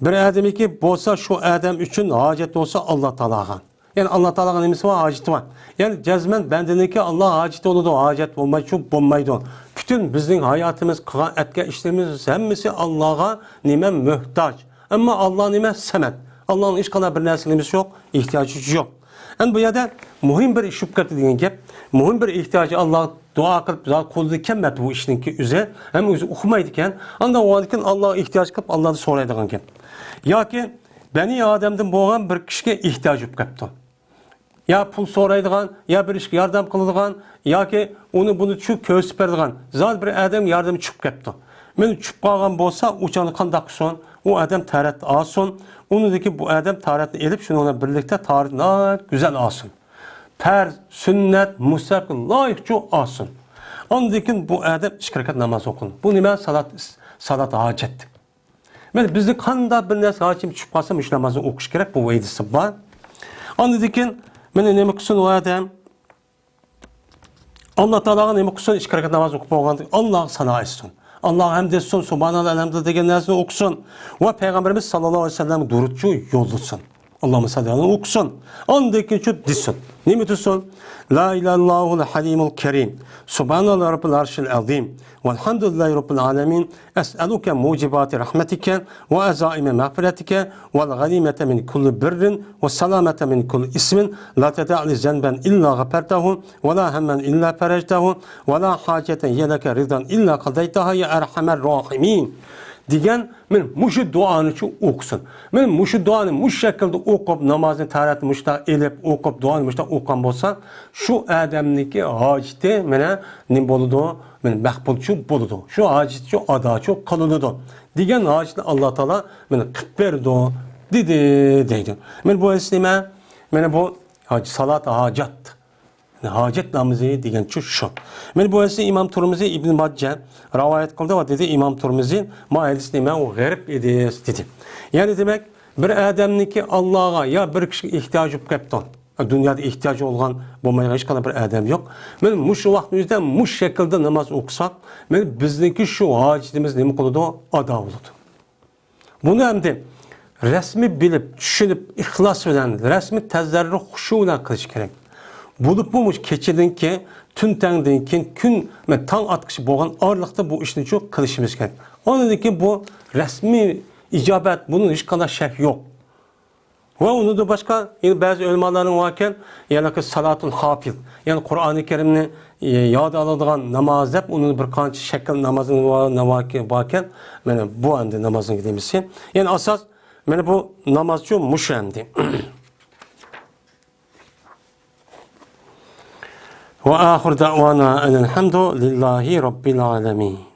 بىر ئادەمكى بولسا شۇ ئادەم ئۈچۈن ھاجەت بولسا ئاللا تائالاغا. يەنى ئاللا تائالاغا نېمىسى بار؟ ھاجىتى بار. يەنى جەزمەن بەندىنىڭكى ئاللاغا ھاجىتى بولىدۇ، ھاجەت بولمايچۇ بولمايدۇ. پۈتۈن بىزنىڭ ھاياتىمىز، قىلغان ئەتكەن ئىشلىرىمىز ھەممىسى ئاللاغا نېمە؟ مۆھتاج. ئەمما ئاللا نېمە؟ سەمەد. ئاللانىڭ ھېچقانداق بىر نەرسىگە نېمىسى يوق، ئېھتىياجى يوق. ئەمدى بۇ يەردە مۇھىم بىر ئىش بولۇپ كەتتى دېگەن گەپ. مۇھىم بىر ئېھتىياجى ئاللاغا دۇئا قىلىپ، زادى قولىدىن كەلمەپتۇ بۇ ئىشنىڭكى ئۆزى. ھەم ئۆزى ئۇقمايدىكەن. ئانداق بولغاندىكىن ئاللاغا ئېھتىياج قىلىپ، ئاللادىن سورايدىغان گەپ. ياكى بەنى ئادەمدىن بولغان بىر كىشىگە ئېھتىياج بولۇپ كەپتۇ. يا پۇل سورايدىغان، يا بىر ئىشقا ياردەم قىلىدىغان، ياكى ئۇنى بۇنى چۈشۈپ كۆرسىتىپ بېرىدىغان زادى بىر ئادەم ياردىمى چۈشۈپ كەپتۇ. مانا چۈشۈپ قالغان بولسا، ئۇ چاغدا قانداق قىلسۇن؟ ئۇ ئادەم تەرەت ئالسۇن، ئۇنىڭدىن كېيىن بۇ ئادەم تەرەتنى ئېلىپ، شۇنىڭ بىلەن بىرلىكتە تەرەتنى ناھايىتى گۈزەل ئالسۇن. پەرز، سۈننەت، مۇستەھەبكە لايىقچە ئالسۇن. ئاندىن كېيىن بۇ ئادەم ئىككى رەكەت ناماز ئوقۇسۇن. بۇ نېمە؟ سالات، سالات ھاجەت. مانا بىزنى قانداق بىر نەرسە ھاجىتىمىز چۈشۈپ قالسا، مۇشۇ نامازنى ئوقۇش كېرەك، بۇ ۋەيدىسى بار. ئاندىن كېيىن مانا نېمە قىلسۇن ئۇ ئادەم؟ ئاللا تائالاغا نېمە قىلسۇن؟ ئىككى رەكەت ناماز ئوقۇپ بولغاندىن كېيىن ئاللاغا سانا ئېيتسۇن. ئاللاغا ھەمد ئېيتسۇن، سۇبھاناللا، ئەلھەمدۇلىللا دېگەن نەرسىنى ئوقۇسۇن. ۋە پەيغەمبىرىمىز ساللاللاھۇ ئەلەيھى ۋەسەللەمگە دۇرۇتچۇ يوللىسۇن. ئاللاھۇممە سەللى ئەلەيھى ئوقۇسۇن. ئاندىن كېيىن شۇ دېسۇن. نېمە دېسۇن؟ لا ئىلاھە ئىللاھۇل ھەلىمۇل كەرىم. سۇبھاناللا رەببىل ئەرشىل ئەزىم. ۋەلھەمدۇلىللاھى رەببىل ئالەمىن. ئەسئەلۇكە مۇجىباتى رەھمەتىكە ۋە ئەزائىمە مەغفىرەتىكە ۋەل غەنىمەتە مىن كۇللى بىررىن ۋە سالامەتە مىن كۇللى ئىسمىن. لا تەدەئ لى زەنبەن ئىللا غەپەرتەھۇ ۋە لا ھەممەن ئىللا پەرەجتەھۇ ۋە لا ھاجەتەن ھىيە لەكە رىدان ئىللا قەزەيتەھا يا ئەرھەمەر راھىمىن. دېگەن، مانا مۇشۇ دۇئانىچۇ ئوقۇسۇن. مانا مۇشۇ دۇئانى مۇشۇ شەكىلدە ئوقۇپ، نامازنى تارەتنى مۇشۇنداق ئېلىپ ئوقۇپ، دۇئانى مۇشۇنداق ئوقۇغان بولسا، شۇ ئادەمنىڭكى ھاجىتى مانا نېمە بولىدۇ؟ مانا مەقبۇلچۇ بولىدۇ. شۇ ھاجىتىچۇ ئاداچۇ قىلىنىدۇ. دېگەن ھاجىتىنى ئاللا تائالا مانا قىلىپ بېرىدۇ، دېدى، دەيدۇ. مانا بۇ ھەدىس نېمە؟ مانا بۇ ھاج-، سالات ھاجەت. ھاجەت نامىزى دېگەنچۇ شۇ. مانا بۇ ھەدىسنى ئىمام تۇرمىزى، ئىبن ماجە رىۋايەت قىلدى ۋە دېدى، ئىمام تۇرمىزى، ما ھەدىس نېمە؟ ئۇ غەرىب ھەدىس دېدى. يەنى دېمەك، بىر ئادەمنىڭكى ئاللاغا يا بىر كىشىگە ئېھتىياجى بولۇپ كەپتۇ. دۇنيادا ئېھتىياجى بولغان، بولمايدىغان ھېچقانداق بىر ئادەم يوق. مانا مۇشۇ ۋاقىتنىڭ ئۆزىدە مۇشۇ شەكىلدە ناماز ئوقۇساق، مانا بىزنىڭكى شۇ ھاجىتىمىز نېمە قىلىدۇ؟ ئادا بولىدۇ. بۇنى ئەمدى رەسمىي بىلىپ، چۈشىنىپ، ئىخلاس بىلەن، رەسمىي تەزەررۇ خۇشۇ بىلەن قىلىش كېرەك. بولۇپمۇ مۇشۇ كېچىدىنكى، تۈن تەڭدىن كېيىن، كۈن، تاڭ ئاتقۇچە بولغان ئارىلىقتا بۇ ئىشنى شۇ قىلىشىمىز كېرەك. ئاندىن كېيىن بۇ رەسمىي ئىجابەت، بۇنىڭ ھېچقانداق شەك يوق. ۋە ئۇنىڭدىن باشقا، يەنە بەزى ئۆلىمالارنىڭ باركەن، يەنى سالاتۇل ھافىز، يەنى قۇرئانى كەرىمنى، ئى، ياد ئالىدىغان ناماز دەپ، ئۇنىڭ بىر قانچە شەكىل نامازنىڭ بار-، باركەن، مانا بۇ ئەمدى نامازنىڭ دېمىسى. يەنى ئاساس، مانا بۇ نامازچۇ مۇشۇ ئەمدى. ۋە ئاخىر دەۋانا ئەنىل ھەمدۇ لىللاھى رەببىل ئالەمىن.